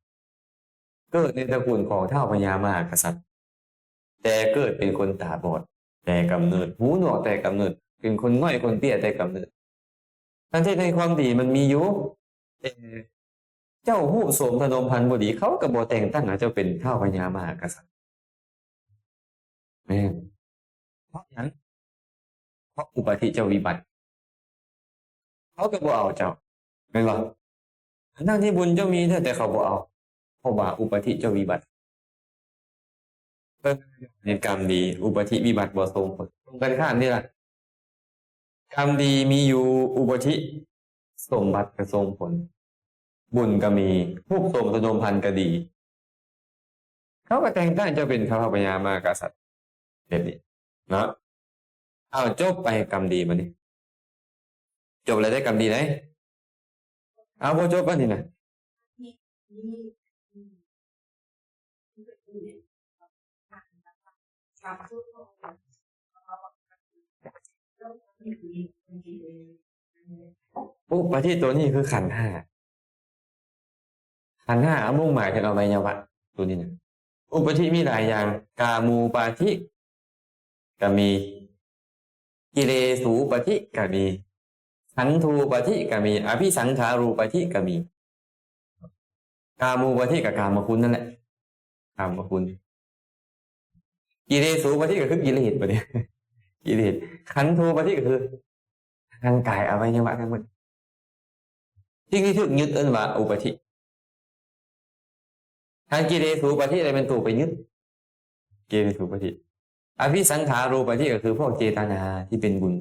ເກີດໃນຕະກູນຂອງທ້າວພະຍາມະຫາກະສັດ ແຕ່ເກີດເປັນຄົນຕາບອດແຕ່ກຳເນີດ ຫູໜວກແຕ່ກຳເນີດ ເປັນຄົນໜ້ອຍຄົນເຕ້ຍແຕ່ກຳເນີດ ທັງທີ່ໃນຄວາມດີມັນມີຢູ່ ແຕ່ເຈົ້າຮູບໂສມທະນົມພັນບໍ່ດີ ເຂົາກໍບໍ່ແຕ່ງຕັ້ງໃຫ້ເຈົ້າເປັນທ້າວພະຍາມະຫາກະສັດ. ແມ່ນ ເພາະຫຍັງ? ເພາະອຸປະທິເຈົ້າວິບັດ ເຂົາກໍບໍ່ເອົາເຈົ້າ ແມ່ນບໍ່? ທັງທີ່ບຸນເຈົ້າມີແທ້ ແຕ່ເຂົາບໍ່ເອົາ ເພາະວ່າອຸປະທິເຈົ້າວິບັດ. ເບິ່ງໃນກຳດີ ອຸປະທິວິບັດບໍ່ສົ່ງຜົນ ກົງກັນຂ້າມນີ້ລະ ກຳດີມີຢູ່ ອຸປະທິສົມບັດກໍສົ່ງຜົນ ບຸນກໍມີ ຮູບໂສມທະນົມພັນກໍດີ ເຂົາກໍແຕ່ງຕັ້ງເຈົ້າເປັນທ້າວພະຍາມະຫາກະສັດແບບນີ້ເນາະ. ເອົາ ຈົບໄປກຳດີບັດນີ້ ຈົບແລ້ວເດ້ກຳດີເດ້. ເອົາ ບໍ່ຈົບອັນນີ້ນະ ອຸປະທິຕົວນີ້ຄືຂັນຫ້າ ຂັນຫ້າເອົາມຸ່ງໝາຍເຖິງອະໄວຍະວະຕົວນີ້ນະ. ອຸປະທິມີຫຼາຍຢ່າງ ກາມູປາທິກໍມີ ກິເລສູປາທິກໍມີ ສັນທູປາທິກໍມີ ອະພິສັງຂາຣູປາທິກໍມີ. ກາມູປາທິກໍກາມະຄຸນນັ້ນແຫຼະ ກາມະຄຸນ. ກິເລສູປາທິກໍຄືກິເລດບັດນີ້ ກິເລດ. ສັນທູປາທິກໍຄືຮ່າງກາຍອະໄວຍະວະທັງໝົດ. ສິ່ງທີ່ຖືກຍຶດເອີ້ນວ່າອຸປາທິ. ຄັນກິເລສູປາທິ ແລ້ວແມ່ນໂຕໄປຍຶດ ກິເລສູປາທິ. ອະວິສັງຂາຣູປາທິ ກໍຄືພວກເຈຕະນາທີ່ເປັນບຸນ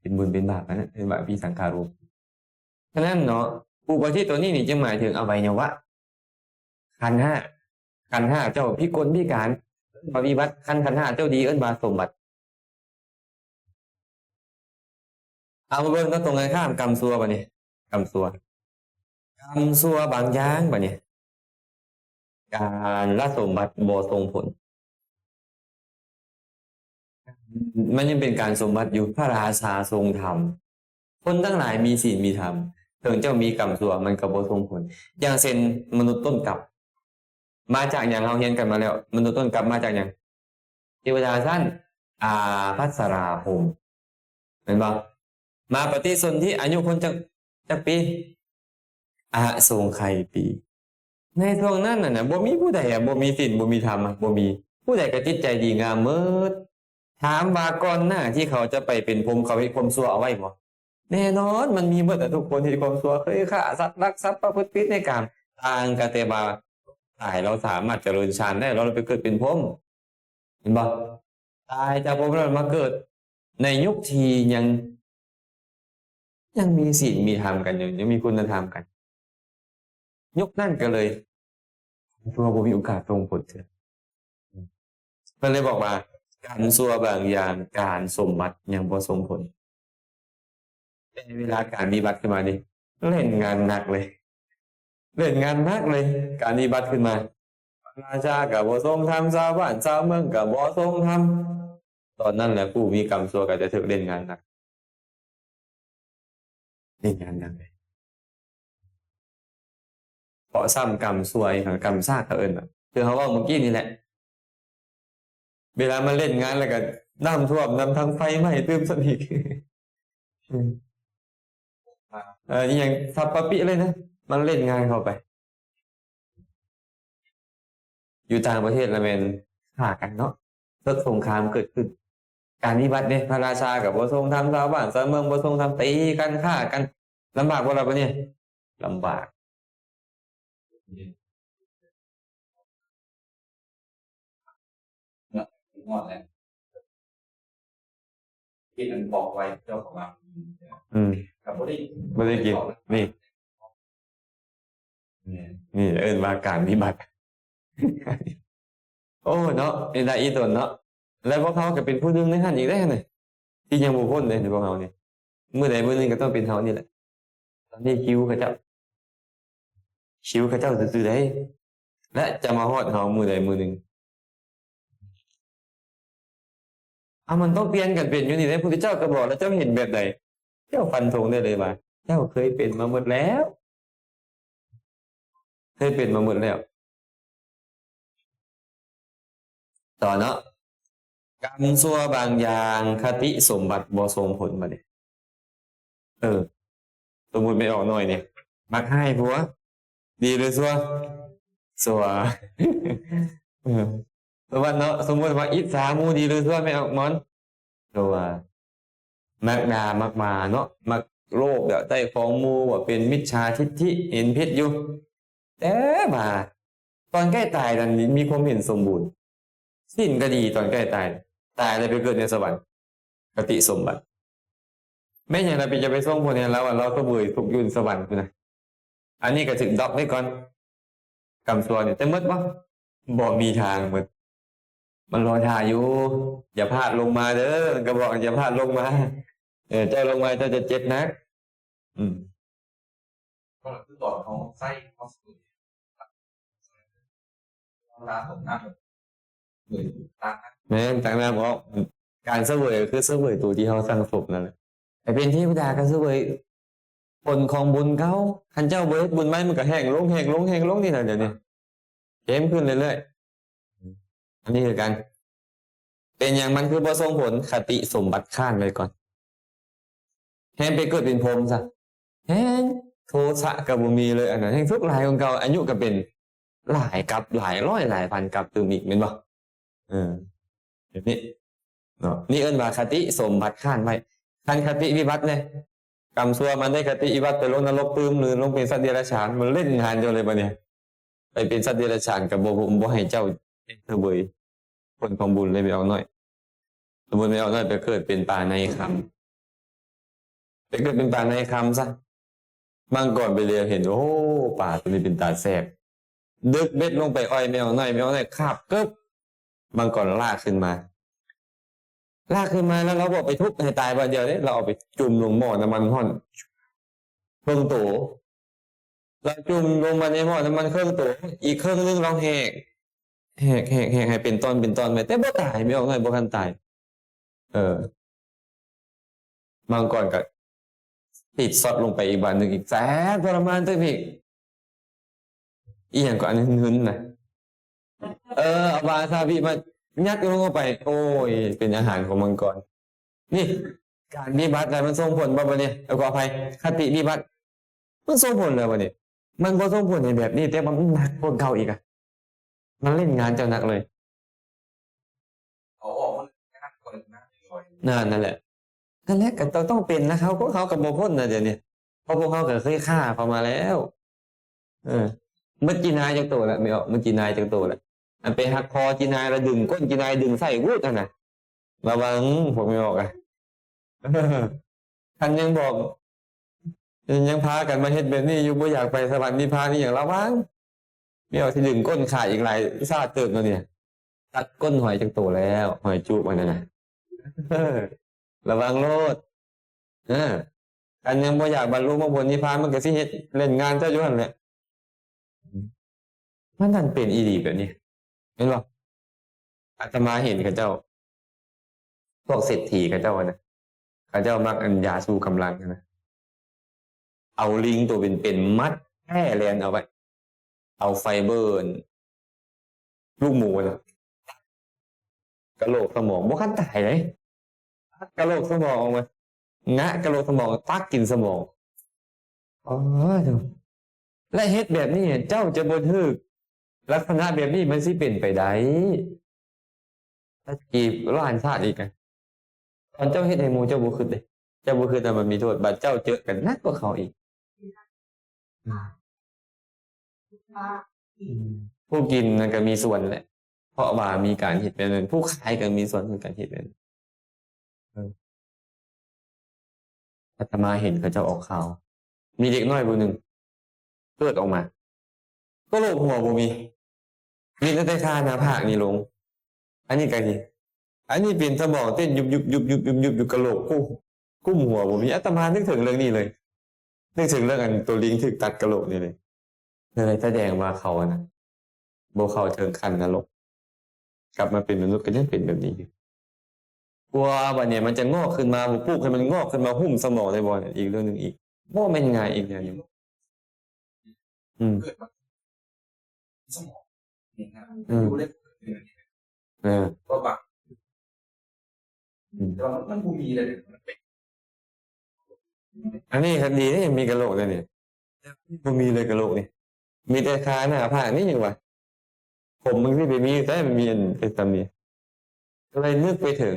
ເປັນບຸນເປັນບາບ ອັນນັ້ນເອີ້ນວ່າອະວິສັງຂາຮູບ. ສະນັ້ນເນາະ ອຸປາທິໂຕນີ້ນີ້ຈຶ່ງໝາຍເຖິງອະໄວຍະວະ ຂັນຫ້າ ຂັນຫ້າເຈົ້າພິກົນພິການ ເອີ້ນວ່າວິບັດ. ຄັນຂັນຫ້າເຈົ້າດີ ເອີ້ນວ່າສົມບັດ. ເອົາມາເບິ່ງກັບຕົງກັນຂ້າມ ກຳຊົ່ວບາດນີ້ ກຳຊົ່ວ ກຳຊົ່ວບາງຢ່າງບາດນີ້ ການລະສົມບັດບໍ່ສົ່ງຜົນ. ມັນຍັງເປັນການສົມບັດຢູ່. ພະລາຊາຊົງທຳ ຄົນທັງຫຼາຍມີສິນມີທຳ ເຖິງເຈົ້າມີກຳຊົ່ວມັນກໍບໍ່ສົ່ງຜົນ. ຢ່າງເຊັ່ນ ມະນຸດຕົ້ນກັບ ມາຈາກຫຍັງ? ເຮົາຮຽນກັນມາແລ້ວ ມະນຸດຕົ້ນກັບມາຈາກຫຍັງ? ເທວະດາຊັ້ນອາພັດສະລາພົມ ແມ່ນບໍ່? ມາປະຕິສົນທິ ອາຍຸຄົນຈັກ ຈັກປີ? ອະສົງໄຂປີ. ໃນຊ່ວງນັ້ນນະ ບໍ່ມີຜູ້ໃດອະ ບໍ່ມີສິນ ບໍ່ມີທຳອະ ບໍ່ມີ. ຜູ້ໃດກໍຈິດໃຈດີງາມໝົດ. ຖາມວ່າກ່ອນໜ້າທີ່ເຂົາຈະໄປເປັນພົມ ເຂົາເຮັດຄວາມຊົ່ວເອົາໄວ້ບໍ່? ແນ່ນອນ ມັນມີໝົດແຫຼະ ທຸກຄົນເຮັດຄວາມຊົ່ວ ເຄີຍຂ້າສັດ ລັກຊັບ ປະພຶດຜິດໃນກາມ ຕ່າງກັນແຕ່ວ່າຕາຍ ເຮົາສາມາດຈະເລີນຊານໄດ້ ເຮົາໄປເກີດເປັນພົມ ເຫັນບໍ່? ຕາຍຈາກພົມແລ້ວມາເກີດໃນຍຸກທີ່ຍັງ ຍັງມີສິນມີທຳກັນຢູ່ ຍັງມີຄຸນນະທຳກັນ ຍຸກນັ້ນກໍເລີຍ ເພາະວ່າບໍ່ມີໂອກາດສົ່ງຜົນເທື່ອ. ເພິ່ນເລີຍບອກວ່າ ກຳຊົ່ວບາງຢ່າງ ການສົມບັດຍັງບໍ່ສົ່ງຜົນ. ແຕ່ເວລາການວິບັດຂຶ້ນມານີ້ ເລ່ນງານໜັກເລີຍ ເລ່ນງານໜັກເລີຍ. ການວິບັດຂຶ້ນມາ ພະລາຊາກໍບໍ່ຊົງທຳ ຊາວບ້ານຊາວເມືອງກໍບໍ່ຊົງທຳ. ຕອນນັ້ນແຫຼະ ຜູ້ມີກຳຊົ່ວກໍຈະຖືກເລ່ນງານໜັກ ເລ່ນງານໜັກເລີຍ. ເພາະຊ້ຳກຳຊວຍ ກຳຊາກເຂົາເອີ້ນນະ ຄືເຮົາເວົ້າມື້ກີ້ນີ້ແຫຼະ. ເວລາມັນເລ່ນງານແລ້ວກໍນ້ຳຖ້ວມນຳ ທັງໄຟໄໝ້ຕື່ມຊ້ຳອີກ. ເອີ ອີ່ຫຍັງສັບປະປິເລີຍນະ ມັນເລ່ນງານເຂົ້າໄປ. ຢູ່ຕ່າງປະເທດລະແມ່ນຂ້າກັນເນາະ ເກີດສົງຄາມເກີດຂຶ້ນ ການວິບັດເດ້ ພະລາຊາກໍບໍ່ຊົງທຳ ຊາວບ້ານຊາວເມືອງບໍ່ຊົງທຳ ຕີກັນ ຂ້າກັນ ລຳບາກບໍ່ລະບາດນີ້? ລຳບາກ. ທີ່ມັນບອກໄວ້ເຈົ້າຂອງມັນ ອືມ ກໍບໍ່ໄດ້ ບໍ່ໄດ້ກິນ ນີ້ ນີ້ເອີ້ນວ່າການວິບັດ. ໂອ້ ເນາະ ເປັນຕາອີ່ຕົນເນາະ. ແລ້ວພວກເຮົາກໍເປັນຜູ້ໜຶ່ງໃນຫັ້ນອີກເດ້ ທີ່ຍັງບໍ່ພົ້ນເດ້ ພວກເຮົານີ້ ມື້ໃດມື້ໜຶ່ງກໍຕ້ອງເປັນເຮົານີ້ແຫຼະ. ຕອນນີ້ຄິວເຂົາເຈົ້າ ຄິວເຂົາເຈົ້າຊື່ໆໃດ ແລະ ຈະມາຮອດເຮົາມື້ໃດມື້ໜຶ່ງ. ເອົາ ມັນຕ້ອງປ່ຽນກັນເປັນຢູ່ນີ້ເດ້. ພຸດທະເຈົ້າກໍບອກແລ້ວ ເຈົ້າເຫັນແບບໃດ? ເຈົ້າຟັນທົງໄດ້ເລີຍວ່າ ເຈົ້າເຄີຍເປັນມາໝົດແລ້ວ ເຄີຍເປັນມາໝົດແລ້ວ. ຕໍ່ເນາະ ກຳຊົ່ວບາງຢ່າງ ຄະຕິສົມບັດບໍ່ສົ່ງຜົນ. ບາດນີ້ ເອີ ສົມມຸດແມ່ອອກນ້ອຍນີ້ ມັກຮ້າຍຜົວ ດີຫຼືຊົ່ວ? ຊົ່ວ. ເອີ ສົມມຸດເນາະ ສົມມຸດວ່າອິດສາໝູ່ ດີຫຼືຊົ່ວ ແມ່ອອກມອນ? ເພາະວ່າມັກດ່າມັກວ່າເນາະ ມັກໂລບຢາກໄດ້ຂອງໝູ່ ວ່າເປັນມິດສາທິດຖິ ເຫັນຜິດຢູ່. ແຕ່ວ່າຕອນໃກ້ຕາຍນັ້ນມີຄວາມເຫັນສົມບູນ ສິນກໍດີ ຕອນໃກ້ຕາຍ ຕາຍແລ້ວໄປເກີດໃນສະຫວັນ ຄະຕິສົມບັດ. ແມ່ນຫຍັງລະ ໄປ ຈະໄປສົ່ງຜົນໃຫ້ລາວ ລາວສະເຫວີຍສຸກຢູ່ສະຫວັນພຸ້ນນະ. ອັນນີ້ກໍຖືກດັອບໄວ້ກ່ອນ ກຳຊົ່ວນີ້. ແຕ່ໝົດບໍ່? ບໍ່ມີທາງໝົດ. ມັນລໍຖ້າຢູ່. ຢ່າພາດລົງມາເດີ ມັນກໍບອກ ຢ່າພາດລົງມາ. ເອີ ເຈົ້າລົງມາເຈົ້າຈະເຈັບໜັກ. ອືມ ກໍຄືຕອນເຮົາໃຊ້ຄວາມສະເຫວີຍ ເວລາຕົກນ້ຳ ເຫວີຍ ຕັກນ້ຳ ແມ່ນ ຕັກນ້ຳອອກ. ການສະເຫວີຍກໍຄືສະເຫວີຍໂຕທີ່ເຮົາສັ່ງສົມນັ້ນແຫຼະ. ໄປເປັນເທວະດາກໍສະເຫວີຍຜົນຂອງບຸນເກົ່າ. ຄັນເຈົ້າບໍ່ເຮັດບຸນໃໝ່ ມັນກໍແຫ້ງລົງ ແຫ້ງລົງ ແຫ້ງລົງນີ້ນະ. ດຽວນີ້ເຄມຂຶ້ນເລື້ອຍໆ. ອັນນີ້ຄືກັນ. ເປັນຫຍັງມັນຄືບໍ່ສົ່ງຜົນ? ຄະຕິສົມບັດຄ້ານໄວ້ກ່ອນ. ແຮ່ງໄປເກີດເປັນພົມຊະ ແຮ່ງໂທສະກໍບໍ່ມີເລີຍ. ອັນນັ້ນແຮ່ງທຸກຫຼາຍກວ່າເກົ່າ. ອາຍຸກໍເປັນຫຼາຍກັບ ຫຼາຍຮ້ອຍຫຼາຍພັນກັບຕື່ມອີກ ແມ່ນບໍ່? ເອີ ແບບນີ້ເນາະ ນີ້ເອີ້ນວ່າຄະຕິສົມບັດຄ້ານໄວ້. ຄັນຄະຕິວິບັດເດ? ກຳຊົ່ວມາໄດ້ຄະຕິວິບັດ ໄປລົງນະລົກຕື່ມ ຫຼື ລົງເປັນສັດເດຍລະສານ ມັນຫຼິ້ນງານເຈົ້າເລີຍບາດນີ້. ໄປເປັນສັດເດຍລະສານກໍບໍ່ ບໍ່ໃຫ້ເຈົ້າໄດ້ເສວຍຜົນຂອງບຸນເລີຍ ແມ່ອອກນ້ອຍ. ສົມມຸດແມ່ອອກນ້ອຍໄປເກີດເປັນປາໃນຄຳ ໄປເກີດເປັນປາໃນຄຳຊະ. ມັງກອນໄປເລຍເຫັນ ໂອ້ ປາໂຕນີ້ເປັນຕາແຊບ ດຶກເບັດລົງໄປ ອ້ອຍແມ່ອອກນ້ອຍ ແມ່ອອກນ້ອຍຄາບ ກຶບ ມັງກອນລາກຂຶ້ນມາ ລາກຂຶ້ນມາແລ້ວ ລາວບໍ່ໄປທຸບໃຫ້ຕາຍບາດດຽວເດ້ ລາວເອົາໄປຈຸ່ມລົງໝໍ້ນ້ຳມັນຮ້ອນເຄິ່ງໂຕ. ລາວຈຸ່ມລົງມາໃນໝໍ້ນ້ຳມັນເຄິ່ງໂຕ ອີກເຄິ່ງໜຶ່ງລາວແຫກ ແຫກ ແຫກ ແຫກໃຫ້ເປັນຕອນເປັນຕອນໄປ ແຕ່ບໍ່ຕາຍ ແມ່ອອກນ້ອຍບໍ່ທັນຕາຍ. ເອີ ມັງກອນກໍຕິດຊັອດລົງໄປອີກບາດໜຶ່ງອີກ ແສບທໍລະມານຕື່ມອີກ. ອີ່ຫຍັງກໍອັນຫຶນໆນະ ເອີ ເອົາວາຊາບິມາຍັດລົງເຂົ້າໄປ ໂອ້ຍ ເປັນອາຫານຂອງມັງກອນ. ນີ້ ການວິບັດນະ ມັນສົ່ງຜົນບໍ່ບາດນີ້? ເອີ ຂໍອະໄພ ຄະຕິວິບັດ ມັນສົ່ງຜົນແລ້ວບາດນີ້. ມັນບໍ່ສົ່ງຜົນໃຫ້ແບບນີ້ ແຕ່ວ່າມັນໜັກກວ່າເກົ່າອີກອະ ມັນຫຼິ້ນງານເຈົ້າໜັກເລີຍ. ເອົາອອກມັນຍາກກວ່ານັ້ນ ນັ້ນ ນັ້ນແຫຼະ ນັ້ນແຫຼະ ກໍຕ້ອງ ຕ້ອງເປັນນະ. ເຮົາ ພວກເຮົາກໍບໍ່ພົ້ນນະດຽວນີ້ ເພາະພວກເຮົາກໍເຄີຍຂ້າເຂົາມາແລ້ວ. ເອີ ໝົດຈີນາຍຈັກໂຕລະ ແມ່ອອກ ໝົດຈີນາຍຈັກໂຕລະ? ອັນໄປຫັກຄໍຈີນາຍ ລະດຶງກົ້ນຈີນາຍ ດຶງໄສ້ວືດຫັ້ນນະ ລະວັງພວກແມ່ອອກອະ. ຄັນຍັງບອກ ຍັງພາກັນມາເຮັດແບບນີ້ຢູ່ ບໍ່ຢາກໄປສະຫວັນນິບພານອີ່ຫຍັງ ລະວັງ ແມ່ອອກຊິດຶງກົ້ນຂາຍອີກຫຼາຍຊາດເຕີບແລ້ວນີ້. ຕັດກົ້ນຫອຍຈັກໂຕແລ້ວ ຫອຍຈູບຫັ້ນນະ ລະວັງໂລດ. ເອີ ຄັນຍັງບໍ່ຢາກບັນລຸມາກຜົນນິບພານ ມັນກໍຊິເຮັດຫຼິ້ນງານເຈົ້າຢູ່ຫັ້ນແຫຼະ. ມັນນັ້ນເປັນອີ່ຫຼີແບບນີ້ ແມ່ນບໍ່? ອາດຕະມາເຫັນເຂົາເຈົ້າ ພວກເສດຖີເຂົາເຈົ້ານະ ເຂົາເຈົ້າມັກອັນຢາຊູກຳລັງຫັ້ນນະ ເອົາລິງໂຕເປັນໆມັດແພ່ແລ່ນເອົາໄວ້ ເອົາໄຟເບີ ລູກໝູນະ ກະໂຫຼກສະໝອງ ບໍ່ທັນຕາຍເດ້ ຕັດກະໂຫຼກສະໝອງອອກມາ ງະກະໂຫຼກສະໝອງ ຕັກກິນສະໝອງ. ອໍ ແລະເຮັດແບບນີ້ເຈົ້າຈະບໍ່ຖືກ ລັກສະນະແບບນີ້ມັນຊິເປັນໄປໄດ້. ຕະກີ້ລ້ານຊາດອີກນະ ຕອນເຈົ້າເຮັດໃຫ້ໝູ່ເຈົ້າບໍ່ຄິດເດ້ ເຈົ້າບໍ່ຄິດວ່າມັນມີໂທດ ບາດເຈົ້າເຈີກັນໜັກກວ່າເຂົາອີກ. ອືມ ອືມ ຜູ້ກິນນັ້ນກໍມີສ່ວນແຫຼະ ເພາະວ່າມີການເຮັດແບບນັ້ນ ຜູ້ຂາຍກໍມີສ່ວນໃນການເຮັດແບບນັ້ນ. ເອີ ອາດຕະມາເຫັນເຂົາເຈົ້າອອກຂ່າວ ມີເດັກນ້ອຍຜູ້ໜຶ່ງເກີດອອກມາ ກະໂຫຼກຫົວບໍ່ມີ ມີແຕ່ຂາໜ້າຜາກນີ້ລົງ. ອັນນີ້ກະ ອັນນີ້ເປັນສະໝອງເຕັ້ນຍຸບໆໆໆຢູ່ ກະໂຫຼກກຸ້ມຫົວບໍ່ມີ. ອາດຕະມານຶກເຖິງເລື່ອງນີ້ເລີຍ ນຶກເຖິງເລື່ອງອັນໂຕລິງຖືກຕັດກະໂຫຼກນີ້ເລີຍ. ເລີຍສະແດງວ່າເຂົາຫັ້ນນະ ບໍ່ເຂົ້າເຖິງຂັ້ນນະລົກ ກັບມາເປັນມະນຸດກໍຍັງເປັນແບບນີ້ຢູ່. ກວ່າບາດນີ້ມັນຈະງອກຂຶ້ນມາ ບໍ່ປູກໃຫ້ມັນງອກຂຶ້ນມາຫຸ້ມສະໝອງໄດ້ບໍ່ ອີກເລື່ອງໜຶ່ງອີກ ບໍ່ແມ່ນງ່າຍອີກແນວໜຶ່ງ. ອືມ ສະໝອງ ອືມ ເອີ ອືມ ແຕ່ວ່າມັນ ມັນບໍ່ມີເລີຍ ອັນນີ້ຄັນດີເດ້ ມີກະໂຫຼກແລ້ວນີ້ ບໍ່ມີເລີຍກະໂຫຼກນີ້ ມີແຕ່ຂາໜ້າຜາກນີ້ຫຍັງວະ ຜົມມັນຊິໄປມີຢູ່ໃສ ມັນມີອັນເປັນສ່ຳນີ້. ກໍເລີຍນຶກໄປເຖິງ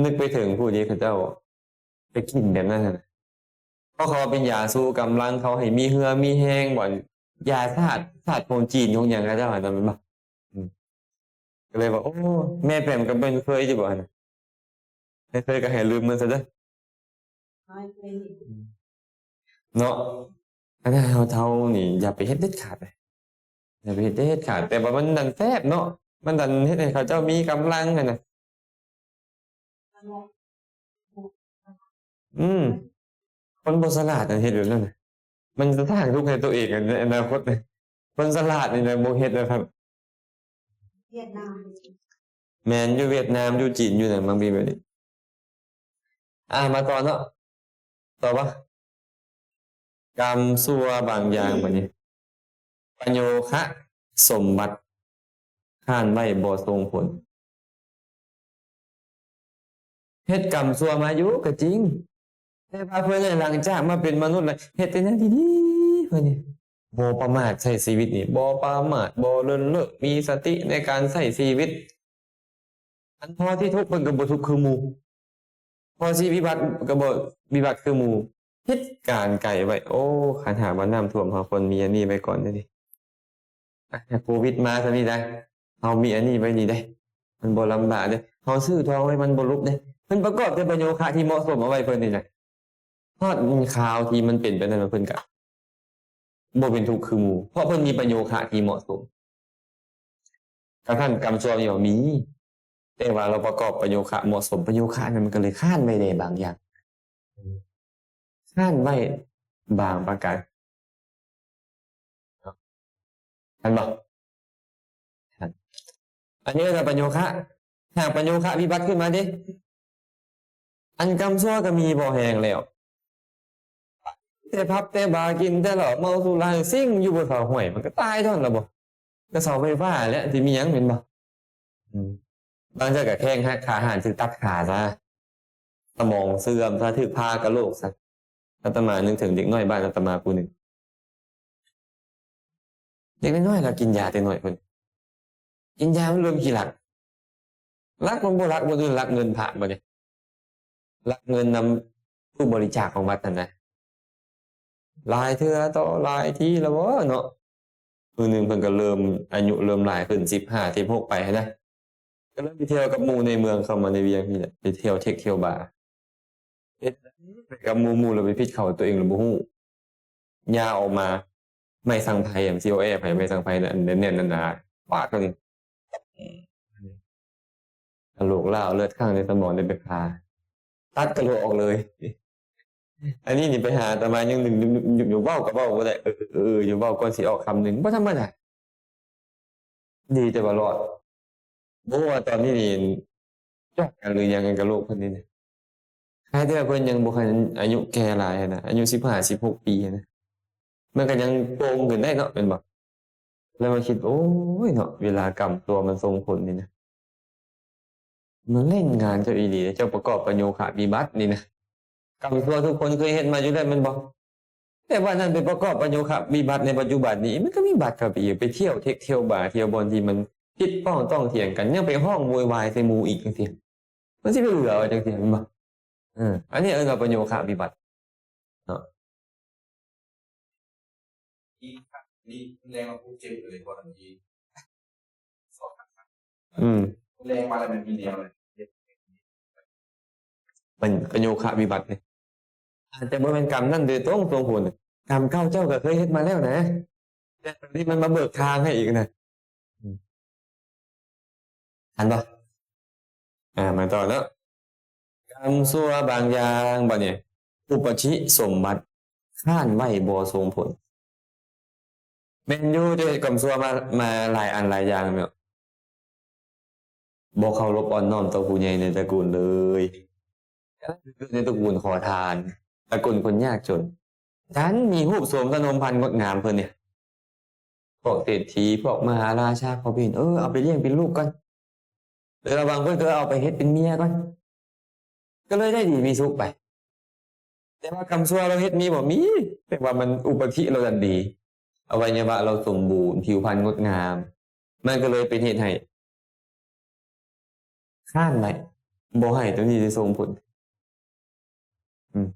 ນຶກໄປເຖິງຜູ້ທີ່ເຂົາເຈົ້າໄປກິນແບບນັ້ນຫັ້ນນະ ເພາະເຂົາເປັນຢາຊູກຳລັງ ເຂົາໃຫ້ມີເຫື່ອມີແຮງ ບ່ອນຢາສາດ ສາດຂອງຈີນຂອງຫຍັງເຂົາເຈົ້າຫັ້ນນະ ແມ່ນບໍ່? ອືມ ກໍເລີຍວ່າ ໂອ້ ແມ່ແປມກໍແມ່ນເຄີຍຢູ່ບໍ່ຫັ້ນນະ? ແມ່ເຄີຍກໍໃຫ້ລືມມັນຊະເດີ ເນາະ. ອັນນັ້ນເຮົາເຖົ້ານີ້ຢ່າໄປເຮັດເດັດຂາດເລີຍ ຢ່າໄປເຮັດເດັດຂາດ. ແຕ່ວ່າມັນດັນແຊບເນາະ ມັນດັນເຮັດໃຫ້ເຂົາເຈົ້າມີກຳລັງຫັ້ນນະ. ອືມ ຄົນບໍ່ສະຫຼາດນະເຮັດແບບນັ້ນນະ ມັນຈະສ້າງທຸກໃຫ້ຕົວເອງໃນອະນາຄົດນະ. ຄົນສະຫຼາດນີ້ນະບໍ່ເຮັດນະຄັບ. ຫວຽດນາມ ແມ່ນ ຢູ່ຫວຽດນາມ ຢູ່ຈີນ ຢູ່ຫຍັງ ມັນມີແບບນີ້. ອ່າ ມາຕໍ່ເນາະ ຕໍ່ວ່າ ກຳຊົ່ວບາງຢ່າງບັດນີ້ ປະໂຍຄະສົມບັດ ຄ້ານໄວ້ບໍ່ສົ່ງຜົນ. ເຮັດກຳຊົ່ວມາຢູ່ກໍຈິງ ແຕ່ວ່າເພິ່ນໃນຫຼັງຈາກມາເປັນມະນຸດແລ້ວ ເຮັດແຕ່ແນວດີໆ ເພິ່ນນີ້ ບໍ່ປະໝາດໃຊ້ຊີວິດນີ້ ບໍ່ປະໝາດ ບໍ່ເລີນເລີກ ມີສະຕິໃນການໃຊ້ຊີວິດ. ອັນພໍຊິທຸກເພິ່ນກໍບໍ່ທຸກຄືໝູ່ ພໍຊິວິບັດກໍບໍ່ວິບັດຄືໝູ່. ເຮັດການໄກໄວ້. ໂອ້ ຄັນຫາກວ່ານ້ຳຖ້ວມ ເຮົາຄວນມີອັນນີ້ໄວ້ກ່ອນເດ້. ອ່ະ ໂຄວິດມາຊະນີ້ນະ ເຮົາມີອັນນີ້ໄວ້ນີ້ເດ້ ມັນບໍ່ລຳບາກເດ້ ເຮົາຊື້ທອງໄວ້ມັນບໍ່ຫຼຸບເດ້. ເພິ່ນປະກອບແຕ່ປະໂຍຄະທີ່ເໝາະສົມເອົາໄວ້ເພິ່ນນີ້ນະ ຮອດຄາວທີ່ມັນເປັນໄປນັ້ນ ເພິ່ນກະບໍ່ເປັນທຸກຄືໝູ່ ເພາະເພິ່ນມີປະໂຍຄະທີ່ເໝາະສົມ. ກະທ່ານກຳຊົ່ວນີ້ວ່າມີ ແຕ່ວ່າລາວປະກອບປະໂຍຄະເໝາະສົມ ປະໂຍຄະນັ້ນມັນກະເລີຍຄ້ານໄວ້ແດ່ບາງຢ່າງ ຄ້ານໄວ້ບາງປະການ ເຫັນບໍ່? ອັນນີ້ເອີ້ນວ່າປະໂຍຄະ. ຫາກປະໂຍຄະວິບັດຂຶ້ນມາເດ ອັນກຳຊົ່ວກະມີບໍ່ແຮງແລ້ວ ແຕ່ຜັບແຕ່ບາ ກິນແຕ່ເຫຼົ້າເມົາສຸລາ ຊິງຢູ່ບໍ່ເຖົ້າ ຫ້ວຍ ມັນກະຕາຍເທົ່ານັ້ນລະບໍ່? ກະເສົາໄຟຟ້າແຫຼະ ຊິມີຫຍັງແມ່ນບໍ່? ອືມ ບາງເທື່ອກະແຂ້ງຫັກ ຂາຫັກ ຖືກຕັດຂາຊະ ສະໝອງເສື່ອມຊະ ຖືກຜ່າກະໂຫຼກຊະ. ອາດຕະມານຶກເຖິງເດັກນ້ອຍບ້ານອາດຕະມາຜູ້ໜຶ່ງ ເດັກນ້ອຍໆລະກິນຢາແຕ່ນ້ອຍພຸ້ນ ກິນຢາມັນເລີ່ມຂີ້ລັກ ລັກມັນບໍ່ລັກບ່ອນອື່ນ ລັກເງິນພະບາດນີ້ ລັກເງິນນຳຕູ້ບໍລິຈາກຂອງວັດຫັ້ນນະ ຫຼາຍເທື່ອຕໍ່ຫຼາຍທີແລ້ວບໍເນາະ. ມື້ໜຶ່ງເພິ່ນກະເລີ່ມ ອາຍຸເລີ່ມຫຼາຍຂຶ້ນ ສິບຫ້າ ສິບຫົກ ໄປຫັ້ນນະ ກະເລີ່ມໄປທ່ຽວກັບໝູ່ໃນເມືອງ ເຂົ້າມາໃນວຽງນີ້ແຫຼະ ໄປທ່ຽວເທັກທ່ຽວບາ ເຮັດໄປກັບໝູ່ ໝູ່ລະໄປພິດເຂົາ ໂຕເອງລະບໍ່ຮູ້ ຍ່າງອອກມາ ໄມ້ສັງໄພ ມັນຊິເອົາແອໄຜ ໄມ້ສັງໄພນັ້ນ ອັນແໜ້ນໆໜາໆ ປາດເຂົ້ານີ້ ກະໂຫຼກລ້າວ ເລືອດຂ້າງໃນສະໝອງ ໄດ້ໄປຜ່າ ຕັດກະໂຫຼກອອກເລີຍ. ອັນນີ້ນີ້ໄປຫາອາດຕະມາຍັງດຶງໆຢູ່ ເວົ້າກະເວົ້າບໍ່ໄດ້ ເອີໆຢູ່ ເວົ້າກ່ອນຊິອອກຄຳໜຶ່ງ ບໍ່ທຳມະດາ ດີແຕ່ວ່າລອດ. ບໍ່ຮູ້ວ່າຕອນນີ້ນີ້ຈອກກັນຫຼືຍັງກັນກັບລູກເພິ່ນນີ້ນະ ຄາຍແຕ່ວ່າເພິ່ນຍັງບໍ່ທັນອາຍຸແກ່ຫຼາຍຫັ້ນນະ ອາຍຸສິບຫ້າ ສິບຫົກປີຫັ້ນນະ ມັນກະຍັງໂປ່ງຂຶ້ນໄດ້ເນາະ ແມ່ນບໍ່? ແລ້ວມາຄິດ ໂອ້ຍເນາະ ເວລາກຳຊົ່ວມັນສົ່ງຜົນນີ້ນະ ມັນຫຼິ້ນງານເຈົ້າອີ່ຫຼີເດ້ ເຈົ້າປະກອບປະໂຍຄະວິບັດນີ້ນະ ກຳຊົ່ວທຸກຄົນເຄີຍເຮັດມາຢູ່ແລ້ວແມ່ນບໍ່? ແຕ່ວ່ານັ້ນໄປປະກອບປະໂຍຄະວິບັດໃນປັດຈຸບັນນີ້ ມັນກະວິບັດເຂົ້າໄປອີກ ໄປທ່ຽວເທັກທ່ຽວບາ ທ່ຽວບ່ອນທີ່ມັນຜິດພ້ອງຕ້ອງຖຽງກັນ ຍັງໄປຮ້ອງໂວຍວາຍໃສ່ໝູ່ອີກ ຈັ່ງຊີ້ ມັນຊິໄປເຫຼືອວ່າຈັ່ງຊີ້ແມ່ນບໍ່? ເອີ ອັນນີ້ເອີ້ນວ່າປະໂຍຄະວິບັດເນາະ. ອືມ ແລງມາແລ້ວມັນມີແນວເລີຍ ປະ ປະໂຍຄະວິບັດນີ້ ອາດຈະບໍ່ແມ່ນກຳນັ້ນໂດຍຕົງສົ່ງຜົນ ກຳເກົ່າເຈົ້າກະເຄີຍເຮັດມາແລ້ວນະ ແຕ່ຕອນນີ້ມັນມາເບີກທາງໃຫ້ອີກນະ ອືມ ທັນບໍ່? ອ່າ ມາຕໍ່ເນາະ ກຳຊົ່ວບາງຢ່າງ ບາດນີ້ ອຸປະທິສົມບັດ ຄ້ານໄວ້ບໍ່ສົ່ງຜົນ. ແມ່ນຢູ່ ເຈົ້າເຮັດກຳຊົ່ວມາ ມາຫຼາຍອັນຫຼາຍຢ່າງແລ້ວ ບໍ່ເຄົາລົບອ່ອນນ້ອມຕໍ່ຜູ້ໃຫຍ່ໃນຕະກູນເລີຍ ເກີດໃນຕະກູນຂໍທານ ຕະກູນຄົນຍາກຈົນ ດັນມີຮູບໂສມສະໜົມພັນງົດງາມເພິ່ນນີ້ ພວກເສດຖີ ພວກມະຫາລາຊາ ເຂົາເປັນ ເອີ ເອົາໄປລ້ຽງເປັນລູກກ່ອນ ແລະລະຫວ່າງເພິ່ນກະເອົາໄປເຮັດເປັນເມຍກ່ອນ ກະເລີຍໄດ້ດີມີສຸກໄປ. ແຕ່ວ່າກຳຊົ່ວລາວເຮັດມີບໍ່? ມີ ແຕ່ວ່າມັນອຸປະທິລາວດັນດີ ອະໄວຍະວະລາວສົມບູນ ຜິວພັນງົດງາມ ມັນກະເລີຍເປັນເຫດໃຫ້ ຄ້ານໄວ້ ບໍ່ໃຫ້ໂຕນີ້ໄດ້ສົ່ງຜົນ. ອືມ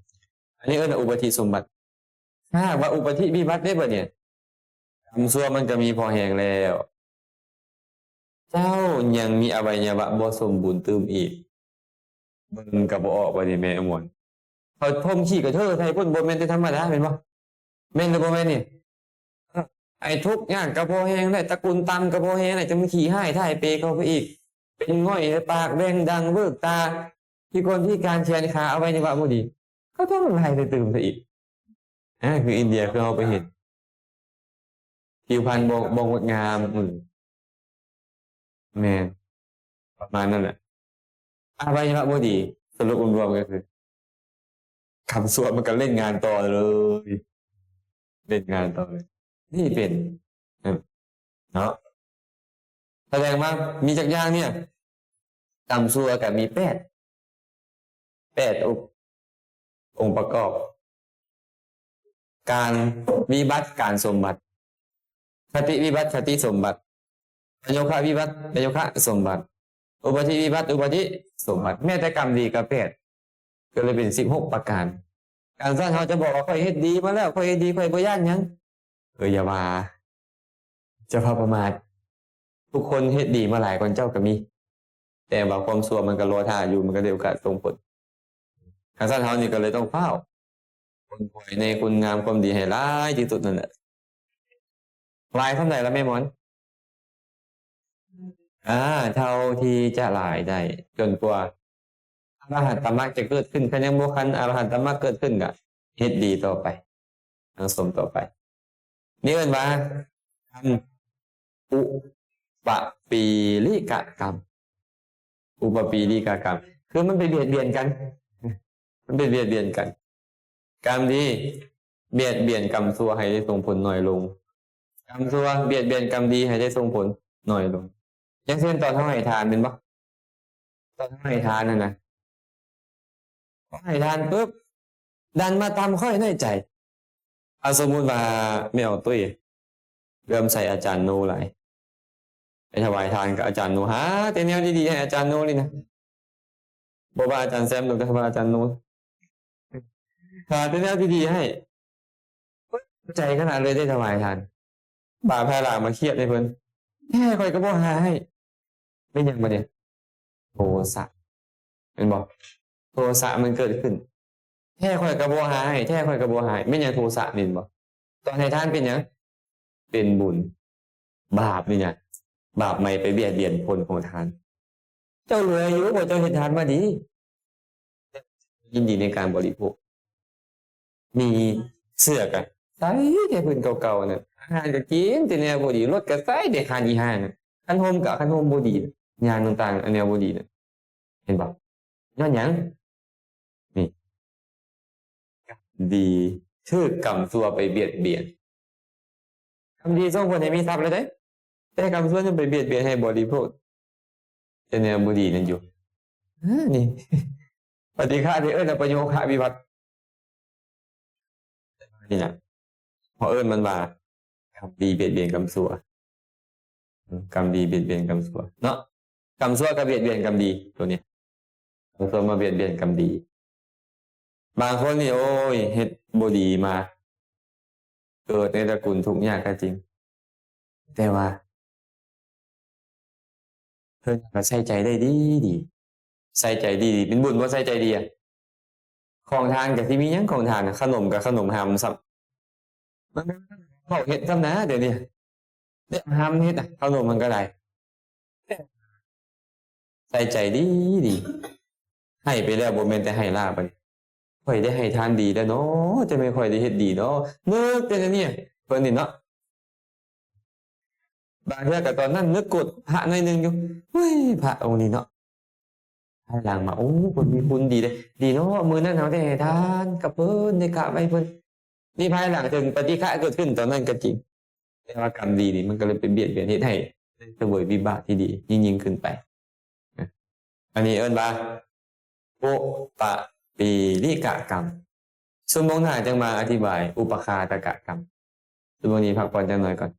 ອັນນີ້ເອີ້ນວ່າອຸປະທິສົມບັດ. ຖ້າຫາກວ່າອຸປະທິວິບັດເດ້ບາດນີ້ ກຳຊົ່ວມັນກະມີພໍແຮງແລ້ວ ເຈົ້າຍັງມີອະໄວຍະວະບໍ່ສົມບູນຕື່ມອີກ ເບິ່ງກະບໍ່ອອກວ່ານີ້ແມ່ອາມວນ ເຂົາຖົມຂີ້ກະເທີໃສ່ພຸ້ນ ບໍ່ແມ່ນແຕ່ທຳມະດາແມ່ນບໍ່? ແມ່ນຫຼືບໍ່ແມ່ນນີ້? ເອີ ໄອ້ທຸກຍາກກະພໍແຮງແລ້ວ ຕະກຸນຕ່ຳກະພໍແຮງແລ້ວ ຈະມາຂີ້ຮ້າຍຖ່າຍເປເຂົາໄປອີກ ເປັນງ່ອຍ ປາກແຫວ່ງ ດັງເວີກຕາ ພິກົນພິການ ແຂນຂາ ອະໄວຍະວະບໍ່ດີ ເຂົາທຳລາຍໃສ່ຕື່ມຊະອີກ. ອາ ຄືອິນເດຍ ຄືເຮົາໄປເຫັນ ຜິວພັນບໍ່ ບໍ່ງົດງາມ ອືມ ແມ່ນ ປະມານນັ້ນແຫຼະ ອະໄວຍະວະບໍ່ດີ. ສະຫຼຸບລວມໆກະຄື ຄຳຊົ່ວມັນກະເຫຼັ້ນງານຕໍ່ເລີຍ ເຫຼັ້ນງານຕໍ່ເລີຍ ນີ້ເປັນ ເນາະ ສະແດງວ່າມີຈັກຢ່າງເນຍ ກຳຊົ່ວກະມີແປດ ແປດອົງ ອົງປະກອບ ການວິບັດ ການສົມບັດ ຄະຕິວິບັດ ຄະຕິສົມບັດ ປະໂຍຄະວິບັດ ປະໂຍຄະສົມບັດ ອຸປະທິວິບັດ ອຸປະທິສົມບັດ ແມ້ແຕ່ກຳດີກະແປດ ກະເລີຍເປັນສິບຫົກປະການ. ຄັນຊັ້ນເຮົາຈະບອກວ່າ ຂ້ອຍເຮັດດີມາແລ້ວ ຂ້ອຍເຮັດດີ ຂ້ອຍບໍ່ຢ້ານຫຍັງ. ເອີ ຢ່າວ່າ ເຈົ້າພະປະໝາດ. ທຸກຄົນເຮັດດີມາຫຼາຍກ່ອນເຈົ້າກໍມີ, ແຕ່ວ່າຄວາມຊົ່ວມັນກໍລໍຖ້າຢູ່, ມັນກໍໄດ້ໂອກາດສົ່ງຜົນ. ຄັນຊັ້ນເຮົານີ້ກໍເລີຍຕ້ອງຟ້າວ ຂົນຂວາຍໃນຄຸນງາມຄວາມດີໃຫ້ຫຼາຍທີ່ສຸດນັ້ນແຫຼະ. ຫຼາຍສ່ຳໃດລະແມ່ໝອນ? ອາ ເທົ່າທີ່ຈະຫຼາຍໄດ້ ຈົນກວ່າອະລະຫັດຕະມັກຈະເກີດຂຶ້ນ. ຄັນຍັງບໍ່ທັນອະລະຫັດຕະມັກເກີດຂຶ້ນ ກະເຮັດດີຕໍ່ໄປ, ສັງສົມຕໍ່ໄປ. ນີ້ເອີ້ນວ່າ ກຳອຸປະປີລິກະກຳ. ອຸປະປີລິກະກຳ ຄືມັນໄປບຽດບຽນກັນ, ມັນໄປບຽດບຽນກັນ. ກຳດີບຽດບຽນກຳຊົ່ວໃຫ້ໄດ້ສົ່ງຜົນໜ້ອຍລົງ, ກຳຊົ່ວບຽດບຽນກຳດີໃຫ້ໄດ້ສົ່ງຜົນໜ້ອຍລົງ. ຢ່າງເຊັ່ນ ຕອນເຮົາໃຫ້ທານແມ່ນບໍ່? ຕອນເຮົາໃຫ້ທານຫັ້ນນະ, ເຮົາໃຫ້ທານປຶບ ດັນມາຕຳຂ້ອຍນ້ອຍໃຈ. ເອົາ ສົມມຸດວ່າແມ່ອອກຕຸ້ຍເຫຼື້ອມໃສອາຈານໂນຫຼາຍ, ໄປຖວາຍທານກັບອາຈານໂນ, ຫາແຕ່ແນວດີໆໃຫ້ອາຈານໂນນີ້ນະ, ບໍ່ວ່າອາຈານແຊມດອກ, ແຕ່ວ່າອາຈານໂນ ຫາແຕ່ແນວດີໆໃຫ້. ໃຈຂະໜາດເລີຍໄດ້ຖວາຍທານ, ບາດພາຍຫຼັງມາຄຽດໃຫ້ເພິ່ນ, ແທ້ຂ້ອຍກໍບໍ່ຫາໃຫ້. ເປັນຫຍັງບາດນີ້? ໂທສະ ແມ່ນບໍ່? ໂທສະມັນເກີດຂຶ້ນ, ແທ້ຂ້ອຍກໍບໍ່ຫາໃຫ້, ແທ້ຂ້ອຍກໍບໍ່ຫາໃຫ້. ແມ່ນຫຍັງ? ໂທສະແມ່ນບໍ່? ຕອນໃຫ້ທານເປັນຫຍັງ? ເປັນບຸນ. ບາບນີ້ນະ, ບາບໃໝ່ໄປບຽດບຽນຜົນຂອງທານ. ເຈົ້າລວຍຢູ່ ເພາະເຈົ້າເຮັດທານມາດີ, ຍິນດີໃນການບໍລິໂພກ. ມີເສື້ອກະໃສ່ແຕ່ພື້ນເກົ່າໆນັ້ນ, ອາຫານກະກິນແຕ່ແນວບໍ່ດີ, ລົດກະໃສ່ແຕ່ຄັນອີຫ່ານັ້ນ, ຄັນຮົ່ມກະຄັນຮົ່ມບໍ່ດີ, ຫຍັງຕ່າງໆ ອັນແນວບໍ່ດີນັ້ນ. ເຫັນບໍ່? ຍ້ອນຫຍັງ? ນີ້ ກຳດີຖືກກຳຊົ່ວໄປບຽດບຽນ. ກຳດີສົ່ງຜົນໃຫ້ມີຊັບແລ້ວເດ້, ແຕ່ກຳຊົ່ວຍັງໄປບຽດບຽນໃຫ້ບໍລິໂພກແຕ່ແນວບໍ່ດີນັ້ນຢູ່. ອາ ນີ້ ປະຕິຄະທີ່ເອີ້ນວ່າປະໂຍຄະວິວັດ. ນີ້ນະ ເຂົາເອີ້ນມັນວ່າ ກຳດີບຽດບຽນກຳຊົ່ວ. ອືມ ກຳດີບຽດບຽນກຳຊົ່ວເນາະ, ກຳຊົ່ວກໍບຽດບຽນກຳດີ ໂຕນີ້ ກຳຊົ່ວມາບຽດບຽນກຳດີ. ບາງຄົນນີ້ ໂອ້ຍ ເຮັດບໍ່ດີມາ, ເກີດໃນຕະກຸນທຸກຍາກກໍຈິງ, ແຕ່ວ່າ ເພິ່ນກໍໃສ່ໃຈໄດ້ດີໆ ໃສ່ໃຈດີໆ. ເປັນບຸນບໍ່ໃສ່ໃຈດີອະ? ຂອງທານກໍຊິມີຫຍັງຂອງທານນະ, ຂະໜົມກໍຂະໜົມຮຳຊ້ຳ, ມັນເວົ້າເຮັດຊ້ຳນະ ດຽວນີ້ ໄດ້ຮຳເຮັດນະ, ຂະໜົມມັນກໍໄດ້. ໃສ່ໃຈດີໆ ໃຫ້ໄປແລ້ວ ບໍ່ແມ່ນແຕ່ໃຫ້ລ້າໄປ. ຂ້ອຍໄດ້ໃຫ້ທານດີແລ້ວເນາະ, ຈັ່ງແມ່ນຂ້ອຍໄດ້ເຮັດດີເນາະ, ນຶກແຕ່ແນວນີ້ ເພິ່ນນີ້ເນາະ. ບາງເທື່ອກໍຕອນນັ້ນນຶກໂກດພະໜ້ອຍໜຶ່ງຢູ່, ໂອ້ຍ ພະອົງນີ້ເນາະ, ພາຍຫຼັງມາ ໂອ້ ເພິ່ນມີຄຸນດີເດ້, ດີເນາະ, ມື້ນັ້ນເຮົາໄດ້ໃຫ້ທານກັບເພິ່ນ, ໄດ້ກະໄວ້ເພິ່ນ. ນີ້ພາຍຫຼັງເຖິງປະຕິຄະເກີດຂຶ້ນຕອນນັ້ນກໍຈິງ, ແຕ່ວ່າກຳດີນີ້ມັນກໍເລີຍໄປບຽດບຽນເຮັດໃຫ້ໄດ້ສະເຫວີຍວິບາກທີ່ດີຍິ່ງໆຂຶ້ນໄປ. ອັນນີ້ເອີ້ນວ່າ ໂອປະປີລິກະກຳ. ຊົ່ວໂມງໜ້າຈັ່ງມາອະທິບາຍອຸປະຄາຕະກະກຳ. ຊົ່ວໂມງນີ້ພັກຜ່ອນຈັກໜ້ອຍກ່ອນ.